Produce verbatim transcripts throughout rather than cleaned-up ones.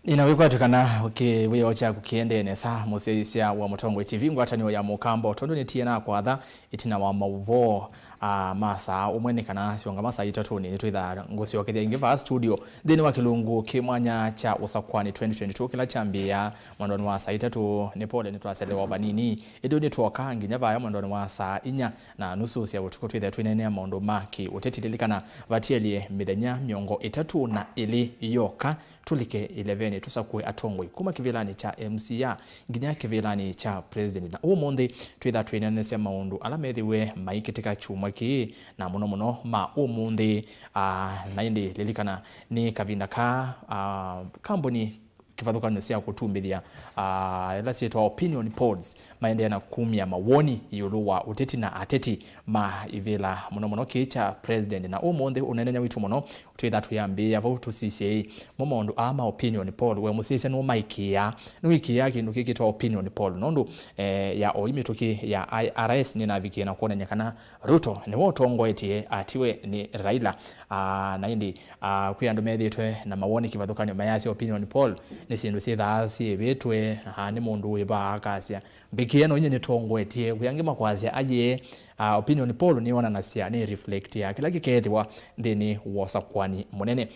Nĩna wĩkwatyo kana kĩwĩoo kyaku kĩendee nesa, mũsyaĩĩsya wa Mũtongoi T V, ngwatanĩo ya Mũkamba, o tondũ nĩtie nakwatha ĩtina wa maũvoo, ah, ma saa ũmwe, nĩ kana syongama saa itatũnĩ nĩtwĩthaa ngũsyokethya ĩngĩ vaa studio nthĩnĩ wa kĩlungu kĩ mwanya kya Ũsakwani twenty twenty-two kĩla kyambĩĩa mwendonĩ wa saa itatũ. Nĩ pole nĩtwaselewa vanini, ĩndĩ nĩtwoka nginya vaya mwendonĩ wa saa inya na nusu sya ũtukũ twĩthĩa twĩneenea maũndũ ma kĩ-ũteti. Lilikana, vatielye mĩthenya mĩongo ĩtatũ na ĩlĩ yoka tũlike ĩlevenĩ tũsakũe atongoi kuma kĩvĩlanĩ kya M C A nginya kĩvĩlanĩ kya president. Na ũmũnthĩ twĩtha twĩneenesya maũndũ ala methĩwe maikĩtĩka kyumwa kĩĩ, na mũno mũno ma ũmũnthĩ. Ah, na ĩndĩ lilikana, nĩ kavinda ka, ah, kambuni kĩvathũkanyo sya kũtumbĩthya, ah, ĩla syĩtwa opinion polls, maendeea na kumya mawoni ĩũlũ wa ũteti na ateti ma ivĩla, mũno mũno kĩĩ kya president. Na ũmũnthĩ ũneenany'a witũ mũno twĩtha twĩambĩĩa vau tũsisye ĩ, mo maũndũ aa ma opinion poll, we mũsyaĩĩsya nũmaĩkĩĩa, nĩwĩkĩĩa kĩndũ kĩkĩtwa opinion poll? Nũndũ, eh, ya oyu mĩtũkĩ ya I R S nĩnavikie na kwonany'a kana Ruto nĩwe ũtongoetye atiwe nĩ Raila. Ah, na ĩndĩ, ah, kwĩ andũ methĩĩtwe na mawoni kĩvathũkanyo mayasya opinion poll nĩ syĩndũ syĩthaa syĩvĩtwe, ah, nĩ mũndũ wĩ vaa akasya, mbĩkĩe no inyie nĩtongoetye. Kwĩ angĩ makwasya, ayee, ah, opinion poll nĩyonanasya, nĩ reflect ya kĩla kĩkethĩwa nthĩnĩ wa ũsakwani mũnene.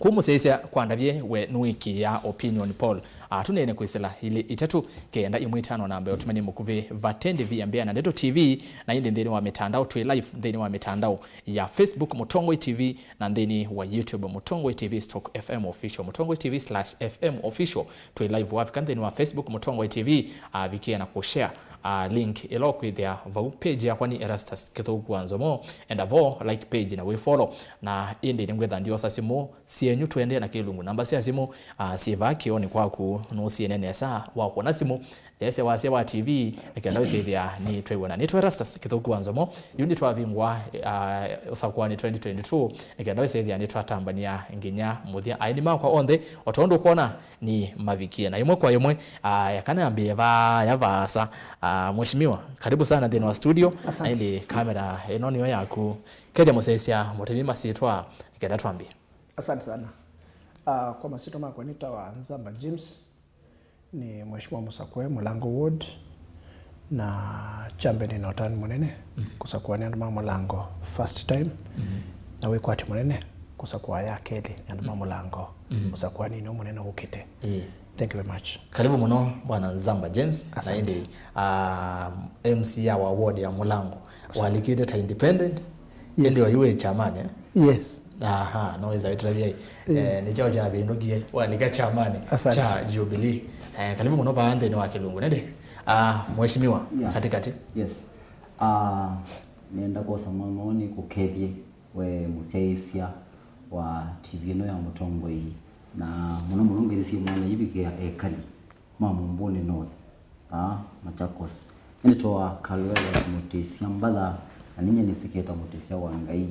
Kũu mũsyaĩĩsya kwandavye, we nũĩkĩĩa opinion poll? Ah, tũneene kwĩsĩla ilĩ itatũ kenda ĩmwe itano na mbee, ũtũmani mũkuvĩ vatendi via mbea na Ndeto T V, na ĩndĩ nthĩnĩ wa mĩtandao, twĩ live nthĩnĩ wa mĩtandao ya Facebook Mũtongoi T V na nthĩnĩ wa YouTube Mũtongoi T V stroke F M official, Mũtongoi T V slash F M official. Twĩ live, wavika nthĩnĩ wa Facebook Mũtongoi T V, ah, vikĩa na kũshare, ah, link ĩla ũkwĩthĩa vau. Page yakwa nĩ Erastus Kĩthũku wa Nzomo, enda vo like page na wĩ follow. Na ĩndĩ nĩngwĩtha ndiosa simũ syenyu tũendee na kĩlungu. Namba sya simũ, ah, syĩ vaa kĩonĩ kwaku, nũsyĩne nesa wakwona simũ. Ndese wasya wa T V, nĩ kenda wĩsĩthĩa nĩ twĩw'ana. Nĩtwe Erastus Kĩthũku wa Nzomo, yu nĩtwavingwa, ah, ũsakwani twenty twenty-two, nĩ kenda wĩsĩthĩa nĩtwatambania nginya mũthya. Aeni makwa onthe, o tondũ ũkwona, nĩ mavikie. Na ĩmwe kwa ĩmwe, ah, yakana ambĩe vaya vaasa, ah, Mheshimiwa, karibu sana nthĩnĩ wa studio. Asante. Na ĩndĩ kamera ĩno nĩyo yaku. Kethya mũsyaĩĩsya mũtemi masyĩtwa, nĩ kenda twambie. Asante sana. Ah, kwa masyĩtwa makwa nĩtawa Nzamba James. Nĩ Mheshimiwa mũsakũe Mũlango Ward, na kyambe nĩ na ũtanu mũnene kũsakũa nĩ andũ ma Mũlango first time, na wĩkwatyo mũnene kũsakũa ya kelĩ nĩ andũ ma Mũlango ũsakũaninĩ ũũ mũnene ũkĩte. Ĩĩ. Thank you very much. Karibu mũno, Bwana Nzamba James. Asante. Na ĩndĩ, ah, M C A wa ward ya Mũlango, walikĩte ta independent, Yes. Ĩndĩ oyu wĩ kyamani, eh? Yes. Aha, no wĩsa wĩtũtavya ĩ. Eh, nĩ kyaũ kyavĩndũkie walika kyamani Asante. Kya Jubilee? Eh, karibu mũno vaa nthĩnĩ wa kĩlungu, nĩndĩ? Ah, Mheshimiwa, Yeah. Katikati. Yes. Ah, nenda kwosa mawoni kũkethye we mũsyaĩĩsya wa T V ĩno ya Mũtongoi, na mũno mũno ngĩthĩsye mwana yĩvikĩa ekali ma Mumbuni North, aa, Machakos. Nĩnĩtawa Kalwela Mũtĩsya Mbatha, na ninyie nĩsĩkĩĩte Mũtĩsya wa Ngai,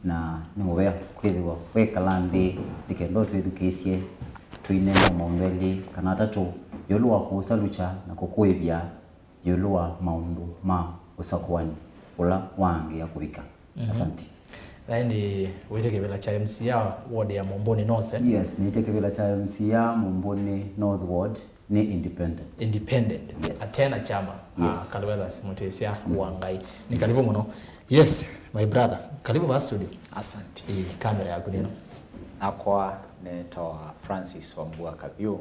na nĩ mũvea kwĩthĩwa wekala nthĩ nĩ kenda ũtwĩthukĩĩsye tũineenea maũndũ elĩ kana atatũ ĩũlũ wa kũũsalukya na kũkũĩvya ĩũlũ wa maũndũ ma ũsakũani ũla waangĩĩa kũvika. Mhm. Asante. Na ĩndĩ wĩte kĩvĩla kya M C A ward ya Mumbuni North, eh? Yes, nĩte kĩvĩla kya M C A Mumbuni North Ward, nĩ independent. Independent. Yes. Atena chama. Yes. Ah, Kalwela Simutĩsya wa Ngai. Nĩ karibu mũno. Yes, my brother. Karibu va studio. Asante. Ĩĩ, kamera yaku nĩno. Nakwa nĩtawa Francis Wambua Kavyũ.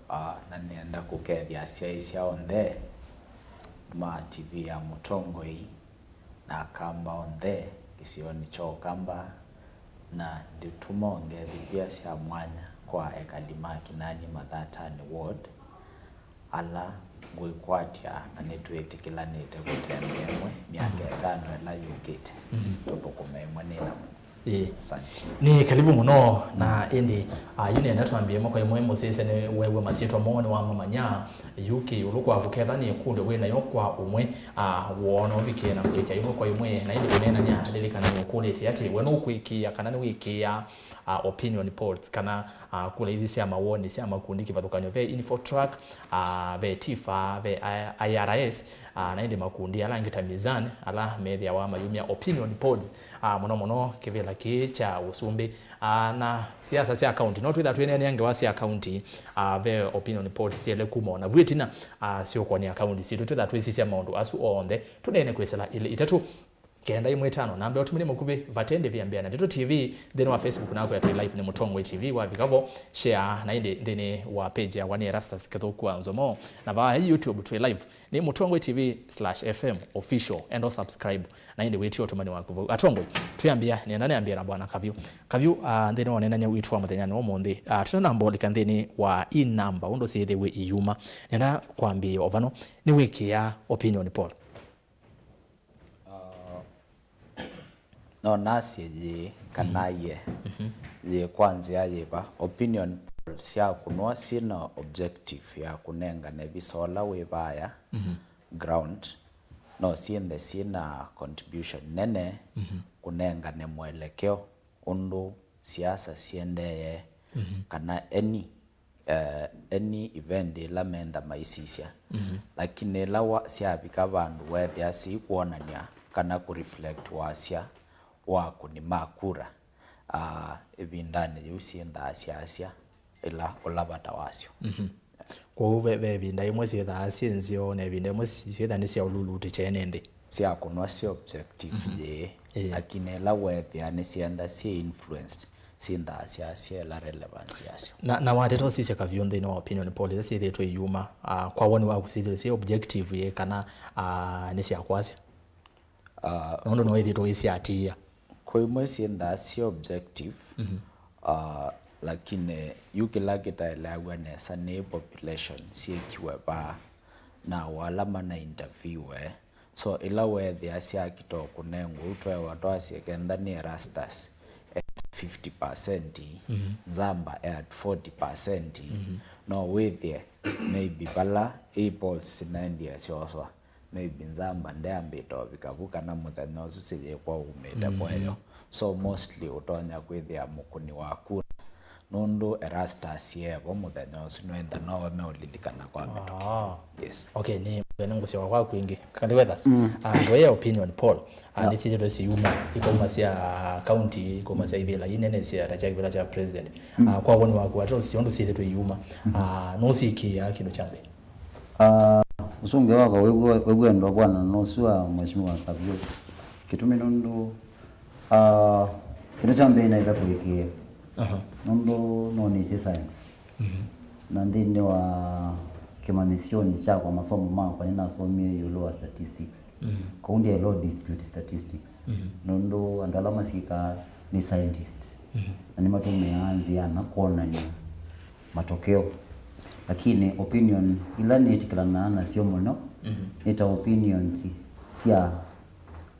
Ah, na nĩenda kũkethya asyaĩĩsya onthe ma T V ya Mũtongoi na Akamba onthe kĩsionĩ kya Ũkamba, na nditũma ngethĩ mbya sya mwanya kwa ekali ma Kinani Mathatani Ward, ala ngwĩkwatya na nĩtwĩtĩkĩlanĩte kũtembea ĩmwe myaka ĩtano ĩla yũkĩte, tũthũkũme ĩmwe nĩ namo. Ĩĩ. Asante. Nĩ karibu mũno, na ĩndĩ, ah, yu nĩenda twambie ĩmwe kwa ĩmwe, mũsyaĩĩsya nĩ weew'a masyĩtwa moo nĩwamamanya, yu kĩũlũ kwa kũketha nĩ ĩkũlyo wĩ nayo kwa ũmwe, ah, woona ũvikĩe na kũĩkya ĩmwe kwa ĩmwe, na ĩndĩ kũneenany'a lilikana nĩũkũlĩtye atĩ we nũkwĩkĩĩa kana nĩwĩkĩĩa, ah, opinion polls kana, ah, kula ithi sya mawoni sya makundi kĩvathũkany'o ve Infotrack, ah, ve Tifa, ve I R S, ah, na ĩndĩ makundi ala angĩ ta Mizan, ala methĩawa mayumya opinion polls, ah, mũno mũno kĩvĩla kĩĩ kya ũsumbĩ, ah, na siasa sya kaunti. No twĩtha twĩneenea ngewa sya kaunti, ah, ve opinion polls syele kuma o na vu ĩtina, ah, syũkonĩa kaunti sitũ. Twĩtha twĩsisya maũndũ asu onthe, tũneene kwĩsĩla ilĩ itatũ, kenda ĩmwe ĩtano, namba ya ũtũmĩli mũkuvĩ, vate ndĩvi ya mbĩa na Ndeto T V, nthĩnĩ wa Facebook naku ya twĩ live nĩ Mũtongoi T V, wavika vo, share, na ĩndĩ nthĩnĩ wa page yakwa nĩ Erastus Kĩthũku wa Nzomo, na vaa YouTube twĩ live nĩ Mũtongoi T V slash F M official, enda subscribe, na ĩndĩ wĩtie ũtũmani waku vau. Atongoi, twĩambĩa, nĩenda nĩambĩe na Bwana Kavyũ. Kavyũ, ah, nthĩnĩ wa ũneenany'a witũ wa mũthenyanĩ wa ũmũnthĩ, ah, tũtanamba ũlika nthĩnĩ wa ii namba, ũndũ syĩthĩwe iyuma, nĩenda kwambĩĩa o vano, nĩwĩkĩaa opinion poll? Ah, no nasye yĩĩ kana yĩe. Yĩĩ kwa nzĩa yĩva? Opinion poll syakũnwa syĩna objective ya kũnengane visa ũla wĩ vaya ground, no syĩnthe syĩna contribution nene kũnengane mwelekeo ũndũ siasa siendee, kana any, eh, any event ĩla mentha maisisya. Lakini ĩla wa-, syavika vandũ weethĩa sikwonany'a kana kũreflect wasya wa akũni ma kura, ah, ĩvindanĩ yĩu syĩnthaa syasya ĩla ũla vata wasyo. Kwoou ve, ve ĩvinda ĩmwe syĩthaa syĩ nzeo, na ĩvinda ĩmwe syĩthaa nĩ sya ũlulutĩ kyeene nthĩ. Syakũnwa syĩ objective, yĩĩ. Ĩĩ. Lakini ĩla weethĩa nĩsyenda syĩ influenced, syĩnthaa syasya ĩla relevance yasyo. Na, na wateta ũsisya Kavyũ nthĩnĩ wa opinion poll ila syĩthĩĩtwe iyuma, ah, kwa woni waku syĩthĩĩtwe syĩ objective ĩ kana, ah, nĩ sya kwasya? Ah, nũndũ no ĩthĩĩtwe ĩsyaatĩĩa. Kwĩ imwe syĩnthaa syĩ objective, ah, lakini yu kĩla kĩtaeleaw'a nesa nĩ population syĩkiwe vaa na o ala mana interviewe. So ĩla weethĩa syakita o kũnengwa ũu tweewa twasye kenda nĩ Erastus at fifty percent, Nzamba at forty percent, no wĩthĩe maybe vala ĩ polls sinaendie syoswa, maybe Nzamba ndeambĩte ũvika vu kana mũthenya ũsu siyĩkwa umĩte mweyo. So mostly ũtonya kwĩthĩa mũkũni wa kura nũndũ Erastus evo mũthenya ũsu, nĩwenda nowe meũlilikana kwa mĩtũkĩ. Ah. Yes. Okay, nĩ mũthenya ngũsyoka kwaku ĩngĩ. Kali Weathers. Ah, ndũĩ opinion poll. Ah, nĩsyĩthĩtwe siyuma, ikauma sya county, ikauma sya ivĩla inene sya ta kya kĩvĩla kya president. Ah, kwa woni waku, ata ũsio ũndũ syĩthĩtwe iyuma, ah, nũsikĩĩa kĩndũ kya mbee? Ah, ũsũngĩo wakwa wĩ w'o-, wĩ wendo bwana nũsu wa Mheshimiwa Kavyũ. Kĩtumi nũndũ, ah, kĩndũ kya mbee naĩle kũĩkĩĩa. Aha. Nũndũ nonĩsye science. Na nthĩnĩ wa kĩmanyĩsyonĩ kyakwa, masomo makwa, nĩnasomie ĩũlũ wa statistics. Kwoou ndyaĩle dispute statistics. Nũndũ andũ ala masyĩkaa nĩ scientists. Na nĩmatũmĩaa nzĩa ana kwonany'a matokeo. Lakini opinion ila nĩtĩkĩlanaa nasyo mũno nĩ ta opinions sya,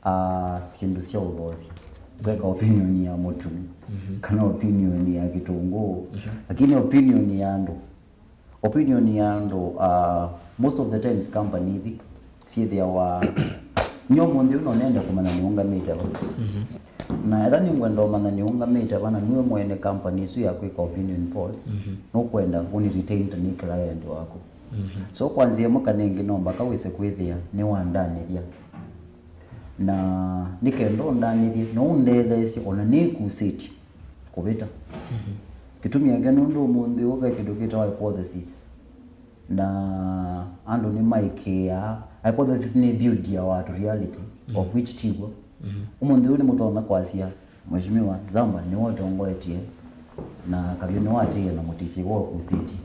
ah, syĩndũ sya ũthoosi. Kweka opinion ya mũtu, kana opinion ya kĩtũngũũ. Lakini opinion ya andũ, opinion ya andũ, ah, most of the times company ithi syĩthĩawa, nyo mũnthĩ ũno nende kũmanya nĩũngamĩte va. Na etha nĩngwenda ũmanya nĩũngamĩte va, na nue mwene company ĩsu ya kwĩka opinion polls, nũkwenda ũni retain ta nĩ client waku. So kwa nzĩa ĩmwe kana ĩngĩ, no mbaka wĩse kwĩthĩa nĩwandanĩthya. Na nĩ kenda ũndanĩthye, no ũndetheesye ona nĩkusĩtye kũvĩta. Kĩtumi ake nũndũ ũmũnthĩ ũũ ve kĩndũ kĩtawa hypothesis. Na andũ nĩmaĩkĩĩaa. Hypothesis nĩ build ya watu reality, of which tiguo. Ũmũnthĩ ũũ nĩmũtonya kwasya, Mheshimiwa Nzamba nĩwe ũtongoetye na Kavyũ nĩwe atĩĩe na mũtĩsĩ wa ũkusĩtye.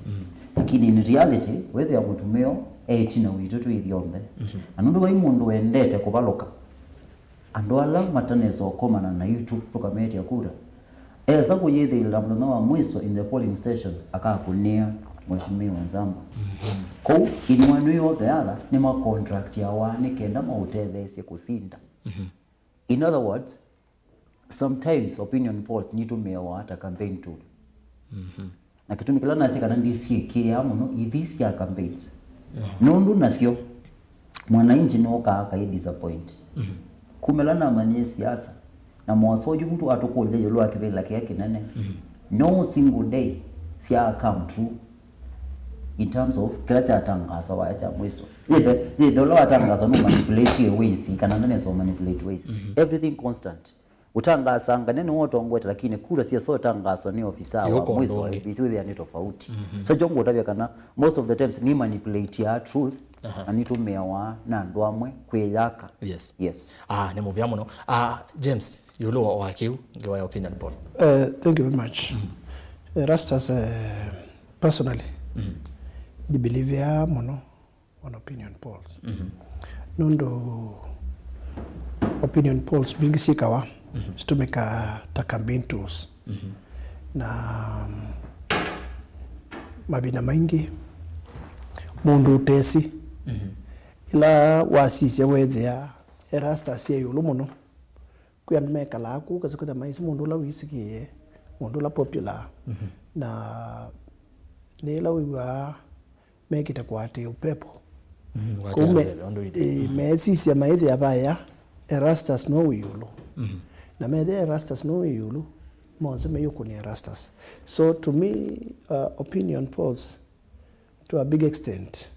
Lakini in reality, wĩthĩa mũtumĩa eĩtina witũ twĩ ithyonthe. Na nũndũ vai mũndũ wendete kũvalũka, andũ ala matanesa ũkomana na itũ tũkametya kura, esa kũyĩthĩĩla mũthenya wa mwiso in the polling station akakũnĩa Mheshimiwa Nzamba. Kũu, in one way or the other, nĩmacontractiawa nĩ kenda maũtetheesye kũsinda. In other words, sometimes opinion polls nitũmĩawa ta campaign tool. Na kĩtumi kĩla nasya kana ndisyĩkĩĩaa mũno ithi sya campaigns. Nũndũ nasyo, mwananchi nũkaa akai disappoint. Kuma ĩla namanyie siasa, na mwaso ũyu mtu atũkũlya ĩũlũ wa kĩvĩla kĩya kĩnene, no single day sya come true. In terms of kĩla kyatangasawa kya mwiso. Yĩthe, yĩthe ũla watangasawa no manipulate ways, kana ndanesa manipulate ways. Everything constant. Ũtangaasanga nĩ nĩwe ũtongoete, lakini kura sya so tangaaswa nĩ ofisa wa mwiso, ũkondonge. Ĩvisi wĩthĩa nĩ tofauti. So kyo ngũtavya kana most of the times nĩ manipulate ya truth, na nĩtũmĩawa na andũ amwe kwĩyaka. Yes. Yes. Ah, nĩ mũvea mũno. Ah, James, ĩũlũ wa, wa kĩu, ngewa ya opinion poll. Uh, thank you very much. Erastus, uh, personally, ndibelievea mũno on opinion polls. Nũndũ opinion polls mbingĩ syĩkawa, sitũmĩkaa ta campaign tools. Na, mm, mavinda maingĩ, mũndũ ũtesi, ĩla wasisya wethĩa Erastus e ĩũlũ mũno, kwĩ andũ mekalaa kũu, ũkasya kwĩthĩa maisĩ mũndũ ũla wĩsĩkĩĩe, mũndũ ũla popular. Na nĩ ĩla wĩw'aa mekĩte kũatĩĩa ũpepo. Kũu me-, ĩĩ, meesisya maĩthĩa vaya Erastus no wĩ ĩũlũ. Na methĩa Erastus no wĩ ĩũlũ, monthe meyũkũnĩa Erastus. So to me, uh, opinion polls to a big extent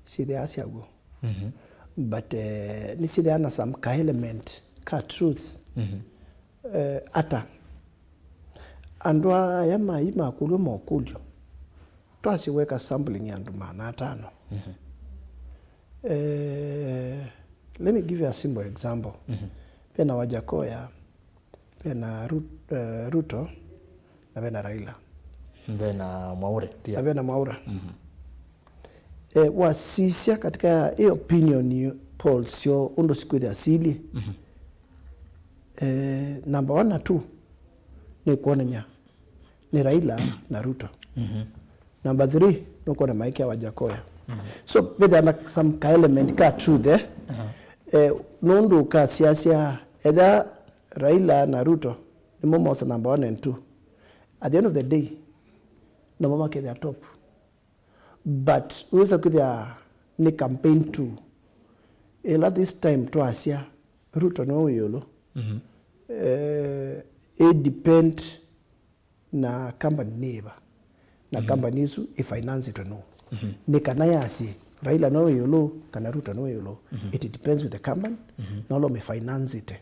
syĩthĩaa syaw'o. But, eh, nĩsyĩthĩaa na some ka element ka truth. Eh, ata andũ aya mai makũlw'a mokũlyo, twasye weka sampling ya andũ maana atano. Eh, let me give you a simple example. Vena Wajakoya, vena Ru-, eh, Ruto, na vena Raila. Vena Mwaure pia. Na vena Mwaura. Eh, wasisya katika ĩ opinion polls syoo ũndũ sikwĩthĩa silyĩ, eh, number one na two nĩ kwonany'a nĩ Raila na Ruto. Number three, nũkwona maikĩa Wajakoya. So, vethĩa na some ka element ka truth, eh? Eh, nũndũ ũkasiasya, etha Raila na Ruto nĩmo mosa number one and two, at the end of the day, namo makethĩa top. But wĩsa kwĩthĩa nĩ campaign tool. Ĩla this time twasya Ruto nĩwe wĩ ĩũlũ. Eh, it depend na company nĩ ĩva, na company ĩsu ĩfinansĩtwe nũũ. Nĩ kana yasye Raila no wĩ ĩũlũ kana Ruto no wĩ ĩũlũ. It depends with the company, na ũla ũmĩfinansĩte.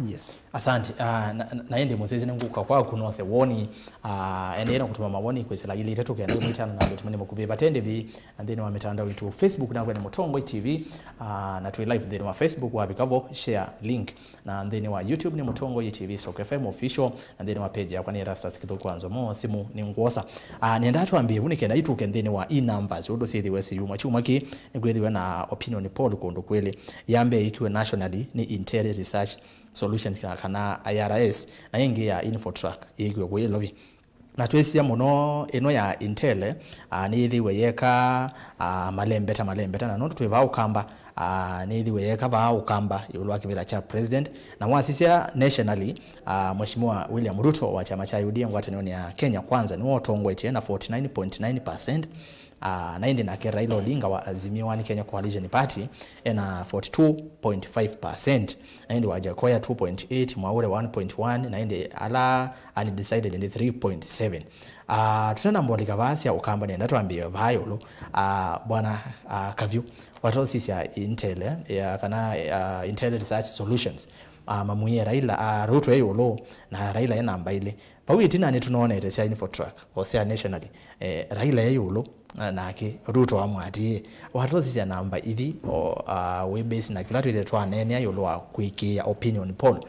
Yes. Asante. Ah, na, na, na ĩndĩ mũsyaĩĩsya nĩngũka kwaku nose woni, ah, endeea na kũtũma mawoni kwĩsĩla ilĩ itatũ kenda ĩmwe itano na andũ tũmane makuvĩ vate ndĩvi nthĩnĩ wa mĩtandao itũ. Facebook nakw'e nĩ Mũtongoi T V, ah, na twĩ live nthĩnĩ wa Facebook, wavika vo, share link. Na nthĩnĩ wa YouTube nĩ Mũtongoi T V Stock F M Official, na nthĩnĩ wa page yakwa nĩ Erastus Kĩthũku wa Nzomo, simũ nĩ ngwosa. Ah, nĩenda twambie vu nĩ kenda itũke nthĩnĩ wa e-numbers, ũndũ syĩthĩwe siyuma kyumwa kĩĩ, nĩkwĩthĩwe na opinion poll kũndũ kwĩlĩ. Ya mbee ĩkiwe nationally nĩ Intel Research Solutions ka-, kana I R S, na ĩngĩ ya Infotrack yĩkiwe kũĩ Lovi. Na twĩsisya mũno ĩno ya Intel, ah, nĩyĩthĩiwe yeka, ah, malembeta, malembeta, na nũndũ twĩ vaa Ũkamba, ah, nĩyĩthĩiwe yeka vaa Ũkamba ĩũlũ wa kĩvĩla kya president. Na wasisya nationally, ah, Mheshimiwa William Ruto wa kyama kya U D A ngwatanĩonĩ ya Kenya Kwanza nĩwe ũtongoetye na forty nine point nine percent. Ah, na ĩndĩ nake Raila Odinga wa Azimio One Kenya Coalition Party ena forty two point five percent, na ĩndĩ Wajakoya two point eight, Mwaure one point one, na ĩndĩ ala undecided nĩ three point seven. Ah, tũtanamba ũlika vaa sya Ũkamba, nĩenda twambĩe vaa ĩũlũ. Ah, bwana, ah, Kavyu, watosisya Intel, ya, kana, ah, Intel Research Solutions, ah, mamwie Raila, ah, Ruto e ĩũlũ, na Raila e namba ilĩ. Vau ĩtina nĩtũnonete sya Infotrack, o sya nationally, eh, Raila e ĩũlũ, na, nake Ruto amwatĩĩe. Watosisya namba ithi, o, ah, wĩ base na kĩla twĩthĩe twaneenea ĩũlũ wa kwĩkĩĩa opinion poll.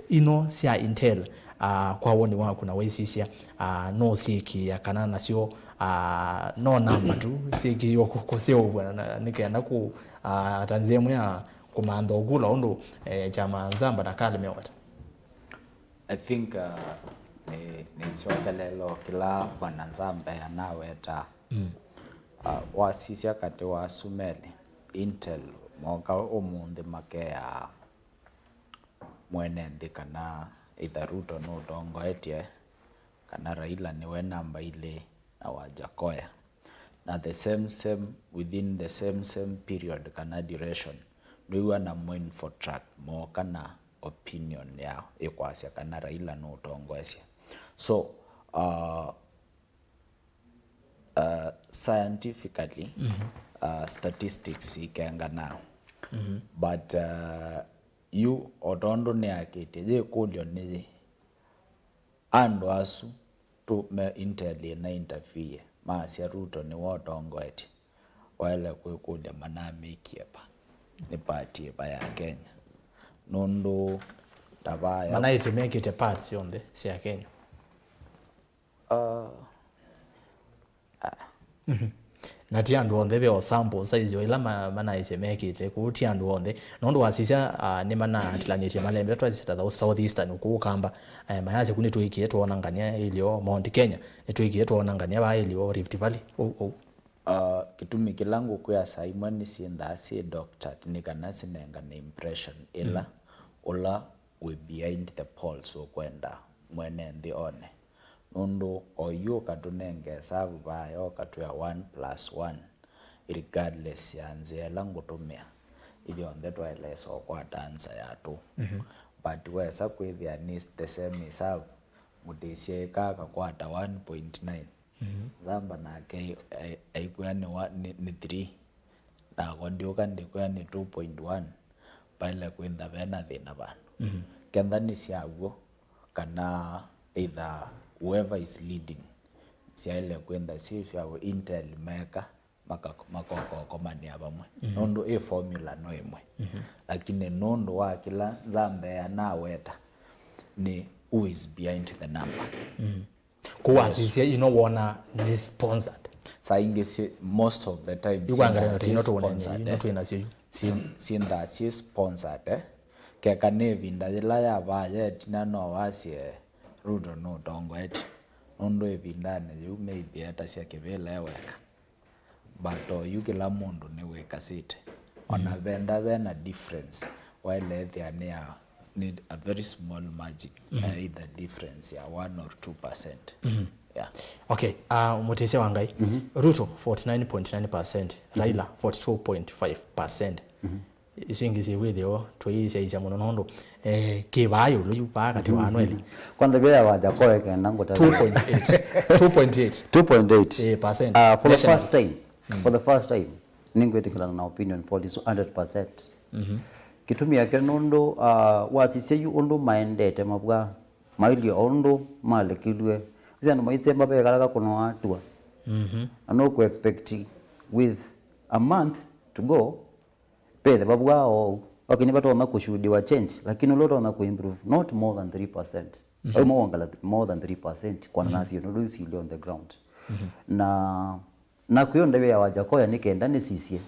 Ino sya Intel, ah, kwa woni waku na waisisya, ah, no syĩkĩĩa kana nasyo, ah, no namba tu syĩkĩĩwa kũ-, kũseũvw'a na, na, nĩ kenda kũ, ah, ta nzĩa ĩmwe ya kũmantha ũkula ũndũ, eh, kyama Nzamba na kalemewa ta? I think, uh, nĩ, nĩsyokelela o kĩla Bwana Nzambe anaweta. Uh, wasisya katĩ wa asu melĩ, Intel, moka ũmũnthĩ makeaa mwene nthĩ kana either Ruto nũtongoetye, kana Raila nĩwe namba ilĩ, na Wajakoya. Na the same, same, within the same, same period kana duration, nĩw'a na Infotrack mooka na opinion yao ĩkwasya kana Raila nũtongoesye. So, uh, uh, scientifically, uh, statistics ikenganaa. But, uh, Yu o tondũ nĩakĩtye, yĩkũlyo nĩ yĩĩ, andũ asu tu me Intel ĩna interview masya Ruto nĩwe ũtongoetye, waĩle kwĩkũlya manamĩkie va nĩ party ĩva ya Kenya? Nũndũ ta vaya manaĩtye mekĩte parts syonthe sya Kenya. Uh, Na ti andũ onthe ve o sample size yo ila ma- manaĩsye mekĩte kũu, ti andũ onthe. Nũndũ wasisya, ah, nĩmanaatilanĩtye malembe twasisya ta South Eastern kũu Kamba, eh, mayasya ku nĩtwĩkie twonangania ĩlyo Mount Kenya, nĩtwĩkie twonangania vaa ĩlyo Rift Valley. Ũu, ũu. Ah, kĩtumi kĩla ngũkwĩa saa imwe nĩsyĩndaa syĩ doctored nĩ kana sinengane impression ĩla ũla wĩ behind the polls ũkwenda mwene nthĩ one. Nũndũ o yu ũkatũnenga ĩsavu vaa yo ũkatwĩa one plus one, regardless ya nzĩa ĩla ngũtũmĩa, ithyonthe twaĩlesa ũkwata answer ya two. But wesa kwĩthĩa nĩ the same ĩsavu, mũtĩsye ĩka akakwata one point nine, Nzamba nake ai- aikwĩa nĩ wa- nĩ nĩ three. Nakwa ndyũka ndĩkwĩa nĩ two point one, vaĩle kwĩtha vena thĩna vandũ. Kenda nĩ sya w'o, kana either whoever is leading syaĩle kwĩtha syĩ sya w'o, Intel meka maka- makokokomanĩa vamwe. Nũndũ ĩ formula no ĩmwe. Lakini nũndũ wa kĩla Nzamba anaweta nĩ who is behind the number. Kũu wasisya ino wona nĩ sponsored. Saa ingĩ syĩ- most of the time ikwangala syĩndaa ino syĩ tuone sponsored, ino eh. Twĩ nasyo yu. Syĩ- syĩndaa syĩ sponsored, eh. Keka nĩ ĩvinda yĩla yavaa yetina no wasye Ruto nũtongoetye, nũndũ ĩvindanĩ yĩu maybe etasya kĩvĩla e weka. But oyu kĩla mũndũ nĩwĩkasĩte. Ona venda vena difference, waĩle ĩthĩa nĩ ya, nĩ a very small margin, either difference ya one or two percent. Yeah. Okay, uh, mũtĩsya wa Ngai, Ruto forty nine point nine percent, Raila forty two point five percent. Isu ingĩ syĩ wĩthĩo tũiĩsyaisya mũno nũndũ, eh, kĩ vaa ĩũlũ yu vaa katĩ wa anweli. Kwa ndavya ya Wajakoya kenda ngũta two point eight. Two point eight. Two point eight. Eh, percent. Uh, for the first time, for the first time, nĩngwĩtĩkĩlana na opinion poll isu hundred percent. Kĩtumi yake nũndũ, uh, wasisya yu ũndũ maendete mavwa, mailye o ũndũ malekilw'e. Ĩsĩ andũ maisemba vekalaga kũnoa atua. Na no kũ expect with a month to go, pethe vavwaa oou. Okay, nĩvatonya kũshuhudiwa change, lakini ũla ũtonya kũimprove not more than three percent. Au mawongela more than three percent kwana na syĩndũ isu isilĩ on the ground. Na nakw'o ndavya ya Wajakoya nĩ kenda nĩsisye,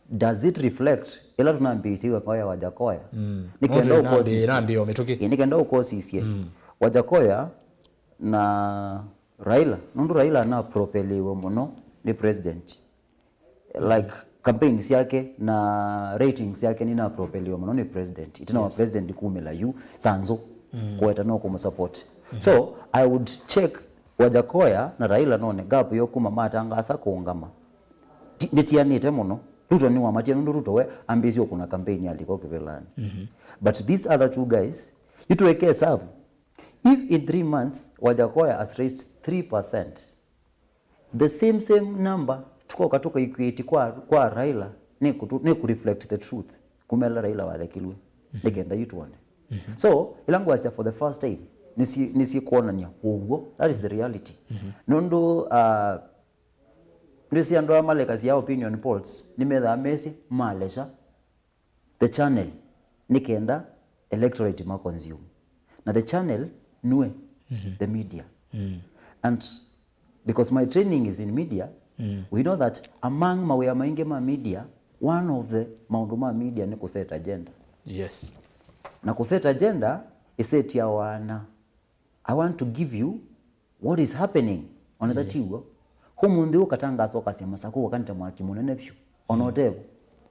does it reflect ĩla tũnambĩĩisye ĩw'o ya Wajakoya? Nĩ kenda ũkosisye. Ĩĩ, nĩ kenda ũkosisye. Wajakoya na Raila, nũndũ Raila anapropeliwe mũno nĩ president. Like, campaign syake na ratings syake ninapropeliwe mũno nĩ president. Ĩtina wa president kumĩla yu, Sanzu kũweta no kũmũsupport. So I would check Wajakoya na Raila none gap yo kuma matangasa kũũngama. Ti- ndĩtianĩte mũno. Ruto nĩwamatia nũndũ Ruto we ambĩĩsye ũkũna campaign aliko kĩvĩlanĩ. But these other two guys, yu tũeke hesavu. If in three months Wajakoya has raised three percent, the same same number tũkoka tũkaequate kwa, kwa Raila, nĩ kũtu- nĩ kũ reflect the truth kumela Raila walekilwe. Nĩ kenda yu tuone. So ĩla ngwasya for the first time, nĩsi- nĩsikwonany'a ũw'o. That is the reality. Nũndũ, uh, ndwĩsĩ andũ aa malekasya opinion polls nĩmethaa mesĩ malesha the channel nĩ kenda electorate ma consume. Na the channel nue the media. And because my training is in media, we know that among mawĩa maingĩ ma media, one of the maũndũ ma media nĩ kũset agenda. Yes. Na kũset agenda ĩsetiawa na I want to give you what is happening. Ona ta tiw'o. Ũmũnthĩ ũkatangasa ũkasya Masakũ ũkanĩte mwaki mũnene vyũ. Ona ũtevo.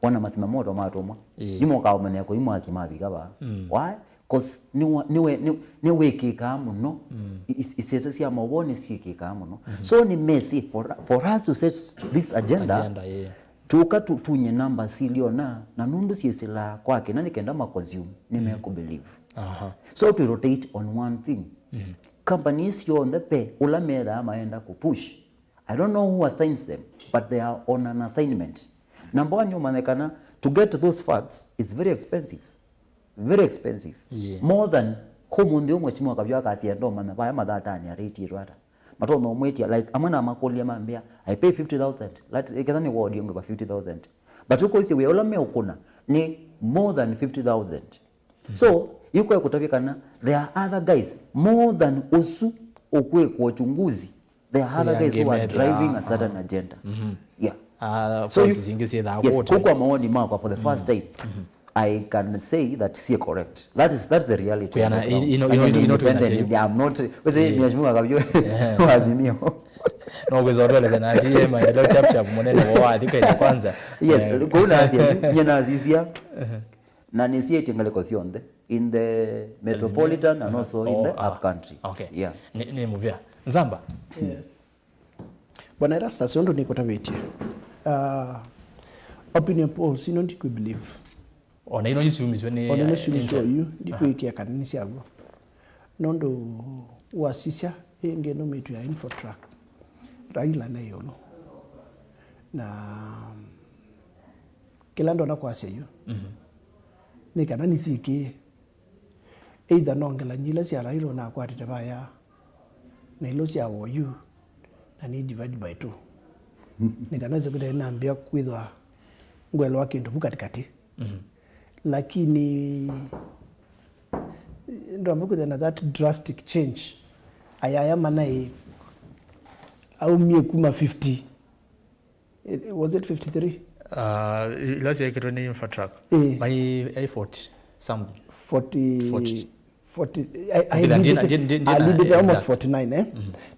Ona masima moto matũmwa. Ĩĩ. Nĩmokaũmanya kũi mwaki mavika vaa. Why? 'Cause nĩwa- nĩwe- nĩ- nĩwĩkĩkaa mũno. I- is- isese sya maũvoo nĩsyĩkĩkaa mũno. So nĩ messy for, for us to set this agenda. Agenda, yeah. Tũka tu- tunye namba siliona na nũndũ syĩsĩlaa kwake na nĩ kenda ma consume nĩ mekũ believe. So twi rotate on one thing. Companies yonthe pe ũla methaa maenda kũ push. I don't know who assigns them, but they are on an assignment. Number one, nĩũmanye kana to get those facts is very expensive. Very expensive. Yeah. More than, kũ mũnthĩ ũmwe mheshimiwa Kavyũ akasya, ndomanya vaya mathatani arĩtie ata. Matonya ũmwĩtia, like, amwe na makũlya mambĩa, "I pay fifty thousand." Like, ketha nĩ ward yonge va fifty thousand. But ũkũisye wĩa ũla meũkũna nĩ more than fifty thousand. So, yu kwa kũtavya kana there are other guys more than ũsu ũkwĩkwa uchunguzi. There are other guys who are driving a certain agenda. Yeah. Ah, so forces ingĩ syĩthaa yes, kũu kwa maoni makwa for the first time, I can say that si correct. That is, that's the reality. Kwĩana, you know, you know, independent. I'm not, wese mheshimiwa Kavyũ wa Azimio. No kwĩsa ũtwelesya na atie maendeleo chap chap mũnene wa wathi kwenda kwanza. Yes, eh, kũu na asia, nye na asisia. Na nĩsiĩtye ngalĩko syonthe in the metropolitan and also in the up country. Okay. Yeah. Nĩ, nĩ mũvea. Nzamba. Yeah. Bwana Erastus, ũndũ nĩkũtavĩtye. Uh, opinion polls ino ndikwĩ believe. Ona ino isiumiswe nĩ, ona ino siumiswe yu, ndikwĩkĩa kana nĩ syaw'o. Nũndũ wasisya ĩngĩ nũmĩtũ ya Infotrack. Raila nĩ ĩũlũ. Na kĩla ndonya kwasya yu, nĩ kana nĩsyĩkĩe. Either no ngelany'o ila sya Raila ũnakwatĩte vaya, na ila sya Woyu, na nĩ divide by two. Nĩ kana ĩsu kĩte nambĩa kwĩthwa ngwelewa kĩndũ vu katikati. Lakini ndwamba kwĩthwa na that drastic change. Ayaya manaĩ aumie kuma fifty. It, was it fifty-three? Uh, ila syekĩtwe nĩ Infotrack. Eh. Mai, ai forty something. Forty, forty. Forty, I, I Bila lead it, ndina, ndina, ndina, I lead it almost exact. forty-nine, eh?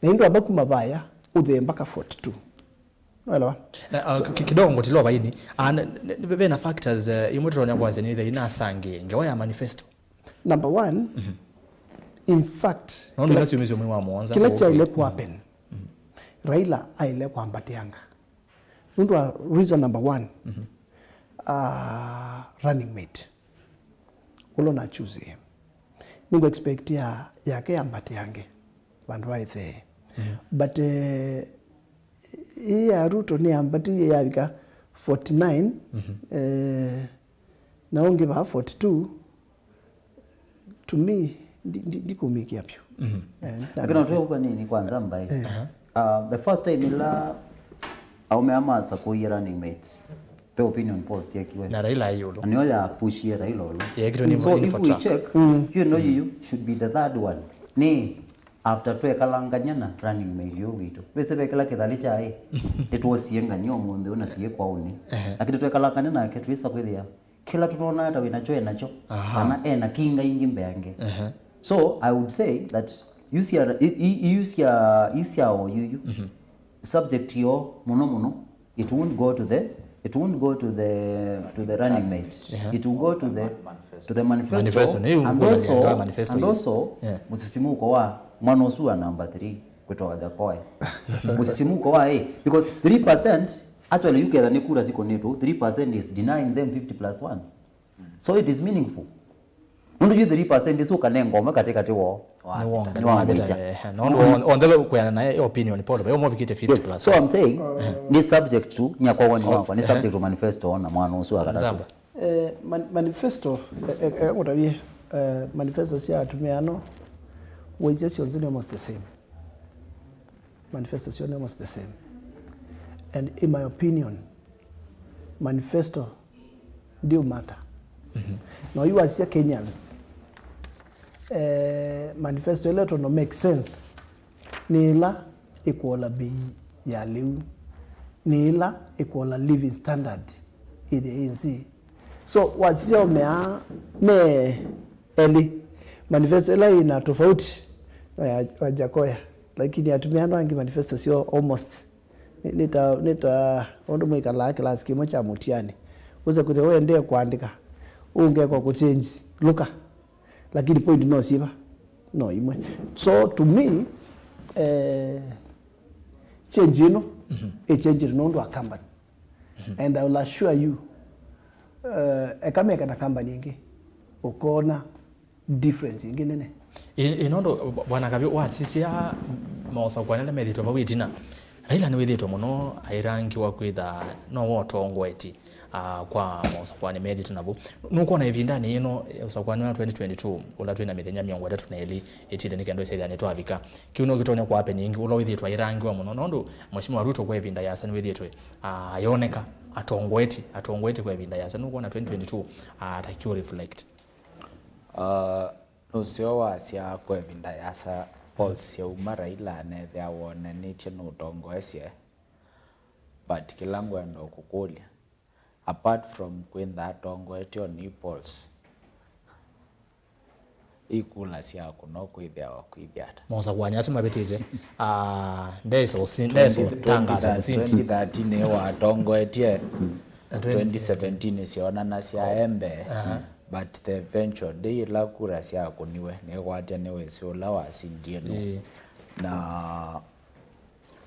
Na ĩndĩ wamba kuma vaya, ũthee mpaka forty-two. Naelewa? Na, uh, so, ki-, kidogo ngotilo vaini. And vena factors, uh, imwe tũtonya kwasya nĩ ithei na sange ngewa ya manifesto. Number one, in fact, no, kĩla, ndio sio mzee wa mwanza kĩla kyaile ku happen. Raila aile kwambatĩanga. Nũndũ wa reason number one, uh, running mate. Ũla na choose. Nĩngũ expect ya, yake yambatĩange vandũ va ĩthee. But, eh, ĩĩ ya Ruto nĩyambatie yavika forty-nine, eh, na ũngĩ vaa forty-two, to me, ndi-, ndi-, ndikũmĩkĩa vyũ. Eh, lakini natuwe kwa nini kwanza mbai? Uh, the first time ila aume amatsa kuya running mates, pe opinion polls yekiwe. Na Raila yolo. Anio ya push ye Raila olo. Yeah, kitu ni so if we check, you know, you should be the third one. Ni after twekalangany'a na running mate ũyũ witũ. Wĩsĩ ve kĩla kĩthalĩ kyaĩ, nĩtwosie ngany'a ũmũnthĩ ũna siĩ kwaũnĩ. Lakini twekalangany'a nake twĩsa kwĩthĩa kĩla tũnonaa ta wĩ nakyo e nakyo, kana e na kinga ingĩ mbeange. So I would say that yu sya, i, i, yu sya, yu sya Oyuyu, subject yo mũno mũno, it won't go to the, it won't go to the, to the running mate. It will go to the, to the manifesto. Manifesto, nĩ and also, manifesto and also mũsisimuko wa mwana ũsu wa number three kwĩtwa Wajakoya. Mũsisimuko wa, eh, because three percent, actually, yu ketha nĩ kura sikonetwo, three percent is denying them fifty plus one. So it is meaningful. Nũndũ yu three percent ĩsu ũkanenga ũmwe katĩ katĩ woo. Nĩ wonga, nĩ wamwĩkya. Nũndũ onthe kwĩana naye opinion polo, yo movikĩte fifty plus. So I'm saying, ni subject to nyakwa woni wakwa, ni subject to manifesto na mwana ũsu akatatu. Eh, man-, manifesto, eh, eh, eh, ngũtavye, eh, manifesto sya atumĩa ano, waisya syonthe nĩ almost the same. Manifesto syo nĩ almost the same. And in my opinion, manifesto ndiu matter. No yu wasisya Kenyans, eh, manifesto ĩla ĩtono make sense nĩ ĩla ĩkũola bei ya lĩu, nĩ ĩla ĩkũola living standard ĩthĩa ĩ nthĩ. So wasisya omea me elĩ, manifesto ĩla ĩna tofauti na ya Wajakoya, lakini atumĩa andũ angĩ manifesto syoo almost nĩ, nĩ ta, nĩ ta ũndũ mwĩkalaa kĩlasi kĩmwe kya mũtiani. Wĩsa kwĩthĩa ũendee kũandĩka, ũngekwa kũchange lũka, lakini point no syĩva? No imwe. So to me, eh, change ĩno ĩ change nũndũ wa company. And I will assure you, eh, eka meka na company ĩngĩ, ũkona difference ĩngĩ nene. Ĩ, ĩ, nũndũ, Bwana Kavyũ, wasisya mosakũanĩle methĩtwe vau ĩtina, Raila nĩwĩthĩĩtwe mũno airangiwa kwĩtha no wotongoeti, ah, kwa maũsakũani methĩte navo. Nũkwona ĩvindanĩ yĩno, eh, ũsakũani wa twenty twenty-two, ũla twĩ na mĩthenya mĩongo ĩtatũ na ĩlĩ ĩtile nĩ kenda ĩsethĩa nĩtwavika, kĩu no kĩtonya kwa apeni ĩngĩ ũla wĩthĩĩtwe airangiwa mũno, nũndũ Mheshimiwa Ruto kwa ĩvinda yasa nĩwĩthĩĩtwe, ah, ayoneka atongoeti, atongoeti kwa ĩvinda yasa. Nũkwona twenty twenty-two, ah, ta kĩu reflect? Ah, nũseo wasya kwa ĩvinda yasa polls syauma Raila anethĩa wonanĩtye nũtongoesye, but kĩla ngwenda kũkũlya, apart from kwĩntha atongoetye on polls, ikula syaku no kwĩthĩawa kwĩthĩa ata? Mosakũani asu mavĩtĩte, ah, ndesa ũsi-, ndesa ũtangaza mũsindi. Twenty thirteen nĩwatongoetye, na twenty seventeen syaonanasya e mbee, aha, but the eventual day ĩla kura syakũniwe, nĩkwatya nĩwĩsĩ ũla wasindie nũ. Ĩĩ. Na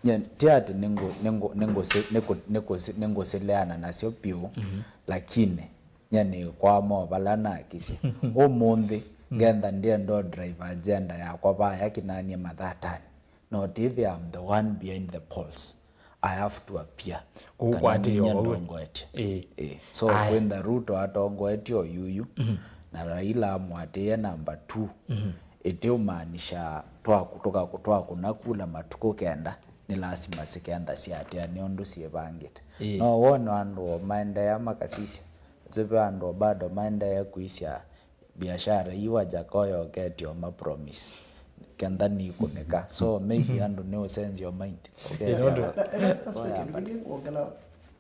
nye, ti ati nĩngũ-, nĩngũ-, nĩngũsĩ-, nĩkũ-, nĩkũsĩ-, nĩngũsĩleana nasyo vyũ, mhm, lakini nye nĩkwaa mo vala nakisye. Ũmũnthĩ, mm, ngetha ndienda drive agenda yakwa vaya kinanie mathatanĩ, no tithia I'm the one behind the polls. I have to appear. Kũu kana kwatĩĩwa ninye vau. Ndongoetye. Ĩĩ. Ĩĩ. So, aya, kwĩntha Ruto atongoetye o yuyu, mhm, na Raila amũatĩĩe namba two, mhm, ĩtiũmaanisha twaku-, tũkaku-, twakũna kula matukũ kenda, nĩ lasima sikentha siatĩa nĩ ũndũ syĩvangĩte. Ĩĩ. No wone andũ o maendeea makasisya, nzĩ ve andũ o bado maendeea kwĩsya biashara ii wa Jakoya ũketio ma promise kenda nikũnĩka. So maybe andũ nĩ ũsenzi o mind. Ĩĩ, nũndũ Erastus, oya kĩndũ kĩngĩ ngwongela,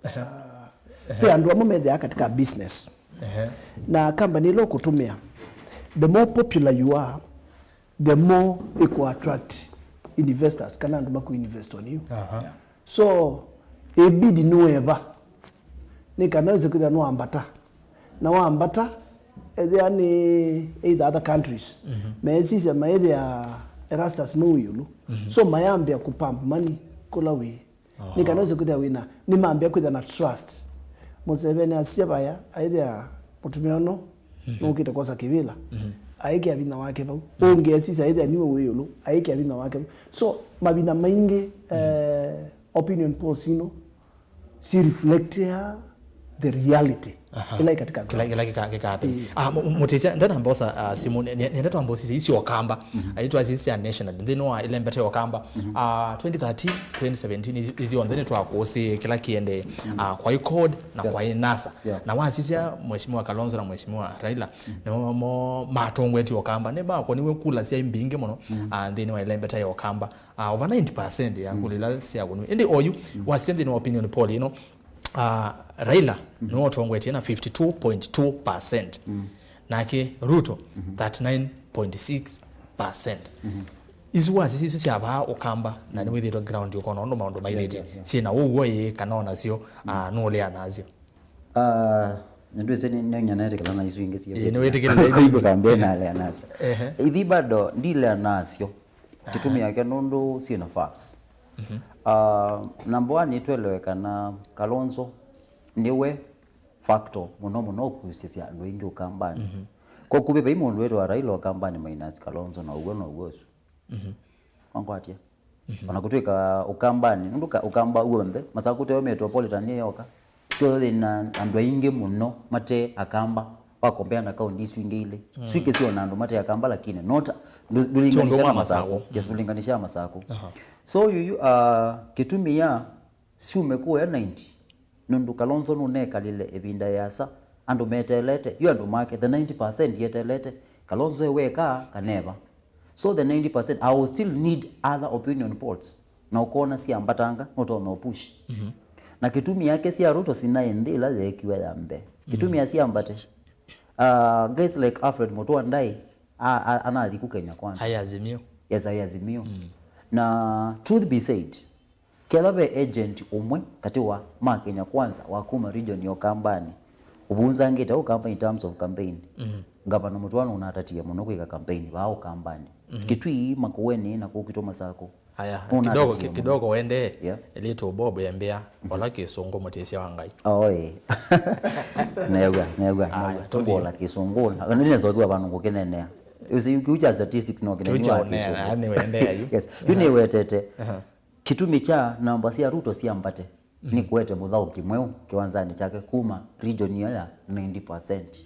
ah, ve andũ amwe methĩaa katika business. Ehe. Na company ĩla ũkũtũmĩa, the more popular you are, the more ĩkũ attract investors kana andũ maku invest on you. Aha. So, ĩbidi nĩweva nĩ kana wĩse kwĩthĩa nĩwambata. Na wambata, ethĩa nĩ either other countries, mhm, meesisya maĩthĩa Erastus nũ ĩũlũ. Mhm. So, mayambĩa kũpump money kũla wĩ. Aha. Nĩ kana wĩse kwĩthĩa wĩna, nĩmambĩa kwĩthĩa na trust. Mũseveni asisya vaya, aĩthĩa mũtumĩa ũno, mhm, nũkĩte kwosa kĩvĩla, mhm, aĩkĩa vinya wake vau. Mhm. Ũngĩ esisya aĩthĩa niwe wĩ ĩũlũ, aĩkĩa vinya wake vau. So, mavinda maingĩ, mhm, eh, opinion polls ino si reflectia the reality. Aha. Ĩla ĩ katika kĩla, ground. Kĩla kĩka-, kĩkathĩ. Ĩĩ. Ah, mu-, mu-, mũtĩsya, ndenda mbosa, ah, simũ, nĩ-, nĩ-, nĩenda twambosisye isi Okamba. Mhm. Aitwa isi cia national. Nthĩnĩ wa ĩlembeta ya Okamba. Mhm. Ah, twenty thirteen, twenty seventeen, ithi-, ithyonthe nĩtwakũsĩĩe kĩla kĩendee. Mhm. Ah, kwa ĩ CORD na, yes, kwa ĩ NASA. Yeah. Na wasisya Mheshimiwa Kalonzo na Mheshimiwa Raila, mhm, nĩmo mo matongoetie Okamba. Nĩmakoniwe kula sya mbingĩ mũno, mhm, ah, nthĩnĩ wa ĩlembeta ya Okamba. Ah, over ninety percent ya, mm, kula ila syakũniwe. Ĩndĩ oyu, mm, wasya nthĩnĩ wa opinion poll ĩno, ah, Raila, mm, nĩwe ũtongoetie na fifty two point two percent. Mm. Nake Ruto, mm-hmm, thirty nine point six percent. Mm-hmm. Isu wasisya isu sya vaa Okamba, na, mm, nĩwĩthĩĩtwe ground ũkona ũndũ maũndũ mailĩte. Yeah, yeah, yeah. Syĩna ũw'o ĩĩ kana onasyo, mm, ah, nũlea nasyo? Ah, nĩndwĩsĩ nĩ, nĩnyanetĩkĩla na isu ingĩ syĩ. Ĩĩ, nĩwĩtĩkĩlile isu ingĩ. Kambia nalea nasyo. Ehe. Ithi bado ndilea nasyo. Kĩtumi yake nũndũ syĩna facts. Mhm. Ah, number one, nĩtwelewe kana Kalonzo nĩwe factor mũno mũno ũkusĩsya andũ aingĩ Ũkambanĩ. Mhm. Kwa ũkuvĩ, vai mũndũ wĩtawa Raila Ũkambanĩ minus Kalonzo, na ũw'o, na ũw'o ũsu. Mhm. Wangwatya? Mhm. Ona kũtwĩka Ũkambanĩ, nũndũ ka-, Ũkamba w'onthe, Masakũ teo metropolitan nĩ yoka, teo thĩna andũ aingĩ mũno mate Akamba, wa compare na kaunti isu ingĩ ilĩ. Mm. Isu ingĩ syona andũ mate Akamba, lakini not, ndũ-, ndũlinganisha na Masakũ. Masakũ. Yes, ndũlinganisha na Masakũ. Aha. So, yuyu, ah, kĩtumi ya syume kũya ninety, nũndũ Kalonzo nũnekalile ĩvinda yĩasa, andũ metelete, yu andũ make, the ninety percent yetelete, Kalonzo e weka kaneva. So the ninety percent, I will still need other opinion polls. Na ũkona syambatanga, nũtonya ũpush. Mhm. Na kĩtumi yake sya Ruto sinaĩ nthĩ ĩla yeekiwe ya mbee. Kĩtumi, mhm, ya syambate. Uh, guys like Alfred Mutua ndaĩ, a, a, anathi ku Kenya Kwanza. Aĩ Azimio. Yes, aĩ Azimio. Mm. Na truth be said, kethwa ve agent ũmwe katĩ wa ma Kenya Kwanza wa kuma region ya Ũkambanĩ ũvunzangĩte Ũkamba in terms of campaign, mhm, Ngavana Mũtua nũnatatie mũno kwĩka campaign vaa Ũkambanĩ. Mhm. Kitui, Makueni, na kũu Kitũ Masakũ. Aya, nũnatatie kidogo, ki-, mũno. Kidogo wende, yeah, little Bob embea, mhm, ola Kĩsũngũ mũtĩsya wa Ngai. Oe. Newa, newa, aya, newa. Tũthiĩ. Tũkũola Kĩsũngũ. Nĩnesokiwa vandũ ngũkĩnenea. You see, kiu kya statistics no kĩnenea. Kiu kya wa ũnea, Kĩsũngũ. Yani wendea yu. Yes. Yu, aha, nĩwetete. Aha. Kĩtumi kya namba sya Ruto syambate nĩ kũete mũthaũki mweũ kĩwanzanĩ kyake kuma region ĩyo ya ninety percent.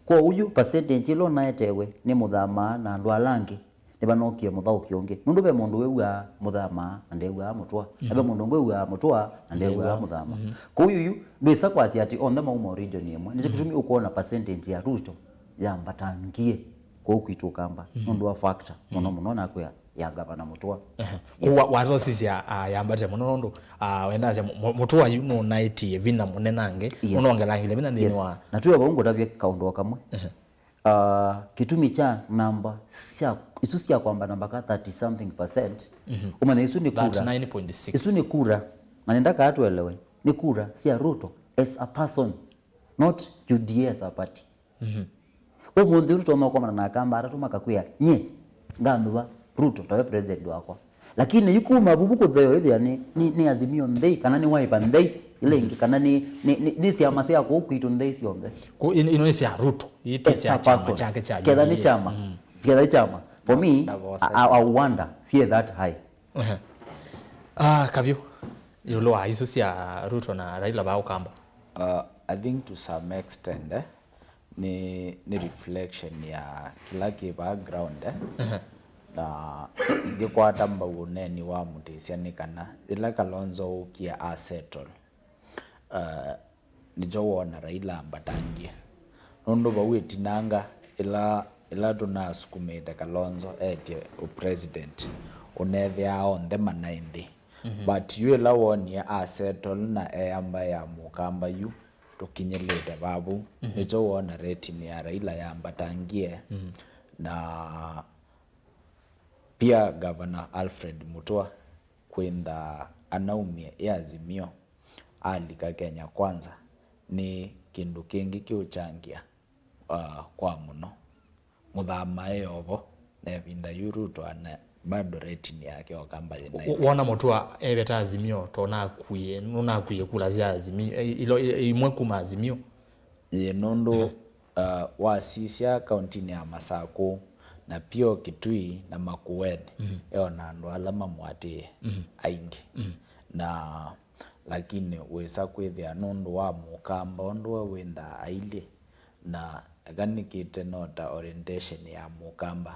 Kwoou yu percentage ĩla ũnaetewe nĩ Mũthamaa na andũ ala angĩ nĩvanokie mũthaũki ũngĩ. Nũndũ ve mũndũ wĩw'aa Mũthamaa na ndew'aa Mũtũa, na ve mũndũ ũngĩ wĩw'aa Mũtũa na ndew'aa Mũthamaa. Kwoou yu ndwĩsa kwasya atĩ onthe mauma o region ĩmwe. Nĩkyo kĩtumi ũkwona percentage ya Ruto yambatangie kũu kwitũ Ũkamba nũndũ wa factor mũno mũno nakwĩa ya Gavana Mũtũa. Ehe. Kũu wa- watosisya, ah, yambate mũno nũndũ, ah, wendasya Mu- Mu- Mũtũa yu nũnaĩtie vinya mũnene angĩ, Yes. nũnongelangile vinya nthĩnĩ Yes. wa Na twĩ o vau ngũtavye kaũndũ o kamwe. Ah, kĩtumi kya namba sya isu sya kwamba namba ka thirty something percent, ũmanya isu nĩ kura. Thirty-nine point six. Isu nĩ kura, na nenda kaa twelewe, nĩ kura sya Ruto as a person, not U D A as a party. Ũmũnthĩ ũyũ tũtonya ũkomana na Akamba atatũ makakwĩa, "Nyie nganthũva Ruto tawe president wakwa." Lakini yu kuma vuvu kũtheo ĩthĩa nĩ, nĩ, nĩ Azimio nthei, kana nĩ Wiper nthei, ila ingĩ, kana nĩ, nĩ, nĩ, nĩ syama sya kũu kwitũ nthei syonthe. Ku- ino ino nĩ sya Ruto, iti As sya a chama person. Chake cha Ketha nĩ U D A. Chama. Ketha nĩ chama. For me, Ndavosa. I, I, I wonder, sie that high. Ehe. Ah, Kavyu, ĩũlũ wa isu sya Ruto na Raila va Ũkamba. Uh, I think to some extent, eh, nĩ, nĩ reflection ya kĩla kĩ background, eh, na ngĩkwata mbau ũneeni wa Mũtĩsya nĩ kana yĩla Kalonzo ũkie a settle, uh, nĩkyo woona Raila ambatangie. Nũndũ vau ĩtinanga, ĩla, ĩla tũnasukumĩte Kalonzo etye ũ president, ũnethĩaa onthe manaĩ nthĩ. But yu ĩla woonie a settle na eya mbaĩ ya Mũkamba yu, tũkinyĩlĩte vaa vau. Nĩkyo woona rating ya Raila yambatangie. Na pia Governor Alfred Mutua kwĩntha anaumie ĩ Azimio, alika Kenya Kwanza, nĩ kĩndũ kĩngĩ kĩũchangia, uh, kwa mũno. Mũthama e ovo, na ĩvinda yu Ruto ana bado rating yake Ũkamba yĩ na Wo- wona Mutua eveta Azimio, to nakwie nũnakwie kula sya Azimio, i- ilo- i- imwe kuma Azimio. Yĩ nũndũ, uh, wasisya kauntinĩ ya Masakũ, na pio Kitui na Makueni, eona andũ ala mamũatĩĩe aingĩ. Na lakini wĩsa kwĩthĩa nũndũ wa Mũkamba ũndũ we wĩnthaa ailyĩ, na eka nĩkĩte nota orientation ya Mũkamba.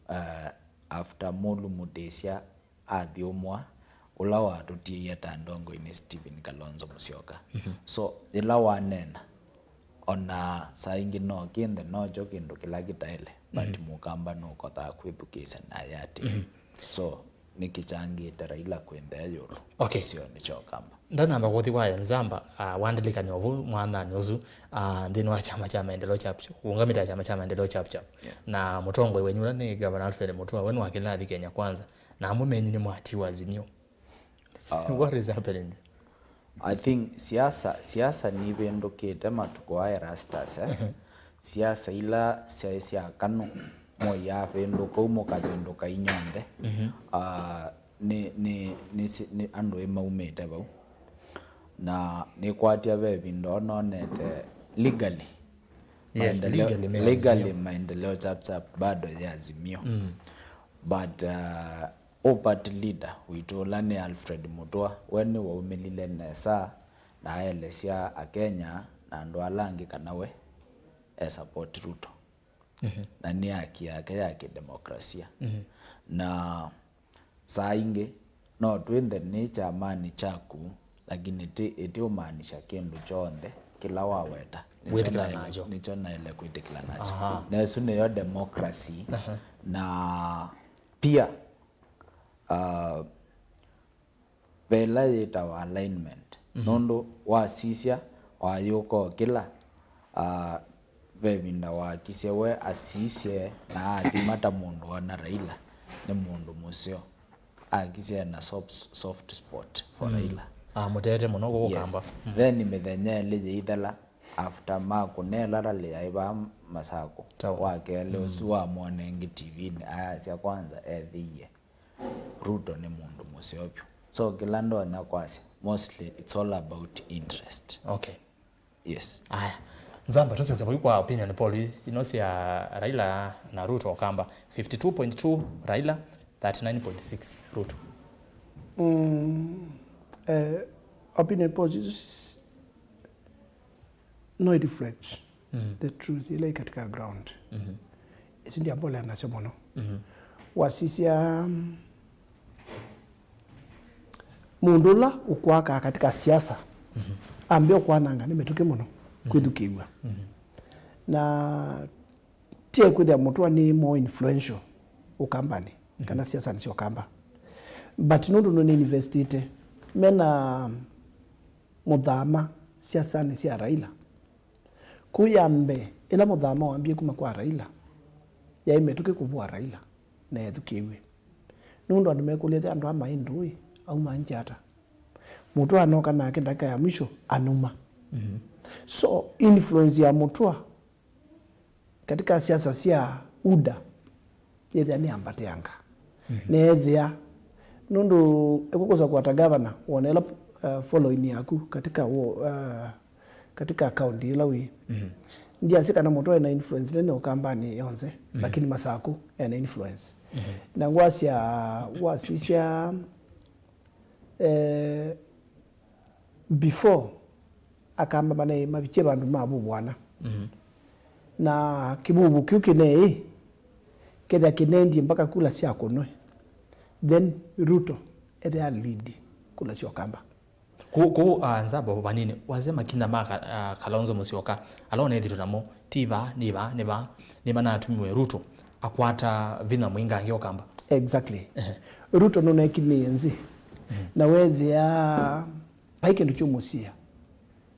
Uh, after Mũlu Mũtĩsya athyũmũa, ũla watũtiĩie ta ndongoi nĩ Stephen Kalonzo Musyoka. So yĩla waneena, ona saa ingĩ no kĩnthe nokyo kĩndũ kĩla kĩtaĩle, but Mũkamba nũkothaa kwĩthukĩĩsya na ayati. So nĩkĩchangĩte Raila kwĩnthea ĩũlũ. Okay. Kĩsionĩ kya Ũkamba. Ndanamba kũthi kwa Nzamba, uh, wandilikany'a ũvu mwananĩ ũsu, uh, nthĩnĩ wa kyama kya maendeleo Chap Chap, ũngamĩte kyama kya maendeleo Chap Chap. Yeah. Na mũtongoi wenyu ũla nĩ Governor Alfred Mutua, we nĩwakĩlile athi Kenya Kwanza, na amwe menyu nĩmwatiwa Azimio. What is happening? I think siasa, siasa nivĩndũkĩte matukũ aya Erastus, eh? Siasa ila syaĩ sya Kanu, Moi avĩndũka u mũkavĩndũka inyonthe. Ah, nĩ, nĩ, nĩ, si- nĩ andũ ĩ maumĩte vau. Na nĩkwatya ve ĩvinda o nonete legally. Yes, maendeleo- legally me legally Azimio. Maendeleo Chap Chap bado ya Azimio. But, uh, ũ party leader witũ ũla nĩ Alfred Mutua, we nĩwaumĩlile nesa na aelesya Akenya na andũ ala angĩ kana we e support Ruto. Na nĩ haki yake ya kĩdemokrasia. Na saa ingĩ no twĩnthe nĩ kyamanĩ kyaku, lakini ti, ĩtiũmaanisha kĩndũ kyonthe kĩla waweta nĩkyo Wĩtĩkĩla naĩle- nakyo. Nĩkyo naĩle kwĩtĩkĩla nakyo. Aha. Na ĩsu nĩyo democracy. Na pia, uh, ve ĩla yĩtawa alignment. Nũndũ wasisya wayũka o kĩla, ah, ve ĩvinda wakisye we asisye na athima ta mũndũ ona Raila nĩ mũndũ mũseo. Akisye ena soft, soft spot for Raila. Ah, mũtete mũno kũkũ Yes. Kamba. Then mĩthenya ĩlĩ yĩithela, after makũnela rally yaĩ vaa Masakũ, Tawa. Wa kelĩ ũsu wamwona ĩngĩ T V-nĩ ayasya kwanza ethĩie Ruto nĩ mũndũ mũseo vyũ. So kĩla ndonya kwasya, mostly it's all about interest. Okay. Yes. Aya. Nzamba, tũsyoke vau kwa opinion poll ino sya Raila na Ruto Kamba. Fifty two point two Raila, thirty nine point six Ruto. Mm, eh, opinion polls isu s-, no reflect the truth ila i katika ground. Isu ndiambolea nasyo mũno. Wasisya, mm, mũndũ ũla ũkwaka katika siasa, ambĩa ũkwananga nĩ mĩtũkĩ mũno kwĩthukĩĩw'a. Na tie kwĩthĩa Mũtũa nĩ more influential Ũkambanĩ kana siasanĩ sya Ũkamba. But nũndũ nũnĩ investite, mena mũthama siasanĩ sya Raila. Kũu ya mbee, ĩla mũthama wambie kuma kwa Raila, yaĩ mĩtũkĩ kũvũa Raila na ethukĩĩw'e. Nũndũ andũ mekũlya, "Ethĩ andũ aa maĩ ndũĩ, auma nja ata?" Mũtũa anoka nake ndakika ya mwisho anuma. So, influence ya Mũtũa katika siasa sya UDA yethĩa nĩ ambateanga. Neethĩa, nũndũ ĩkũkosa kũata gavana wona ĩla, uh, following yaku katika wo-, uh, katika county ĩla wĩ. Ndiasĩ kana Mũtũa ena influence nene Ũkambanĩ yonthe, lakini Masakũ ena influence. Na ngwasya, wasisya, eh, before Akamba manaĩ mavikye vandũ mavuvwana. Na kĩvuvu kĩu kĩneĩ kethĩa kĩnendie mpaka kula sya kũnwe, then Ruto ethĩa lead kula sya Ũkamba. Kũu, kũu, ah, nzambo vanini, wasya makinya ma Ka-, ah, Kalonzo Musyoka, ala ũnethitwe namo, ti vaa, nĩ vaa, nĩ vaa, nĩmanatumiwe Ruto akwata vinya mwingangĩ Ũkamba. Exactly. Ruto nũnekinie nzĩ, na wethĩa vai kĩndũ kyũmũsia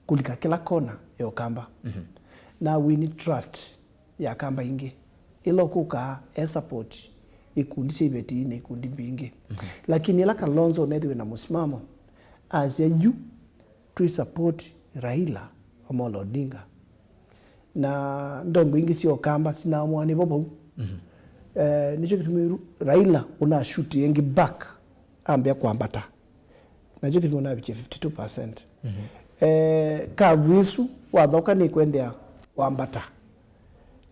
kũlika kĩla kona ya Ũkamba. Na win trust ya Akamba ingĩ. Ĩla ũkũkaa e support ikundi sya iveti na ikundi mbingĩ. Lakini ĩla Kalonzo ũnethĩwe na mũsimamo, asya yu twĩ support Raila Amolo Odinga. Na ndongo ingĩ sya Ũkamba sinaamũanĩvo vau. Eh, nĩkyo kĩtumi Ru-, Raila ũnashuti ĩngĩ back ambĩa kwambata. Nakyo kĩtumi ũnavikie fifty two percent. Eh, kavu ĩsu wathoka nĩkwendea kwambata.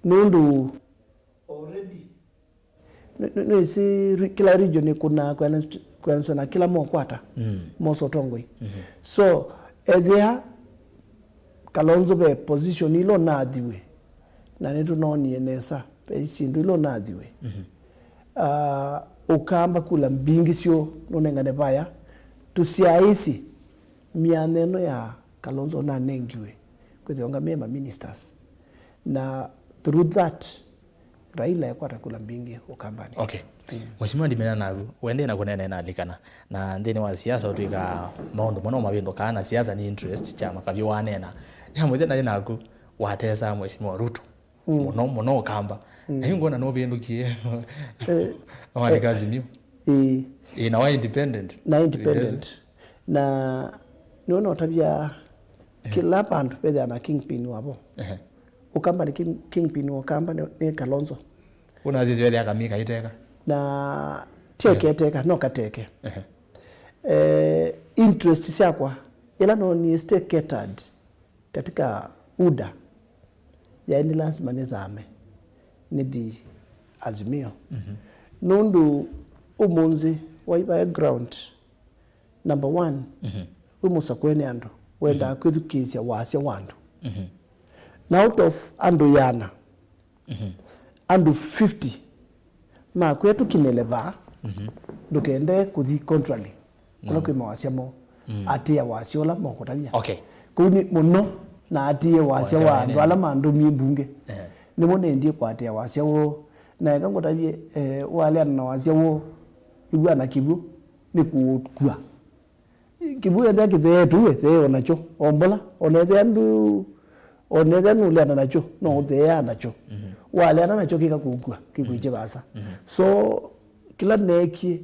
Nũndũ already nĩ-, nĩ-, nĩsĩ re-, kĩla region ĩkũnaa kwĩana-, kwĩanĩsw'a na kĩla mokwata, mosa ũtongoi. So, ethĩa Kalonzo ve position ila ũnathiwe, na nĩtũnoonie nesa, ve syĩndũ ila ũnathiwe. Ah, Ũkamba kula mbingĩ syoo nũnengane vaya, tũsyaĩsĩ myanya ĩno ya Kalonzo ũnanengiwe kwĩthĩwa ngamĩe ma ministers. Na through that, Raila ekwata kula mbingĩ Ũkambanĩ. Okay. Mheshimiwa, ndimena naku, wendee na kũnena nalikana. Na nthĩnĩ wa siasa ũtwĩka maũndũ mũno mavĩndũkaa, na siasa nĩ interest, kyama kavyu wanena. Ya mũthya naĩ naku, watesa Mheshimiwa Ruto. Mũno, mũno Ũkamba. Na yu ngwona nũvĩndũkie. Walika Azimio. Ĩĩ. Ĩĩ, na wa independent. Na independent. Yes. Na nĩwona ũtavya kĩla vandũ vethĩa na kingpin wavo. Ehe. Ũkamba nĩ king-, kingpin wa Ũkamba nĩ, nĩ Kalonzo. Ũnasisyo ethĩa kamika iteka. Na teke teka, no kateke. Ehe. Eh, interest syakwa, ĩla noonie stay catered katika UDA, yaĩ nĩ lazima nĩthame, nĩthi Azimio. Nũndũ ũmũnthĩ waivae ground, number one, wĩ mũsakũe nĩ andũ, wendaa kwĩthukĩĩsya wasya wa andũ. Na out of andũ ĩana, andũ fifty makwĩa tũkinĩle vaa, ndũkende kũthi contrary kũla kwĩ mawasya moo. Atĩĩa wasya ũla mokũtavya. Okay. Kũu nĩ mũno na atĩĩe wasya wa andũ ala mandũmie mbunge. Nĩmo nendie kũatĩĩa wasya woo. Na eka ngũtavye, eh, waleana na wasya woo, ĩw'a na kĩw'ũ nĩ kũkw'a. Kĩw'ũ ethĩa kĩtheetwe, we thee o nakyo, o mbola, o na ethĩa ndũ, o na ethĩa nũleana nakyo, no ũtheea nakyo. Waleana nakyo kĩka kũkw'a, kĩkwĩkye vaasa. So, kĩla neekie,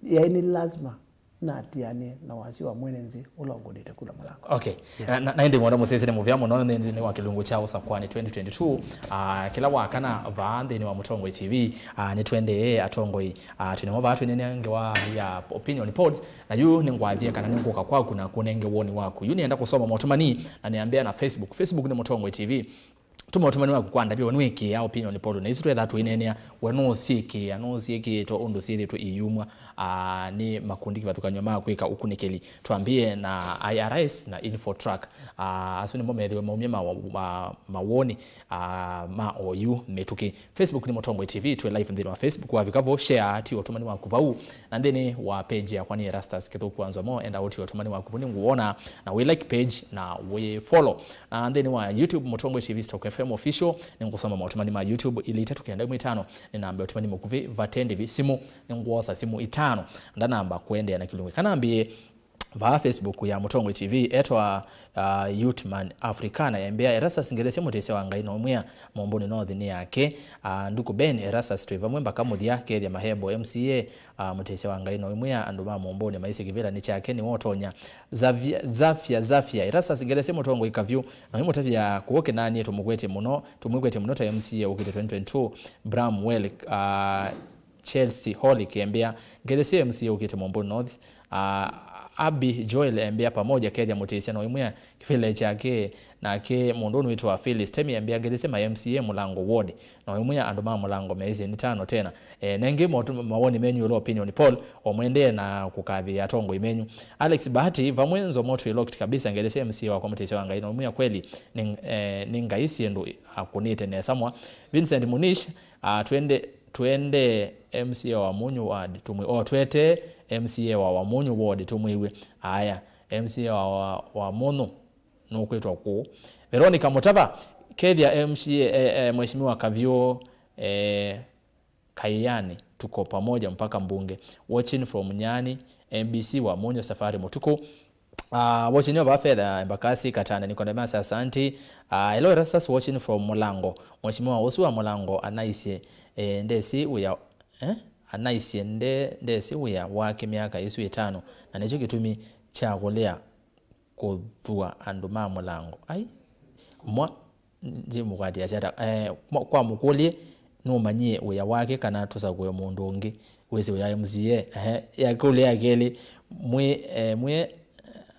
yaĩ nĩ lazima natĩanĩe na wasya wa mwene nthĩ ũla ũngũnĩte kula mũlango. Okay. Na, na, na ĩndĩ mwana mũsese nĩ mũvea mũno nthĩnĩ wa kĩlungu kya Ũsakwani twenty twenty-two. Ah, kĩla wakana vaa nthĩnĩ wa Mũtongoi T V, ah, nĩtwendee atongoi, ah, twĩnamo vaa twĩnene ngewa ya opinion polls. Na yu nĩngwathie kana nĩngũka kwaku na kũnenge woni waku. Yu nĩenda kũsoma motũmani na nĩambĩa na Facebook. Facebook nĩ Mũtongoi T V. Tũma ũtũmani waku kwa ndavya, we nĩwĩkĩĩa opinion poll, na isu twetha tũineenea, we nũũsyĩkĩĩa, nũũsyĩkĩĩtwe ũndũ syĩthĩtwe iyumwa, aa, nĩ makundi kĩvathũkany'o ma kwĩka ũkunĩkĩli. Twambĩĩe na I R S na Infotrack. Aa, asu nĩmo methĩwe maumya ma, ma, mawoni, aa, ma oyu mĩtũkĩ. Facebook nĩ Mũtongoi T V, twĩ live nthĩnĩ wa Facebook, wavika vo, share, ti ũtũmani waku vau. Na nthĩnĩ wa page yakwa nĩ Erastus Kĩthũku wa Nzomo, enda ũti ũtũmani waku vau nĩngũwona, na wĩ like page na wĩ follow. Na nthĩnĩ wa YouTube, Mũtongoi T V Stock F M Official, nĩngũsoma maũtũmani ma YouTube, ilĩ itatũ kenda ĩmwe itano, nĩ namba ya ũtũmani mũkuvĩ, vate ndĩvi simũ, nĩngwosa simũ itano, ndanamba kũendeea na kĩlungu. Kana mbĩe vaa Facebook ya Mũtongoi T V, etwa, uh, Youthman Africana, embea, Erastus Ngelesya, mũtĩsya wa Ngai no mwĩa, Momboni North nĩ yake, uh, Nduku Ben, Erastus twĩ vamwe mpaka mũthya, Kethya Mahebo M C A, uh, mũtĩsya wa Ngai no mwĩa, andũ ma Momboni maisye kĩvĩla nĩ kyake, nĩwe ũtonya. Zavia, Zafia, Zafia, Erastus Ngelesya, Mũtongoi Kavyũ, no imũtavya kũũ Kĩnani, tũmũkwetye mũno, tũmwĩkwetye mũno ta M C A ũkĩte twenty twenty-two, Bramwell, uh, Chelsea Holic embea, Ngelesya M C A ũkĩte Momboni North. Ah, Abby Joel embea, pamoja Kethya mũtĩsya no imwĩa kĩvĩla kyake, nake mũndũ ũnũ wĩtwa Phyllis Temi embea, Ngelesya ma M C A Mũlango Ward no imwĩa, andũ ma Mũlango meĩsye nĩ tano tena. Eh, nengĩ motu-, mawoni menyu ĩũlũ opinion poll, o mwendee na kũkathĩĩa atongoi menyu. Alex Bahati, vamwe Nzomo twĩ locked kabisa, Ngelesya M C A wakwa mũtĩsya wa Ngai no imwĩa, kweli nĩ, eh, nĩ Ngai syĩndũ akũnĩte nesa mwa. Vincent Munish, ah, twende Twende M C A wa Wamunyu Ward tũmwĩ-, oh, twete M C A wa Wamunyu Ward tũmwĩw'e. Aya, M C A wa, wa, Wamunyu nũkwĩtwa kũũ. Veronica Mutava, Kethya M C A, eh, eh, Mheshimiwa Kavyũ, eh, Kaiani, tuko pamoja mpaka mbunge. Watching from Nyani, M B C Wamunyu Safari Mũtukũ. Ah, watching over Fedha, Embakasi, Katana, Nicodemus, asante. Ah, hello, Erastus, watching from Mũlango. Mheshimiwa ũsu wa Mũlango anaisye, eh, ndesĩ wĩa, eh? Anaisye nde-, ndesĩ wĩa wake myaka ĩsu ĩtano, na nĩkyo kĩtumi kya kũlea kũthua andũ ma Mũlango. Ai, mwa, Ndimũkwatĩasya ata, eh, mwa-, kwa mũkũlye, nũmanyie wĩa wake kana tũsakũe mũndũ ũngĩ wĩsĩ wĩa M C A? Ehe, ya kũlya ya kelĩ, mwĩ, eh, mwĩ,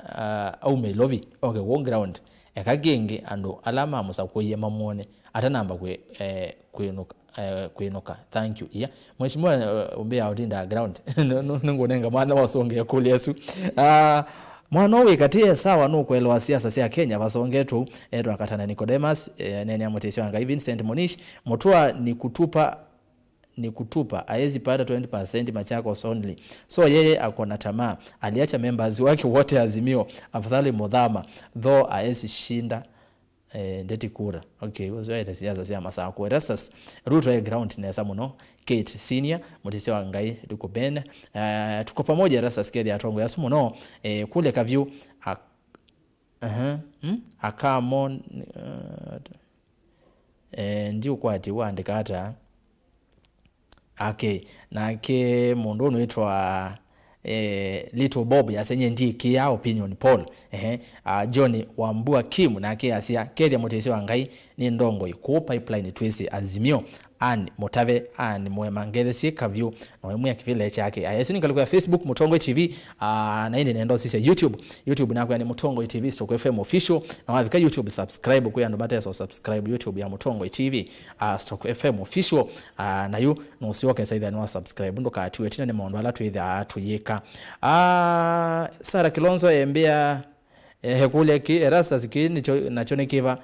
ah, aume Ilovi, oke kũũ ground. Eka kĩngĩ andũ ala mamũsakũie mamwone, atanamba kwĩ-, eh, kwĩnũka, eh, kwĩnũka. Thank you. Ia, Mheshimiwa, eh, ũmbĩa ũtinda ground. Nũ-, nũ-, nĩngũnenga mwana wasongea kũlya ĩsu. Ah, Mwana ũũ wĩ katĩ e sawa, nũkũelewa siasa sya Kenya, vasongetwe ũu, etwa Katana Nicodemus, eh, neenea mũtĩsya wa Ngai Vincent Munish, Mutua ni kutupa, ni kutupa, haezi pata twenty percent, Machakos only. So yeye ako na tamaa, aliacha members wake wote Azimio, afadhali Muthama, though haezi shinda, eh, ndeti kura. Okay, ũsu aĩte siasa sya Masakũ. Erastus, Ruto e ground nesa mũno. Kate Senior, mũtĩsya wa Ngai, Nduku Ben. Eh, tuko pamoja, Erastus, Kethya atongoi asu mũno. Eh, kule Kavyũ, a-, aha, hmm? Akamon, eh, eh, ndiũkwati waandĩka ata? Okay. Nake mũndũ ũnũ wĩtwa, eh, Little Bob yasya, "Nyie ndiĩkĩaa opinion poll." Ehe. Ah, John Wambua Kim nake asya, "Kethya mũtĩsya wa Ngai nĩ ndongoi kũũ Pipeline twĩsĩ Azimio." Ann Mũtave, Ann Mwema, Ngelesya Kavyũ no imwĩa kĩvĩla kyake. Aya, ĩsu nĩ ngalĩko ya Facebook, Mũtongoi T V, ah, na ĩndĩ nenda ũsisya YouTube. YouTube nakwĩa nĩ Mũtongoi T V Stock F M Official, na wavika YouTube, subscribe. Kwĩ andũ matesa subscribe YouTube ya Mũtongoi T V, ah, Stock F M Official, ah, na yu nũsyoke saitha nĩwa subscribe, ndũkatiwe ĩtina nĩ maũndũ ala twĩthaa tũyĩka. Ah, Sarah Kilonzo embĩa, eh, ekũlya kĩ, Erastus, kĩ nĩkyo, nakyo nĩ kĩva,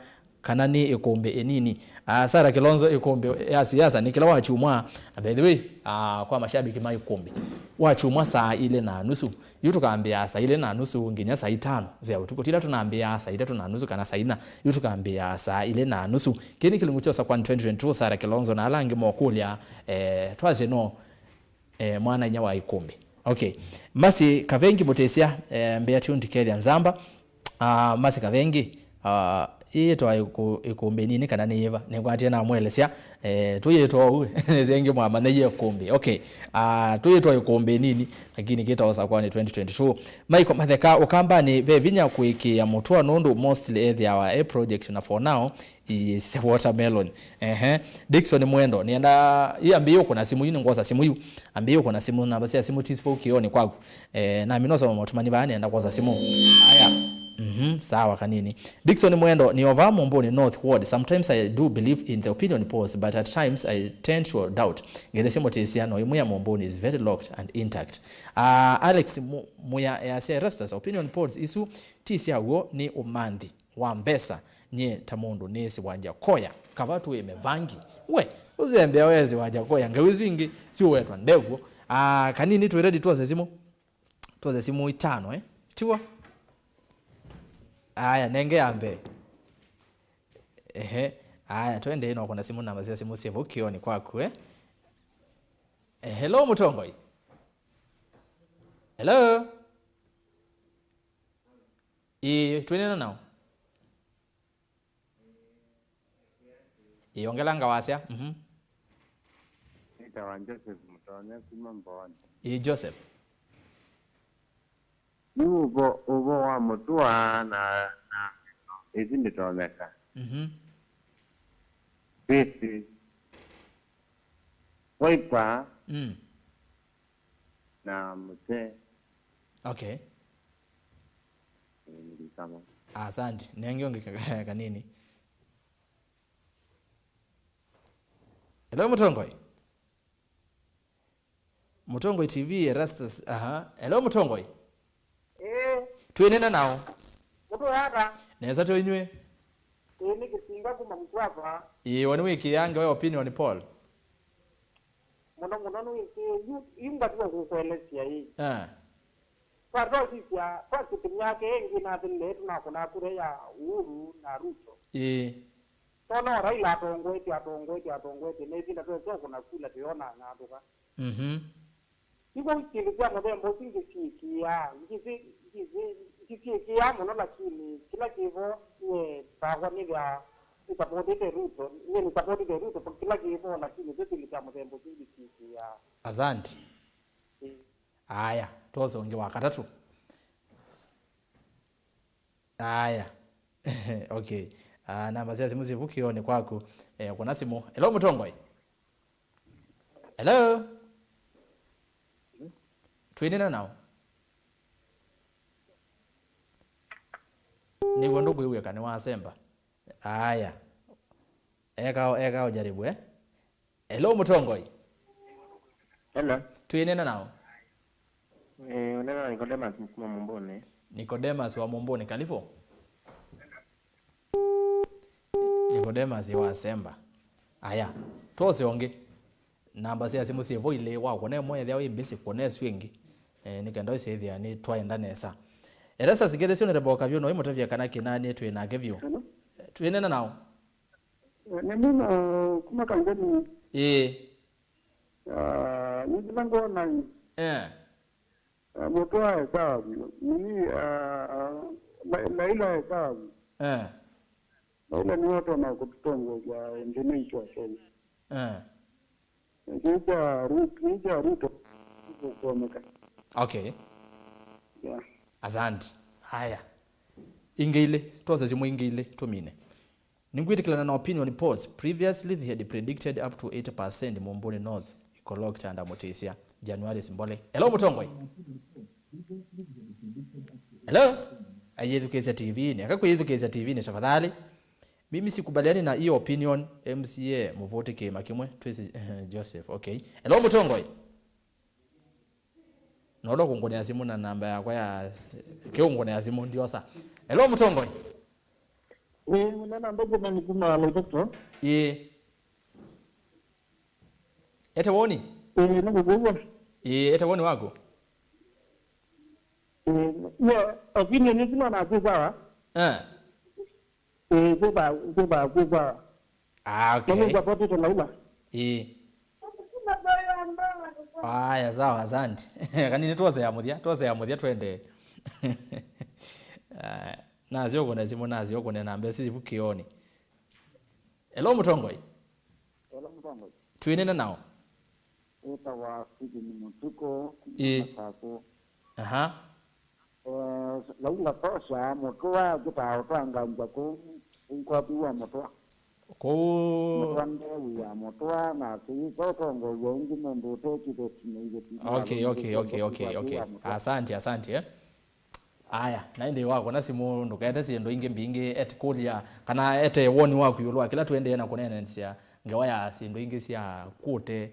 kana nĩ ĩkũmbĩ ĩnini? Ah, Sarah Kilonzo, ĩkũmbĩ ya siasa nĩ kĩla wakyumwa. Na by the way, ah, kwa mashabiki ma ĩkũmbĩ, wakyumwa saa ilĩ na nusu, yu tũkambĩaa saa ilĩ na nusu nginya saa itano sya ũtukũ. Tila tũnambĩaa saa itatũ na nusu kana saa ina, yu tũkambĩaa saa ilĩ na nusu. Kĩĩ nĩ kĩlungu kyosa kwa twenty twenty-two, Sarah Kilonzo na ala angĩ mokũlya, eh, twasye no, eh, mwana inya wa ĩkũmbĩ. Okay. Masi Kavengi mũtĩsya, eh, mbĩa tuned Kethya Nzamba. Ah, Masi Kavengi, ah, ĩyĩtwa ĩkũ-, ĩkũmbĩ nini kana nĩ yĩva? Nĩngwatie namwelesya, eh, tũyĩtwa ũu, nĩsengĩ mwamanyĩie ĩkũmbĩ. Okay. Ah, tũyĩtwa ĩkũmbĩ nini, lakini kĩtaosa kwani twenty twenty-two. Michael Matheka, Ũkambanĩ ve vinya kũĩkĩĩa Mũtua nũndũ mostly ethĩawa e project na for now, Yes, watermelon. Ehe. Dickson Mwendo, nĩenda, ĩ ambĩĩe ũkũna simũ yu, nĩngwosa simũ yu. Ambĩĩe ũkũna simũ, namba sya simũ ti vau kĩonĩ kwaku. Eh, nami nosoma maũtũmani vaa, nĩenda kwosa simũ. Aya. Mhm, sawa kanini. Dickson Mwendo, nĩ ova Mumbuni North Ward. Sometimes I do believe in the opinion polls, but at times I tend to doubt. Ngethesia Mutisia no imwe ya Mumbuni is very locked and intact. Ah, Alex Mu-, Muya yasya Erastus, opinion polls isu ti sya w'o, nĩ umanthi wa mbesa. Nyie ta mundu nĩsĩ Wanjakoya, kava tuime vangi. We, ũzembea wesĩ Wanjakoya, ngau isu ingĩ siũwetwa ndew'o. Ah, kanini twĩ ready twose simu. Twose simu itano, eh? Tiwa? Aya, nenge ya mbee. Ehe. Aya, twende ino kuna simu namba cia simu syĩ vau kioni kwaku, eh? Eh, hello, Mũtongoi. Hello? Ĩĩ, twĩnena nao. Ĩĩ, ongelanga wasya. Mhm. Nĩtawa Joseph Mũtonya kuma Mbooni. Ĩĩ, Joseph. Yu ũvo, ũvo wa mũtũa na, na ĩthi ndĩtonyeka. Mhm. Fisi. Waipa. Mm. Na mũte. Okay. Nĩlikama. Asante. Nenge ũngĩ ka-, kanini. Hello, Mũtongoi. Mũtongoi T V, Erastus, aha. Hello, Mũtongoi. Ĩĩ. Twĩnena nao. Mũtũe ata? Nesa tũinywe. Ĩĩ, nĩ Kĩsinga kuma Mtwapa. Ĩĩ, wani wĩkĩange we opinion poll. Mũno mũno nĩwĩkĩe yu, yu ngatiwa kũkũelesya ĩĩ. Ah. Twatosisya, twakĩtũmya ake ĩngĩ nathĩlile tũnakũna kura ya Uhuru na Ruto. Ĩĩ. Tona o Raila atongoetye, atongoetye, atongoetye, na ĩvinda twesa ũkũna kula tũyona ng'athũka. Mhm. Nĩkw'o syĩndũ sya mũthemba ũsu ngĩsyĩkĩaa, ngĩsĩ-, ngĩsĩ-, ngĩsyĩkĩaa mũno, lakini kĩla kĩvo nyie takwa nĩthĩa nĩsapotĩte Ruto, nyie nĩsapotĩte Ruto kĩla kĩvo, lakini syo syĩndũ sya mũthemba ũsu ngĩsyĩkĩaa. Asante. Ĩĩ. Aya, twose ũngĩ wa katatũ. Aya. Okay. Ah, namba sya simu syĩ vu kĩonĩ kwaku. Eh, kuna simu. Hello, Mũtongoi. Hello? Twĩnena nao? Nĩw'o ndũkwĩw'ĩka nĩwasemba. Aya. Eka, eka ũjaribu, eh? Hello, Mũtongoi. Hello. Twĩnena nao? Eh, ũnena na Nicodemus kuma Mũmbũnĩ. Nicodemus wa Mũmbũnĩ, karibu. Nicodemus wa Semba. Aya, twose ũngĩ. Namba sya simũ syĩ vo ilĩ, wa kũne mwe ethĩa wĩ busy, kũne ĩsu ĩngĩ. Eh, nĩ kenda ũsyĩthĩa nĩ twaenda nesa. Erastus, ngethesyonere mboka vyũ, no imũtavya kana kĩna nĩ twĩ nake vyũ. Hello? Twĩnena nao? Eh, nĩ mũno kuma Kangemi. Ĩĩ. Ah, nĩ kĩla ngona ĩ. Eh. Ah, mũtwe aĩ sawa vyũ. Nini, ah, ah, La-, Laila aĩ sawa vyũ. Eh. Laila nĩwe ũtonya kũtũtongoesya nthĩ nĩ itũ Akenya. Eh. Kĩu kya Ruto, kĩu kya Ruto kũoneka. Okay. Yeah. Asante. Haya. Ingĩ ilĩ, twose simũ ingĩ ilĩ, tũmine. Nĩngwĩtĩkĩlana na opinion polls. Previously, they had predicted up to eighty percent Mumbuni North, Ikolokta and Amutisia, January Simbole. Hello, Mũtongoi. Hello? Ayĩthukĩĩsya T V-inĩ. Aka kwĩyĩthukĩĩsya T V-inĩ, tafadhali. Mimi sikubaliani na hiyo opinion, M C A, mũvũtĩ kĩĩma kĩmwe, twĩsĩ, Joseph, okay. Hello, Mũtongoi. Nola kũngũnĩa simũ na namba yakwa ya, kĩũngũnĩa simũ ndiosa. Hello, Mũtongoi. Ĩĩ, mũnena Benjamin kuma Loitoktok. Ĩĩ. Ete woni? Ĩĩ, nĩkũkwĩw'a. Ĩĩ, ete woni waku. Ĩĩ, yeah, opinion isu no naku sawa. Eh. Ĩĩ, kwĩva, kwĩva, kwĩva. Ah, okay. Nĩngũsapotĩte Laila. Ĩĩ. Aya, sawa, asante. Kanini twose ya mũthya, twose ya mũthya twende. Ah, nasyo kũne simũ, nasyo kũne namba isu ivu kĩonĩ. Hello, Mũtongoi. Hello, Mũtongoi. Twĩnena nao? Ĩtawa Stephen Mũtuku, kuma Ĩĩ. Masakũ. Aha. Eh, Laila tosha, mũtũa akĩtaa ũtwangangya kũu, ũngwapi wa mũtũa. Kũu. Mũtũa ndewia mũtũa, na kĩyĩsa ũtongoew'a ũngĩ mũndũ ũte kĩveti na iveti. Okay, okay, okay, okay, okay. Asante, asante, eh. Aya, na ĩndĩ wakũna simũ, ndũkaete syĩndũ ingĩ mbingĩ, et kũlya, kana ete woni waku ĩũlũ wa kĩla tũendee na kũneenesya ngewa ya syĩndũ ingĩ sya kũte,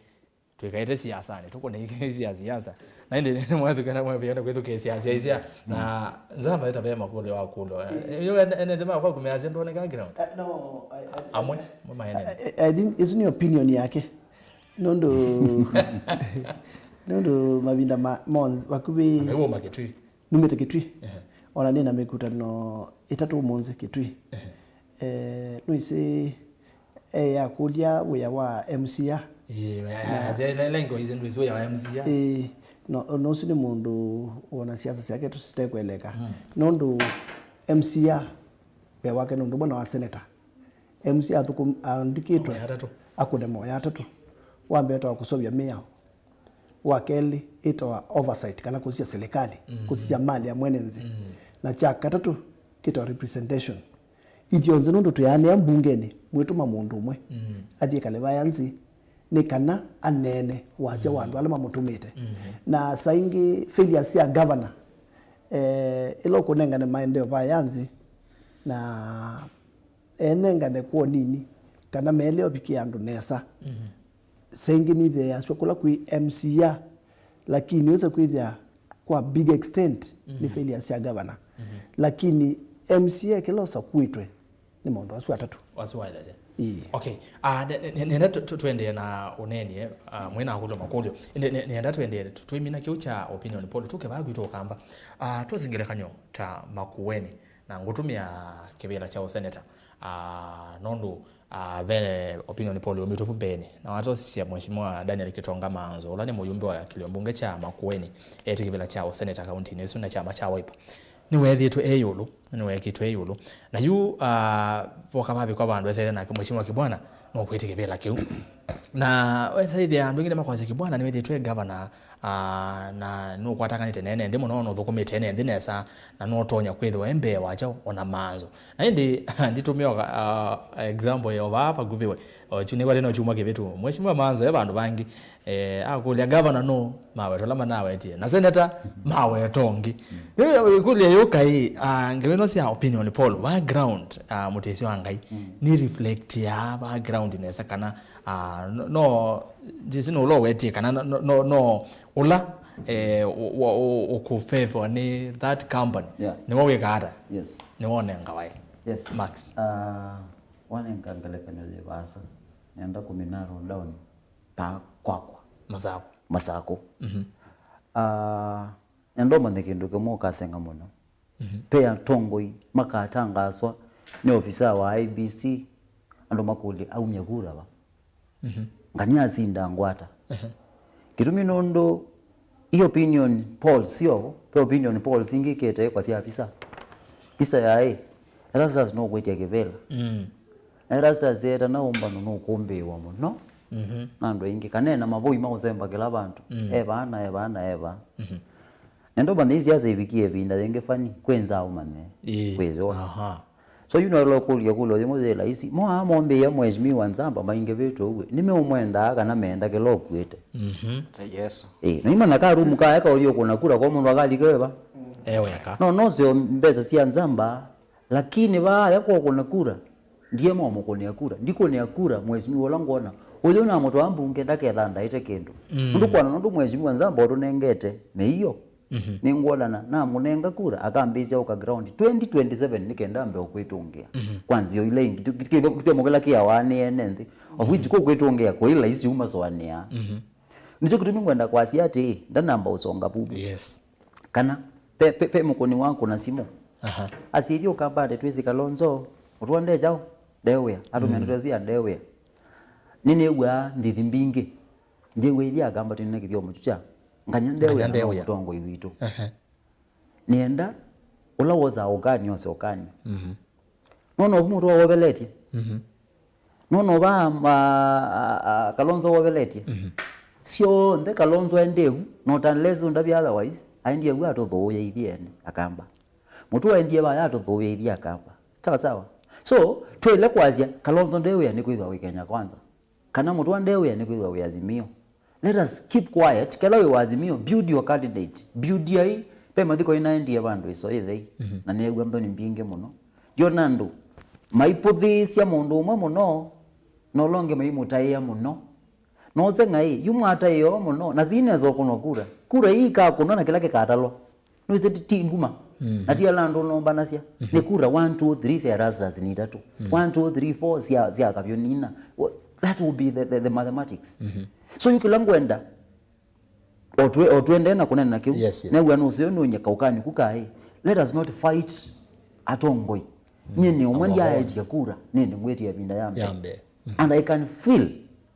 twĩkaete siasanĩ, tũkũne ingĩ sya siasa. Na ĩndĩ nĩmwathũkana mwambĩĩa na kwĩthũkĩa siasa isya, na nzama ĩta ve makũlyo wa kũlwa. Yu ene, ene nthĩ makwa kũmeasya ndoneka ground. Uh, no, I, I, Amwe, mwe maenene. I, I think ĩsu nĩ opinion yake. Nũndũ, nũndũ mavinda ma, mons, vakuvĩ Nĩw'o makĩtwi. Numĩte Kitui. Ehe. Ona nĩ na mĩkutano ĩtatũ ũmũnthĩ Kitui. Ehe. Eh, nũĩsĩ, eh, yakũlya wĩa wa M C A. Ĩĩ, ya, ya, ya, ya, lengo hizi ndio hizo ya M C A. Ĩĩ, no, no, ũsu nĩ mũndũ wona siasa syake tũsitekweleka. Mm. Nũndũ M C A wĩa wake nĩ ũndũ ũmwe na wa senator. M C A athũkũm-, aandĩkĩtwe Moya atatũ. Akũne moya atatũ. Wa mbee ĩtawa kũseũvya mĩao. Wa kelĩ ĩtawa oversight, kana kũsisya serikali, mm, kũsisya mali ya mwene nthĩ. Mm. Na kya katatũ kĩtawa representation. Ithyonthe nũndũ twĩanĩa mbungenĩ, mwĩtũma mũndũ ũmwe, mm, athiĩ kale vaya nthĩ, nĩ kana aneene wasya wa, mm, andũ ala mamũtũmĩte. Mm. Na saa ingĩ failures sya governor, eh, ĩla ũkũnengane maendeeo vaya nthĩ, na enengane kwa ũnini, kana meele ũvikĩa andũ nesa. Mhm. Saa ingĩ nĩtheeasw'a kũla kwĩ M C A, lakini wĩsa kwĩthĩa kwa big extent nĩ, mhm, failure sya governor. Mhm. Lakini M C A kĩla ũsakuĩtwe nĩ maũndũ asu atatũ. Asu waelesya. Ĩĩ. Okay. Ah, ne-, ne-, ne-, nenda tu-, tu-, tuendee na ũnenie, ah, mwĩna akũlyo makũlyo. Ne-, ne-, nenda tuendee tu-, twĩmina kĩu kya opinion poll. Tuke vaa kwitũ Ũkamba. Ah, twose ngelekany'o ta Makueni. Na ngũtũmĩa kĩvĩla kya ũseneta, ah, nũndũ, ah, ve opinion poll yũmĩtwe vu mbeenĩ, na watosisya Mheshimiwa Daniel Kitonga Maanzo, ũla nĩ mũyumbe wa kĩlio mbunge kya Makueni, etĩ kĩvĩla kya ũseneta kauntinĩ ĩsu na kyama kya Wiper. Nĩweethĩtwe e ĩũlũ, nĩweekĩtwe e ĩũlũ. Na yu, ah, voka vavikwa vandũ esaĩthya nake Mheshimiwa Kibwana nũkwĩtĩ kĩvĩla kĩu. Na wesaĩthya andũ aingĩ nĩmakwasya Kibwana nĩwĩthĩtwe e gavana, ah, na nũkwatakanĩte na ene nthĩ mũno, nũthũkũmĩte ene nthĩ nesa, na nũtonya kwĩthĩwa e mbee wa kyaũ ona Maanzo. Na ĩndĩ nditũmĩa, ah, example ya vaa vakuvĩ we. O kyu nĩkwatene o kyumwa kĩvĩtu. Mheshimiwa Maanzo e vandũ vangĩ, eh, akũlya gavana nũ, maweta ũla manawetie. Na seneta, maweta ũngĩ. Ĩkũlya yũkaĩ, ah, ngewa ĩno sya opinion poll, background, ah, mũtĩsyo wa Ngai, nĩ reflectia background nesa kana, ah, no, no, Jesse nũla ũwetie kana no, no, no, no, ũla, eh, ũ-, ũ-, ũ-, ũkũfavor nĩ that company. Yeah. Nĩwe wĩka ata? Yes. Nĩwe ũnengawa ĩ? Yes. Max. Ah, wanenga ngelekany'o yĩ vaasa. Nenda kũmĩnarrow down pa kwakwa. Masakũ. Masakũ. Mhm. Ah, nenda ũmanye kĩndũ kĩmwe ũkasenga mũno. Mhm. Ve atongoi makatangaswa nĩ ofisa wa I E B C, andũ makũlye aumya kura va. Mhm. Ngania asinda ngwata. Ehe. Kĩtumi nũndũ i opinion polls syo, ve opinion polls ingĩ ikĩte kwa sya visa. Visa yaĩ, Erastus nũkwĩtya kĩvĩla. Mm. Na Erastus eeta na ũmbano nũkũmbĩĩwa mũno, mhm, na andũ aingĩ. Kana ena mavũi ma ũsemba kĩla vandũ. Mm. E vaa na e vaa na e vaa. Mhm. Nendo manya ii siasa ivikie ĩvinda yĩngĩ fani, kwĩ nza ũmanye. Ĩĩ. Kwĩthĩwa. Aha. So, you know, ĩla ũkũlya kũlyo yĩmwe yĩ laisi. Mo aa mombĩĩa Mheshimiwa Nzamba maingĩvĩtwe ũw'e. Nĩmeũmwendaa kana meenda kĩla ũkuĩte. Mhm. Yesu. Ĩĩ, noimanya ka rumu kae kaũthi ũkũna kura kwa mũndũ akalike weva. E weka. No, no syo mbesa sya Nzamba, lakini vaaya kwa ũkũna kura. Ndiema ũmũkũnĩa kura. Ndikũnĩa kura, mheshimiwa ũla ngwona. Ũyũ namũtwaa mbunge ndaketha ndaĩte kĩndũ. Mm. Nũndũ kwana nũndũ mheshimiwa Nzamba ũtũnengete mĩio. Mhm. Nĩngwonana, namũnenga kura, akambĩĩsya ũka ground twenty twenty-seven nĩ kenda ambe ũkwĩtũngĩa. Mhm. Kwa nzĩa ila ingĩ, tu-, tu-, tu-, tũtemũkĩla kĩawa nĩ ene nthĩ. Of which kũkwĩtũngĩa kũĩ laisi umasũanĩa. Mhm. Nĩkyo kĩtumi ngwenda kwasya atĩĩ, ndanamba ũsonga vuvu. Yes. Kana, pe, pe, pe mũkũni wakũna simũ. Aha. Asya ithyĩ Ũkambani twĩsĩ Kalonzo, ũtũa nde kyaũ? Nde wĩa. Atũmĩa ndeto isu ya nde wĩa. Nĩnĩw'aa ndithi mbingĩ. Ndyĩw'a ithyĩ Akamba twĩna kĩthyomo kyu kya nganya nde wĩa. Nganya nde wĩa. Mũtongoi witũ. Ehe. Nĩenda ũla wosaa ũkany'o ose ũkany'o. Mhm. Nona ũvu mũtwe woveletye. Mhm. Nona ũva, a, a, a, Kalonzo woveletye. Mhm. Syonthe Kalonzo aendie vu, not unless ũndavya otherwise, aendie vu atũthũũya ithyĩ ene Akamba. Mũtwe aendie vaya atũthũũya ithyĩ Akamba. Sawa sawa. So, twĩle kwasya, Kalonzo nde wĩa nĩ kwĩthwa wĩ Kenya Kwanza. Kana Mũtũa nde wĩa nĩ kwĩthwa wĩ Azimio. Let us keep quiet. Kethwa wĩ wa Azimio, build your candidate. Build ai Ve mathiko ĩnaendie vandũ ĩso ĩthei, na nĩew'a nthoni mbingĩ mũno. Ndiona andũ maipũthĩĩsya mũndũ ũmwe mũno, na ũla ũngĩ maimũtaĩa mũno. Nose ng'ai, yu mwataĩawa mũno, na sinesa ũkũnwa kura. Kura ii ikakũnwa na kĩla kĩkatalwa. Nĩwĩsĩ ti, ti nguma. Na ti ala andũ ũnombanasya. Nĩ kura one, two, three, sya Erastus nĩ itatũ. One, two, three, four sya, sya Kavyo nina. Wha-, that will be the, the, the mathematics. So yu kĩla ngwenda, o twe-, o tũendee na kũneena kĩu, yes, yes, new'a nũseo nũnyeka ũkani ku kaĩ. Let us not fight atongoi. Nyie nĩ ũmwe ndyaetie kura, nĩ nĩngwĩtie ĩvinda ya mbee. Ya mbee. And I can feel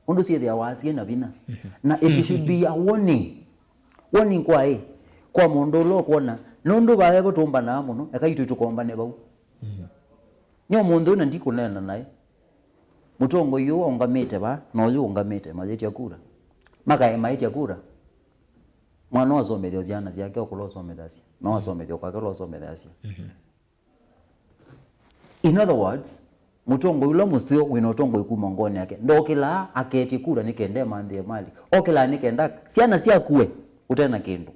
ũndũ syĩthĩawa syĩ na vinya. Na it should be a warning. Warning kwa ĩ? Kwa mũndũ ũla ũkwona, nũndũ vaevo tũmbanaa mũno, eka itũ tũkombane vau. Nyo mũnthĩ ũna ndikũneena naĩ. Mũtongoi ũũ aũngamĩte vaa, na ũyũ ũngamĩte, mayĩtya kura. Makae mayĩtya kura. Mwana ũũ asomethya syana syake, ũkũla ũsomethasya, na ũũ asomethya kwake ũla ũsomethasya. In other words, mũtongoi ũla mũseo wĩna ũtongoi kuma ngoni yake ndokĩlaa aketye kura nĩ kenda ĩmanthĩe mali. Okĩlaa nĩ kenda syana syakue ũte na kĩndũ.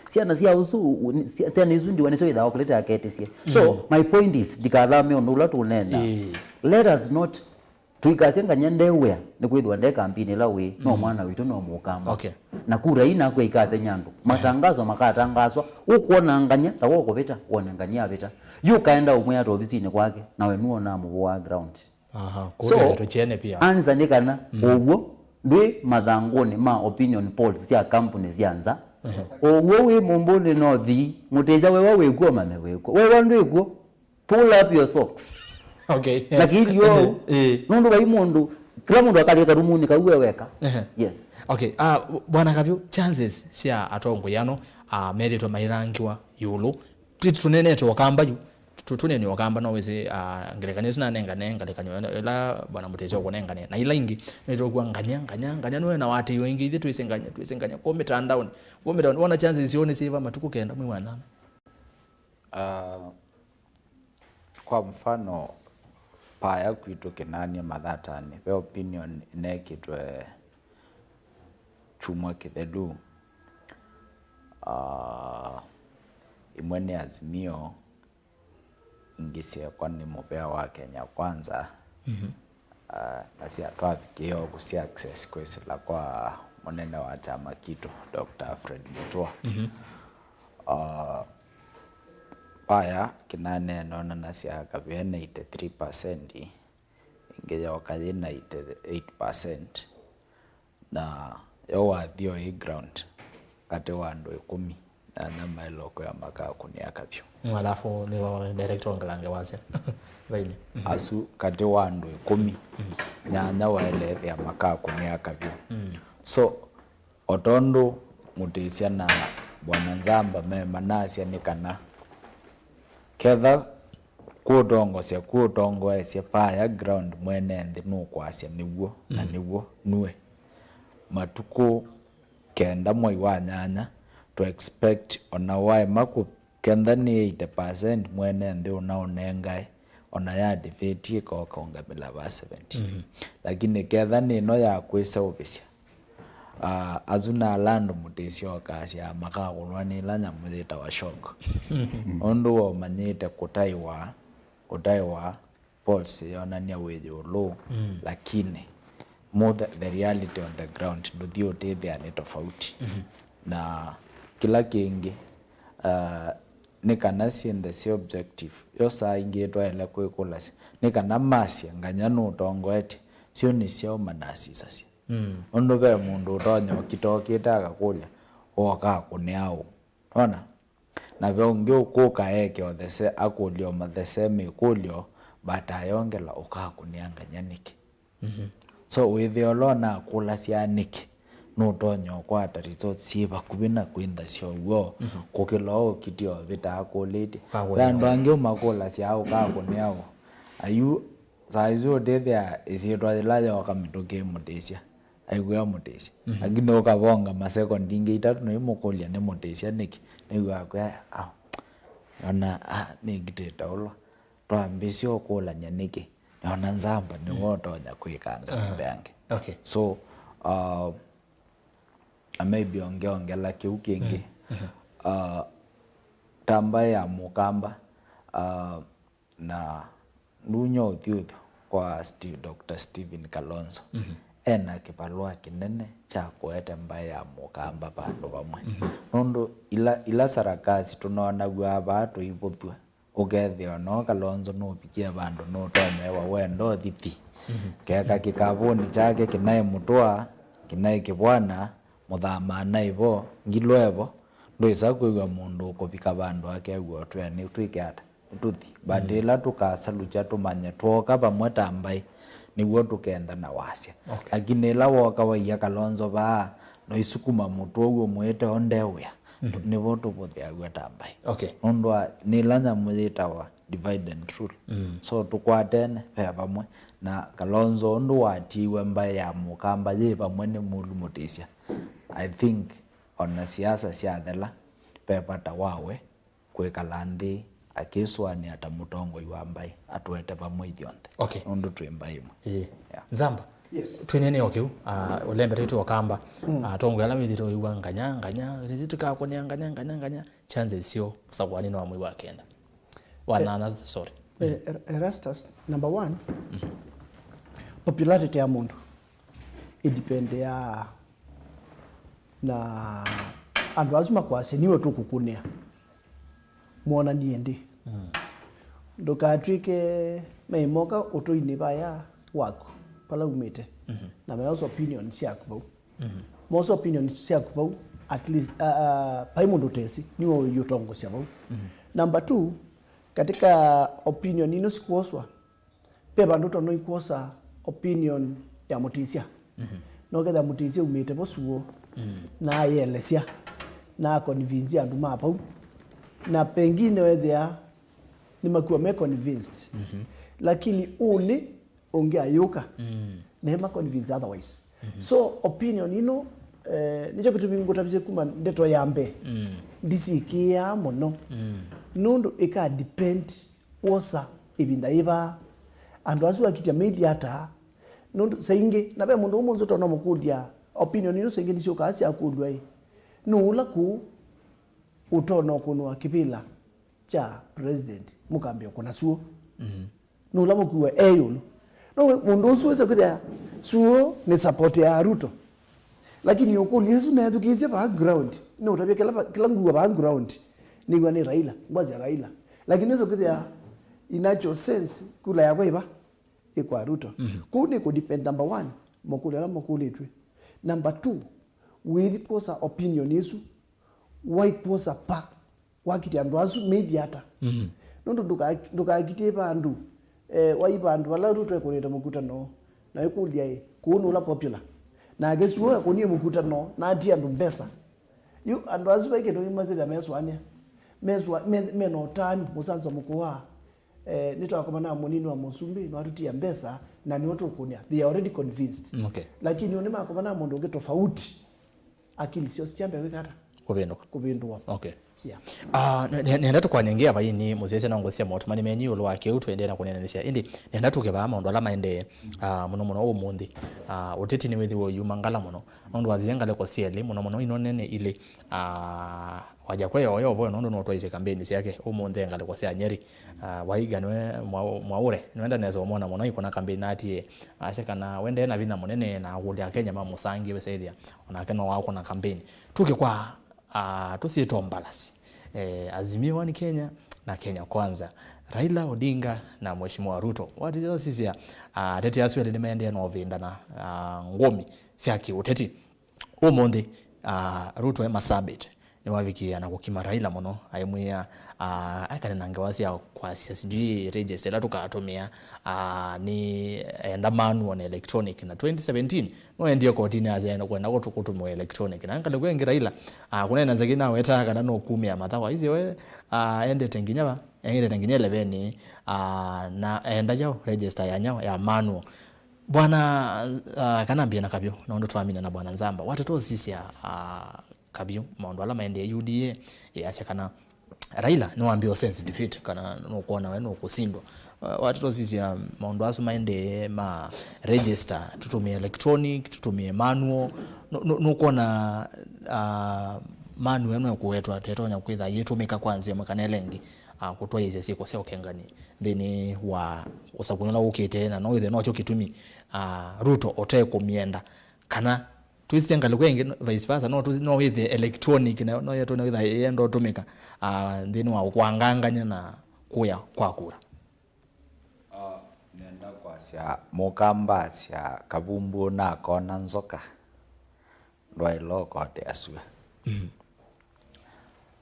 Syana sya ũsu, u-, ni-, sya-, syana isu ndiwa nĩsyo ithaa okĩlĩte aketĩsye. So, my point is, ndikathame ũndũ ũla tũũneena. Ĩĩ. Let us not, tũikasye ngany'a nde wĩa, nĩkwĩthĩwa nde kambini ĩla wĩ, no mwana witũ, no mũkamba. Okay. Na kura ii nakwa ikasenya andũ. Matangaso makatangaswa, ũkwona ngany'a, ta wokũvĩta, wone ngany'a avĩta. Yu ũkaenda ũmwĩa ata ovisinĩ kwake, nawe nũonaa mũvũa ground. Aha, so, kũtele tũkyene pia. Answer nĩ kana, ũw'o ndwĩ mathangũnĩ ma opinion polls sya kambuni sya nza. Ũw'o wĩ Mũmbũnĩ North, mũtĩsya wewa wĩkw'o, mame wĩkw'o. Wewa ndwĩkw'o, pull up your socks. Okay. Lakini yo, eh, nũndũ vai mũndũ, kĩla mũndũ akalika karumunĩ kau we weka. Ehe. Yes. Okay, ah, Bwana Kavyo, chances sya atongoi ano, ah, methĩtwe mairangiwa ĩũlũ. Tũnenete ũkamba yu, tũ-, tũnene ũkamba, no wĩsĩ, ah, ngelekany'o ĩsu nanengane, ngelekany'o ĩla, ĩla Bwana Mũtĩsya ũkũnengane, na ila ingĩ nĩtũkw'a ngany'a, ngany'a, ngany'a nũe na watĩĩo ĩngĩ, ithyĩ twĩsĩ ngany'a, twĩsĩ ngany'a kũũ mĩtandaonĩ, kũũ mĩtandaonĩ. Wona chances yoo nĩsyĩva matukũ kenda, mwĩ wanana? Ah, kwa mfano, paya kwitũ Kĩnanĩa Mathatanĩ, ve opinion ĩnekĩtwe kyumwa kĩthelu. Ah, imwe nĩ Azimio, ingĩ syekwa nĩ mũvea wa Kenya Kwanza. Ah, na sya twavikĩĩa ũku sya access kwĩsĩla kwa mũnene wa kyama kitũ, Doctor Alfred Mutua. Ah, paya Kĩnanĩa nonanasya akavea ninety-three percent, ĩngĩ yoka yĩ ninety-eight percent. Na yo wathi o ĩ ground katĩ wa andũ ĩkũmi, nyanya maĩle ũkwĩa makakũnĩa kavyũ. Mm, alafu nĩvo director ongelange wasya. Thaini. Mhm. Asu katĩ wa andũ ĩkũmi, nyanya waĩle ĩthĩa makakũnĩa kavyũ. Mm. So, o tondũ Mũtĩsya na Bwana Nzamba memanasya nĩ kana ketha kũũtongosya, kũũtongoesya paya ground mwene nthĩ nũkwasya nĩw'o na nĩw'o nue. Matukũ kenda mwai wa nyanya, to expect ona waema kũ-, ketha nĩ eighty percent mwene nthĩ ũnaũnengae, ona ya debate ĩkoka ũngamĩla va seventy. Mhm. Lakini ketha nĩ ĩno ya kwĩseũvĩsya, ah, asu na ala andũ Mũtĩsya okasya makakũnwa nĩ ĩla nyamũ yĩtawa shock. Nũndũ waũmanyĩte kũtaĩwa, kũtaĩwa polls yonany'a wĩ ĩũlũ, mm, lakini mo the, the reality on the ground ndũthi ũtĩthĩa nĩ tofauti. Mhm. Na kĩla kĩngĩ, uh, nĩ kana syĩnthe syĩ objective, yo saa ingĩ twaĩle kwĩkũlasya nĩ kana masya nganya nũtongoete, syo nĩ syaũ manasisasya. Mm. Nũndũ ve mũndũ ũtonya ũkita okĩte akakũlya, "Ũkakũnĩa ũ?" Ona? Na ve ũngĩ ũkũka eke o the sa-, akũlya o ma the same ĩkũlyo, but ayongela, "Ũkakũnĩa nganya nĩkĩ?" Mhm. So, wĩthĩa ũla ũnakũlasya nĩkĩ, nũtonya ũkwata results syĩ vakuvĩ na kwĩ nthasya ũw'o, mhm, kũkĩla ũkiti ovĩta akũlĩtye. Ũkakũnĩa. Ve andũ angĩ ũmakũlasya, "Ũkakũnĩa ũ?" Ayu, saa isu ũtĩthĩa ĩsyĩtwa yĩla yoka mĩtũkĩ Mũtĩsya. Aikwĩa Mũtĩsya. Mhm. Lakini ũkavonga masekondi ingĩ itatũ na imũkũlya nĩ Mũtĩsya nĩkĩ, nĩw'aa akwĩa, "Ah, ona, ah, nĩngitĩte ũlwa." Twambĩĩsya ũkũlany'a nĩkĩ, nĩona Nzamba nĩwe, mm, ũtonya kwĩkanga, aha, mbeange. Okay. So, uh, na maybe ongeongela kĩu kĩngĩ. Mm. Mhm. Uh, Ta mbaĩ ya Mũkamba, ah, na ndunya ũthyũthyũ kwa Steve, Doctor Stephen Kalonzo, ena kĩvalũa kĩnene kya kũete mbaĩ ya Mũkamba vandũ vamwe. Nũndũ ila, ila sarakasi tũnonaw'a vaa tũivũthw'a, ũkethĩa o no Kalonzo nũvikie vandũ nũtomeewa wenda ũthi thi. Keka kĩkavũnĩ kyake kĩnaĩ mũtũa, kĩnaĩ kĩvwana, mũthamaa naĩ vo, ngilũ e vo, ndwĩsa kwĩw'a mũndũ ũkũvika vandũ akew'a ũtwĩa nĩtwĩke ata, nĩtũthi. But ĩla tũkasalukya tũmanye twooka vamwe ta mbaĩ, nĩw'o tũkenda na wasya. Okay. Lakini ĩla wooka waia Kalonzo vaa, noisukuma mũtwe ũu ũmwĩte onde wĩa, nĩvo tũvũthĩaw'a ta mbaĩ. Okay. Nũndũ wa, nĩ ĩla nyamũ yĩtawa divide and rule. So tũkwatene ve vamwe, na Kalonzo ũndũ watiiwe mbaĩ ya Mũkamba yĩ vamwe nĩ Mulu Mũtĩsya, I think ona siasa syathela, ve vata wawe kwĩkala nthĩ akĩsũanĩa ta mũtongoi wa mbaĩ, atũete vamwe ithyonthe. Okay. Nũndũ twĩ mbaĩ ĩmwe. Ĩĩ. Yeah. Nzamba. Yes. Twĩnene o kĩu, ah, ũlembete twĩ Wakamba, ah, tongwe ala wĩthĩtwe wĩw'a nganya, nganya, rĩthĩ tũkakũnĩa nganya, nganya, nganya, chances syo sakwani no mwei wa kenda. Wa nana, sorry. Eh, Er-, Erastus, number one, popularity ya mũndũ ĩdipendeaa na andũ asu makwasya niwe tũkũkũnĩa. Mwonanie ndĩ. Ndũkatw'ĩke meimoka ũtũinĩ vaya waku, vala umĩte, na meosa opinion syaku vau. Mosa opinion syaku vau, at least, uh, uh, vai mũndũ ũtesĩ, nĩwe ũyũtongosya vau. Number two, katika opinion ino sikwoswa, ve vandũ tono ikwosa opinion ya Mũtĩsya. No ketha Mũtĩsya umĩte vo suo, na ayelesya, na aconvince andũ ma vau. Na pengine wethĩa nĩmakuwa me convinced. Lakini ũnĩ ũngĩ ayũka, nĩma convince otherwise. So opinion ino, eh, nĩkyo kĩtumi ngũtavisye kuma ndeto ya mbee. Ndisikĩaa mũno. Nũndũ ĩka depend wosa ĩvinda yĩva. Andũ asu akitya maithi ata? Nũndũ saingĩ, na ve mũndũ ũmwe nzũto no mũkũlya, opinion ino saingĩ nĩsyũkaa syakũlw'a ĩ, nũũ ũla kũu ũtono kũnũa kĩvĩla kya president mũkambĩa kũna suo? Nũla mũkuwa e ĩũlũ. No we, mũndũ ũsu wĩsa kwĩthĩa suo nĩ support ya Ruto. Lakini ũkũlya ĩsu nethukĩĩsye vaa ground, nĩ ũtavya kĩla va-, kĩla nguwa vaa ground, nĩw'a nĩ Raila, ngwasya Raila. Lakini wĩsa kwĩthĩa in actual sense, kula yakwa ĩva? Ĩ kwa Ruto. Kũu nĩ kũ depend, number one, makũlyo ala makũlĩtw'e. Number two, wĩthi kwosa opinion ĩsu, waikwosa pa wakitya andũ asu maithi ata? Nũndũ ndũka-, ndũkakitye vandũ, eh, wai vandũ vala Ruto ekũnĩte mũkutano, na ĩkũlya ĩ, kũu nũla popular. Nake suo ekũnie mũkutano, na atie andũ mbesa. Yu andũ asu vai kĩndũ kĩmwe kwĩthĩa mesũanĩa. Mesũa-, me-, mena ũtanu, mũsansa mũkũa. Eh, nĩtwakomana na mũnini wa mũsumbĩ, nĩwatũtia mbesa, na nĩo tũkũnĩa. They are already convinced. Okay. Lakini ũnĩ makomana na mũndũ ũngĩ tofauti. Akili syoo sikyambĩa kwĩka ata? Kũvĩndũka. Kũvĩndũa. Okay. Yeah. Ah, ne-, ne-, nenda tũkwanengea vaini mũsyaĩsya na ngũsya maũtũmani menyu ĩũlũ wa kĩu tũendee na kũneenanĩsya. Ĩndĩ nenda tũke vaa maũndũ ala maendee, ah, mũno mũno ũmũnthĩ. Ah, ũteti nĩwĩthĩwe ũyuma ngala mũno. Nũndũ wasisya ngalĩko syelĩ, mũno mũno ino nene ilĩ, ah, Wajakoya oyo ũvoyo nũndũ nũtwaisye kambeni syake ũmũnthĩ ngalĩko sya Nyeri. Ah, Waiga nĩwe Mwa-, Mwaũre, nĩwenda nesa ũmona mũno aikũna kambeni na atie asya kana wendee na vinya mũnene na akũlya Akenya mamũsangĩe wĩsaĩthya onake no wakũna kambeni. Tuke kwa, ah, tũsyĩtwa mbalasi. Eh, Azimio One Kenya na Kenya Kwanza. Raila Odinga na Mheshimiwa Ruto. Watĩsisya, ah, ateti asu elĩ nĩmaendee na ũvĩndana, ah, ngũmi sya kĩũteti. Ũmũnthĩ, ah, Ruto e Marsabit, nĩwavikie na kũkima Raila mũno, aimwĩa, ah, aikale na ngewa sya kwasya sijui register ĩla tũkatũmĩa, ah, nĩ enda manual na electronic. Na twenty seventeen, nĩwaendie kotinĩ asya enda kwenda kũtũ-, kũtũmĩwa electronic. Na ngalĩko ĩngĩ Raila, ah, kũneena nzeke nawetaa kana nũkumĩa mathawa. Aisye we, ah, endete nginya va, endete nginya elevenĩ, ah, na enda kyaũ register ya nyaũ ya manual. Bwana, ah, kana mbie na kavyũ, nũndũ twamina na Bwana Nzamba, wateta ũsisya, ah, kavyũ maũndũ ala maendee U D A, yasya kana Raila nĩwambie ũsense defeat, kana nũkwona we nũkũsindwa. Ah, wateta ũsisya maũndũ asu maendee ma register, tũtũmĩe electronic, tũtũmĩe manual, nũ-, nũ-, nũkwona, ah, manual ĩno ĩkũwetwa tetonya kwĩtha yĩtũmĩka kwa nzĩa ĩmwe kana ĩla ĩngĩ, ah, kũtwaĩĩsya syĩko sya ũkengani nthĩnĩ wa ũsakũni ũla wũkĩte, na no wĩthĩe nokyo kĩtumi, ah, Ruto ũtekũmyenda, kana twĩsĩe ngalĩko ĩngĩ, no, vice versa, no tũsi-, no wĩthĩe electronic nayo no yetwa nĩwĩtha ĩenda ũtũmĩka, ah, nthĩnĩ wa ũkwangangany'a na kũya kwa kura. Ah, nenda kwasya mũkamba asya kavumbu nakona nzoka, ndwaĩle ũkotea sua. Mm.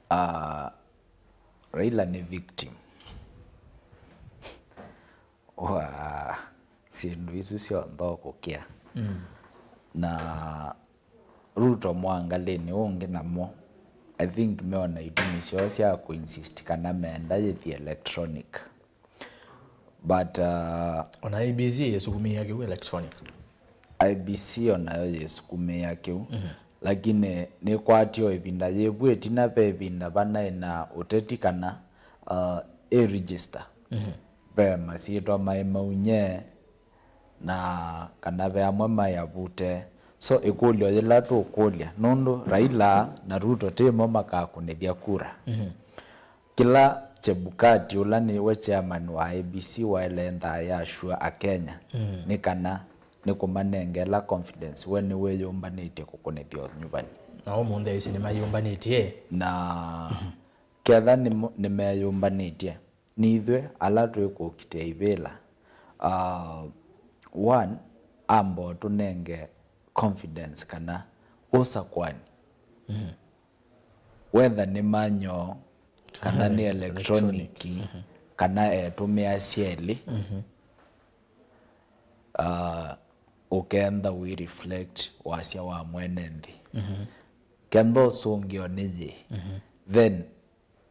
Ah, Raila nĩ victim wa syĩndũ isu syonthe ũkũkĩa. Mm. Na Ruto mwangalĩnĩ ũngĩ namo, I think meona itumi syoo sya kũinsist kana menda yĩthi electronic. But, uh, Ona I E B C yĩsukumĩĩa kĩu electronic. I E B C onayo yĩsukumĩĩa kĩu. Mhm. Lakini nĩkwatie o ĩvinda yĩvu ĩtina ve ĩvinda vanaĩ na ũteti kana, uh, ĩ register. Mhm. Ve masyĩtwa maĩ maunye na kana ve amwe maĩ avute. So ĩkũlyo yĩla tũkũlya, nũndũ Raila na Ruto timo makakũnĩthya kura. Mhm. Kĩla Chebukati, ũla nĩwe chairman wa I E B C, waĩle nthaa ya sure Akenya, mm, nĩ kana nĩkũmanengela confidence, we nĩwĩyũmbanĩtye kũkũnĩthya ũnyuvani. Na ũmũnthĩ aisi nĩmayũmbanĩtye. Na, mhm, ketha nĩmo-, nĩmeyũmbanĩtye, nĩ ithyĩ ala twĩkũkitĩa ivĩla. Ah, one, amba ũtũnenge confidence kana ũsakũani. Mhm. Whether nĩ manual, kana nĩ electronic, electronic, mhm, kana etũmĩa syelĩ, mhm, ah, ũkenda wĩ reflect wasya wa mwene nthĩ. Mhm. Kenda ũsũngĩo nĩ yĩ, mhm, then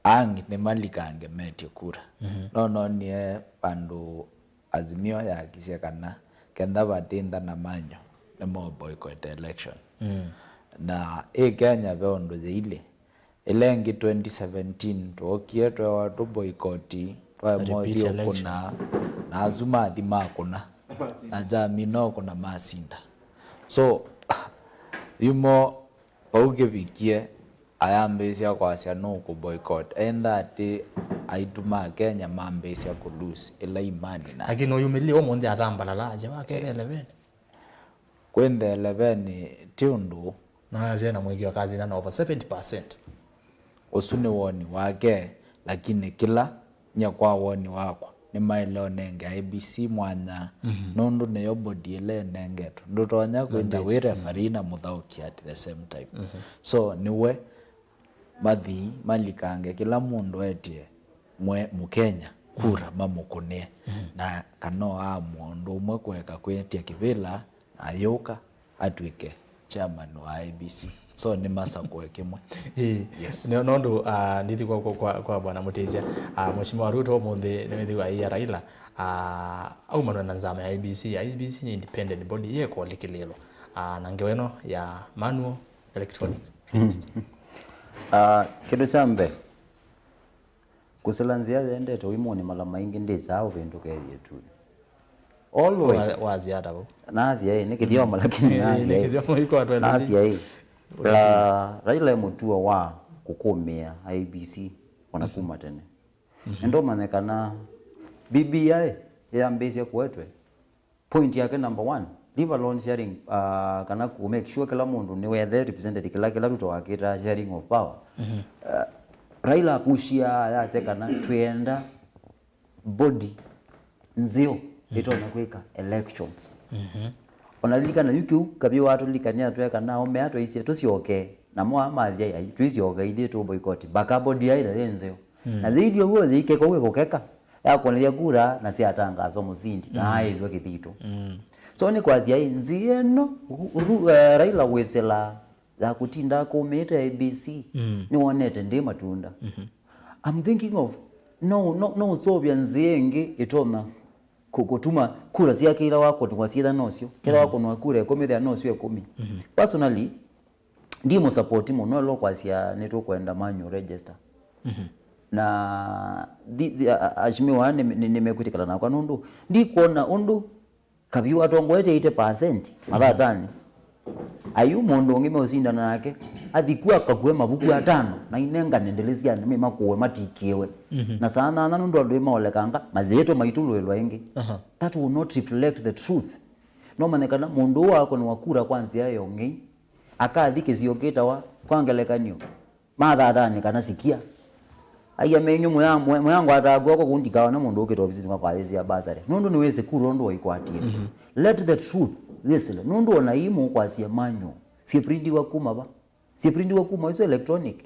ang nĩmalikange metye kura. Mhm. No nonie vandũ Azimio yakisye kana kenda vatĩnda na manyo nĩmo boycott election. Mm. Na ĩ Kenya ve ũndũ yĩilye. Ĩla ĩngĩ twenty seventeen twookie twewa tũ boycott, twaemwa ũthi ũkũna, na asu mathi makũna, na Jamii no kũna masinda. So, yumo Vau kĩvikie, ayambĩĩsya kwasya nũkũ boycott. Enda atĩ aitũ ma Kenya mambĩĩsya kũ lose ĩla imani na. Lakini ũyumĩlile ũmũnthĩ athambalala, asya wakethele vene. Kwĩnthele vene ti ũndũ. Na asya na mũĩkĩo kazi na over seventy percent. Ũsu nĩ woni wake, lakini kĩla Nyie kwa woni wakwa, nĩmaĩle ũnenge I E B C mwanya, mhm, nũndũ nĩyo body ĩla ĩnengetwe. Ndũtonya kwĩthĩa wĩ referee na mũthaũki at the same time. Mhm. So, nĩwe mathi malikange kĩla mũndũ etĩe mwe-, Mũkenya kura, mhm, mamũkũnĩe. Mhm. Na kana oamũa ũndũ ũmwe kũeka kwĩtya kĩvĩla na ayũka atw'ĩke chairman wa I E B C. So, nĩ masakũe kĩmwe. Ĩĩ. Yes. Nĩ, nũndũ, ah, ndithi kwa, kwa, kwa, kwa Bwana Mũtĩsya. Ah, Mheshimiwa Ruto ũmũnthĩ nĩwĩthĩwa aia Raila, ah, aumanwe na nzama ya I E B C. I E B C nĩ independent body, yĩkũlikĩlĩĩlwa, ah, na ngewa ĩno ya manual electronic register. Ah, kĩndũ kya mbee, kũsĩla nzĩa yendete ũimũnĩ mala maingĩ ndĩsaa ũvĩndũka ĩyĩtunĩ. Always. Wa-, wasya ata vau? Nasya ĩ, nĩ kĩthyomo, mm, lakini, eh, nasya nĩ ĩ. Kĩthyomo ikwatwa nĩ nasya ĩ. Ũteti. La, Raila e mũtuo wa kũkũmĩa I E B C ona, mhm, kuma tene. Mhm. Nĩndũmanya kana B B I yambĩĩsya kũetwe. Point yake number one, leave alone sharing, uh, kana ku make sure kĩla mũndũ nĩwethe represented kĩla, kĩla Ruto wakĩtaa sharing of power. Mhm. Uh, Raila apushia yase kana twĩenda body nzeo, mhm, ĩtonya kwĩka elections. Mhm. Ona lilikana yu kĩu Kaviu watũlikania tweka nao mea twaisye tũsyoke, namo amathia ai twĩsyoke ithyĩ tũ boycott mpaka body yaitha yĩ nzeo. Mm. Na thĩilyo w'o yĩike kau ĩkũkeka, yakonelya kura na syatangaswa mũsindi, na, mm, aĩlwe kĩthito. Mm. So nĩ kwasya ĩ, nzĩa ĩno, Ru-, Ru-, eh, Raila wĩsĩla ya kũtinda akũmĩĩte I E B C, mm, nĩwonete ndĩ matunda. Mhm. I'm thinking of, no, no, no ũseũvya nzĩa ĩngĩ ĩtonya kũ-, kũtuma kura syake ila wakũnĩwa syĩtha nosyo. Ketha, mhm, wakũnwa kura ĩkũmi, thea nosyo ĩkũmi. Mhm. Personally, ndimũsapoti mũno ĩla ũkwasya nĩtũkwenda manual register. Mhm. Na thi-, thi-, a-, a-, aheshimiwa nĩ, nĩ, nĩmekwĩtĩkana nakwa nũndũ ndikwona ũndũ Kaviu atongoete eighty percent mathatanĩ. Ayu mũndũ ũngĩ meũsindana nake, athi ku akakue mavuku atano, na inengane ndĩlĩ sya nĩme makũe matikĩwe. Mhm. Na saa nyanya nũndũ andũ ĩmaolekanga, mayĩtwa maitulwĩlwa ĩngĩ. Aha. That will not reflect the truth. No manye kana mũndũ ũũ akũnĩwa kura kwa nzĩa ya ũng'ei, akathi kĩsio kĩtawa, kwa ngelekany'o, Mathatanĩ kana Sikia. Aiya menyu mũya-, mũya-, mũyangwataa kw'oko kũu ndikaona mũndũ ũkĩte ovisinĩ wakwa ayĩsĩa bursary. Nũndũ nĩwĩsĩ kura ũndũ waikwatie. Mhm. Let the truth, this, nũndũ ona ii mũkwasya manual. Syĩprintiwa kuma va? Syĩprintiwa kuma isu electronic.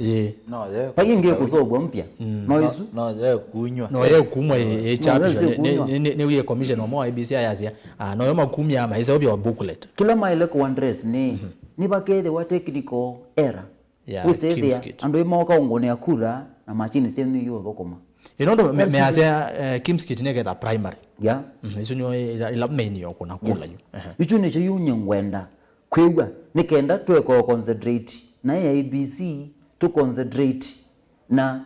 Ĩĩ. No, ye Vai ĩngĩ kũsovwa mpya. Mm. No isu. No, ye kunywa. No, ye kumwa ĩ, ĩ No, chapisho. ye Nĩ, nĩ, kunywa. nĩ, nĩ, nĩ wĩe commission wa mwa I B C ayasya. Ah, no yo makumya maiseo bya booklet. Kĩla maĩle kũ address nĩ, nĩvakethĩwa technical error. Ya, wĩsĩthĩa, Kimskit. Andũ ĩmooka ũngũnĩa kura na machine syenyu iũthũkũma. Ĩno ndo me-, That's measya, eh, Kimskit nĩketha primary. Ya. Mm, isu nĩyo ila, ila main yo kuna kula. Yes. Yu. Ehe. Ichu nĩkyo yu nye ngwenda kwĩw'a, nĩ kenda tweka concentrate na A I B C, tu concentrate na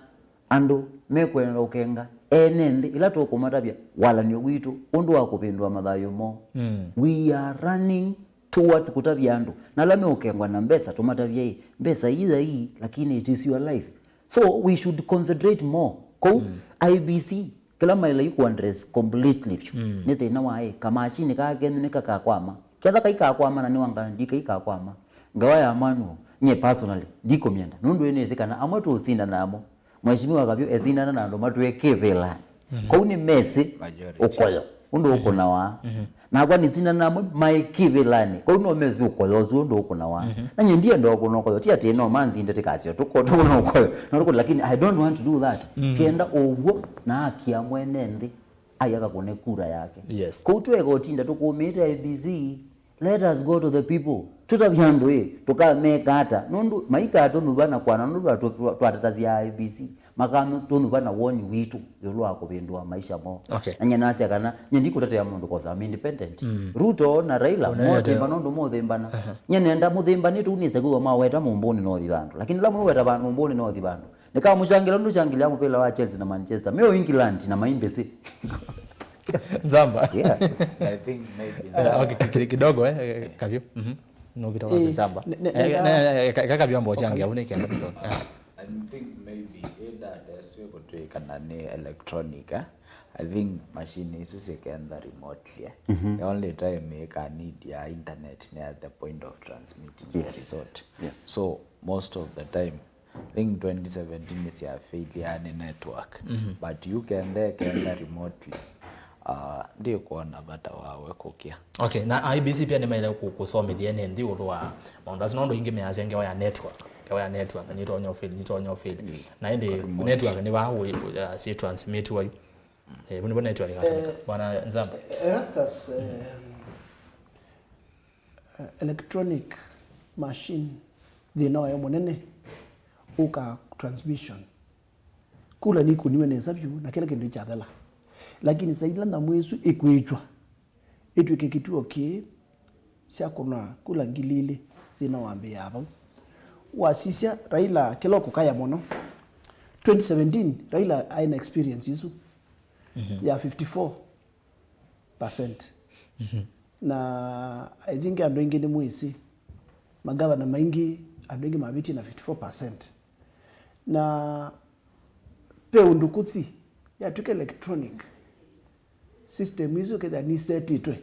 andũ mekwenda ũkenga ene nthĩ ila tũkũmatavya walanio witũ ũndũ wa kũvĩndũa mathayũ moo. Mm. We are running towards kũtavya andũ. Na ala meũkengwa na mbesa, tũmatavye, "Ĩ, mbesa ii ya ii, lakini it is your life." So we should concentrate more. Kũu, mm, I B C, kĩla maĩle yu kũ address completely vyũ. Mm. Nĩ thĩna wa ĩ, kamachini kaa kenyu nĩkakakwama. Ketha kaikakwama na nĩwangana ndikaikakwama. Ngawa ya manual, nye personally, ndikũmyenda. Nũndũ ĩnĩsĩ kana amwe tũũsindana namo. Mheshimiwa Kavyu esindana na andũ matwĩe kĩvĩlanĩ. Mhm. Kũu nĩ mesĩ Majority. Ũkoyo, ũndũ, mhm, ũkũnawa. Mhm. Nakwa nĩsindana namwe maĩ kĩvĩlanĩ. Kũu no mesĩ ũkoyo ũsu ũndũ ũkũnawa. Mhm. Na nyie ndienda ũkũna ũkoyo, ti atĩ no manzinde tĩkasyo tũko-, tũkũna ũkoyo. Na tũkũ-, lakini I don't want to do that. Mhm. Tienda ũw'o na akia mwene nthĩ. Ai akakũne kura yake. Yes. Kũu tweka ũtinda tũkũmĩte I B C, let us go to the people. Tũtavye andũ ĩ, tũkameka ata? Nũndũ maikatũnyuva na kwana nũndũ twa-, twa-, twatatasya I B C. Makatũnyuva na woni witũ ĩũlũ wa kũvĩndũa maisha moo. Okay. Na nyie nasya kana, nyie ndikũtetea mũndũ 'cause I'm independent. Mm. Ruto na Raila, ũneenete, mothĩmbana ũndũ mothĩmbana. Aha. Nyie nenda mũthĩmbane tu nĩse kwĩw'a maweta mũmbũnĩ no thi vandũ. Lakini la mũno weta vandũ mũmbũnĩ no thi vandũ. Nĩkamũkyangĩla ũndũ kyangĩlya mũvĩla wa Chelsea na Manchester. Meo England na maimbĩsĩ. Nzamba. Yeah. I think maybe Eh, okay, ki-, ki-, kidogo, eh, eh, Kavyu. Mhm. Nũkita kwa Eh, Nzamba. ne-, ne-, Eh, nenda- ne-, ne-, ka-, ka-, Kavyu amba ũkyange, au nĩ kenda kidogo. Ah. I think maybe ĩnda test ĩkũtwĩkana nĩ electronic, eh? I think machine isu syĩkenda remotely, eh? Mhm. The only time ĩka need ya internet nĩ at the point of transmitting the Yes. result. Yes. So, most of the time, I think twenty seventeen nĩsyafeiliaa nĩ network. Mhm. But yu kenda ĩkenda remotely, uh, ndikwona vata wawe kũkĩa. Okay, na I B C pia nĩmaĩle kũ-, kũsomethya ene nthĩ ũndũ wa maũndũ asu, nũndũ ingĩ measya ngewa ya network, ngewa ya network, nĩtonya ũfail, nĩtonya ũfail. Mm. Na ĩndĩ network nĩ vaa wĩ, wĩ, uh, syĩ transmitiwa yu. Eh, vau nĩvo network ĩkatũmĩka. Eh, Bwana Nzamba. Erastus, eh, electronic machine, thĩna wayo mũnene ũka transmission. Kula nikũniwe nesa vyũ, na kĩla kĩndũ kyathela. Lakini saa ila nyamũ ĩsu ĩkwĩtw'a, ĩtw'ĩke kĩtuo kĩĩ, syakũna kula ngili ilĩ, thĩna wambĩĩa vau. Wasisya, Raila kĩla ũkũkaya mũno. Twenty seventeen, Raila aĩ na experience isu, mhm, ya fifty-four percent. Mhm. Na I think andũ aingĩ nĩmwĩsĩ, magavana maingĩ, andũ aingĩ mavĩtie na fifty-four percent. Na ve ũndũ kũthi, yatw'ĩka electronic system isu ũkethĩa nisetĩtwe,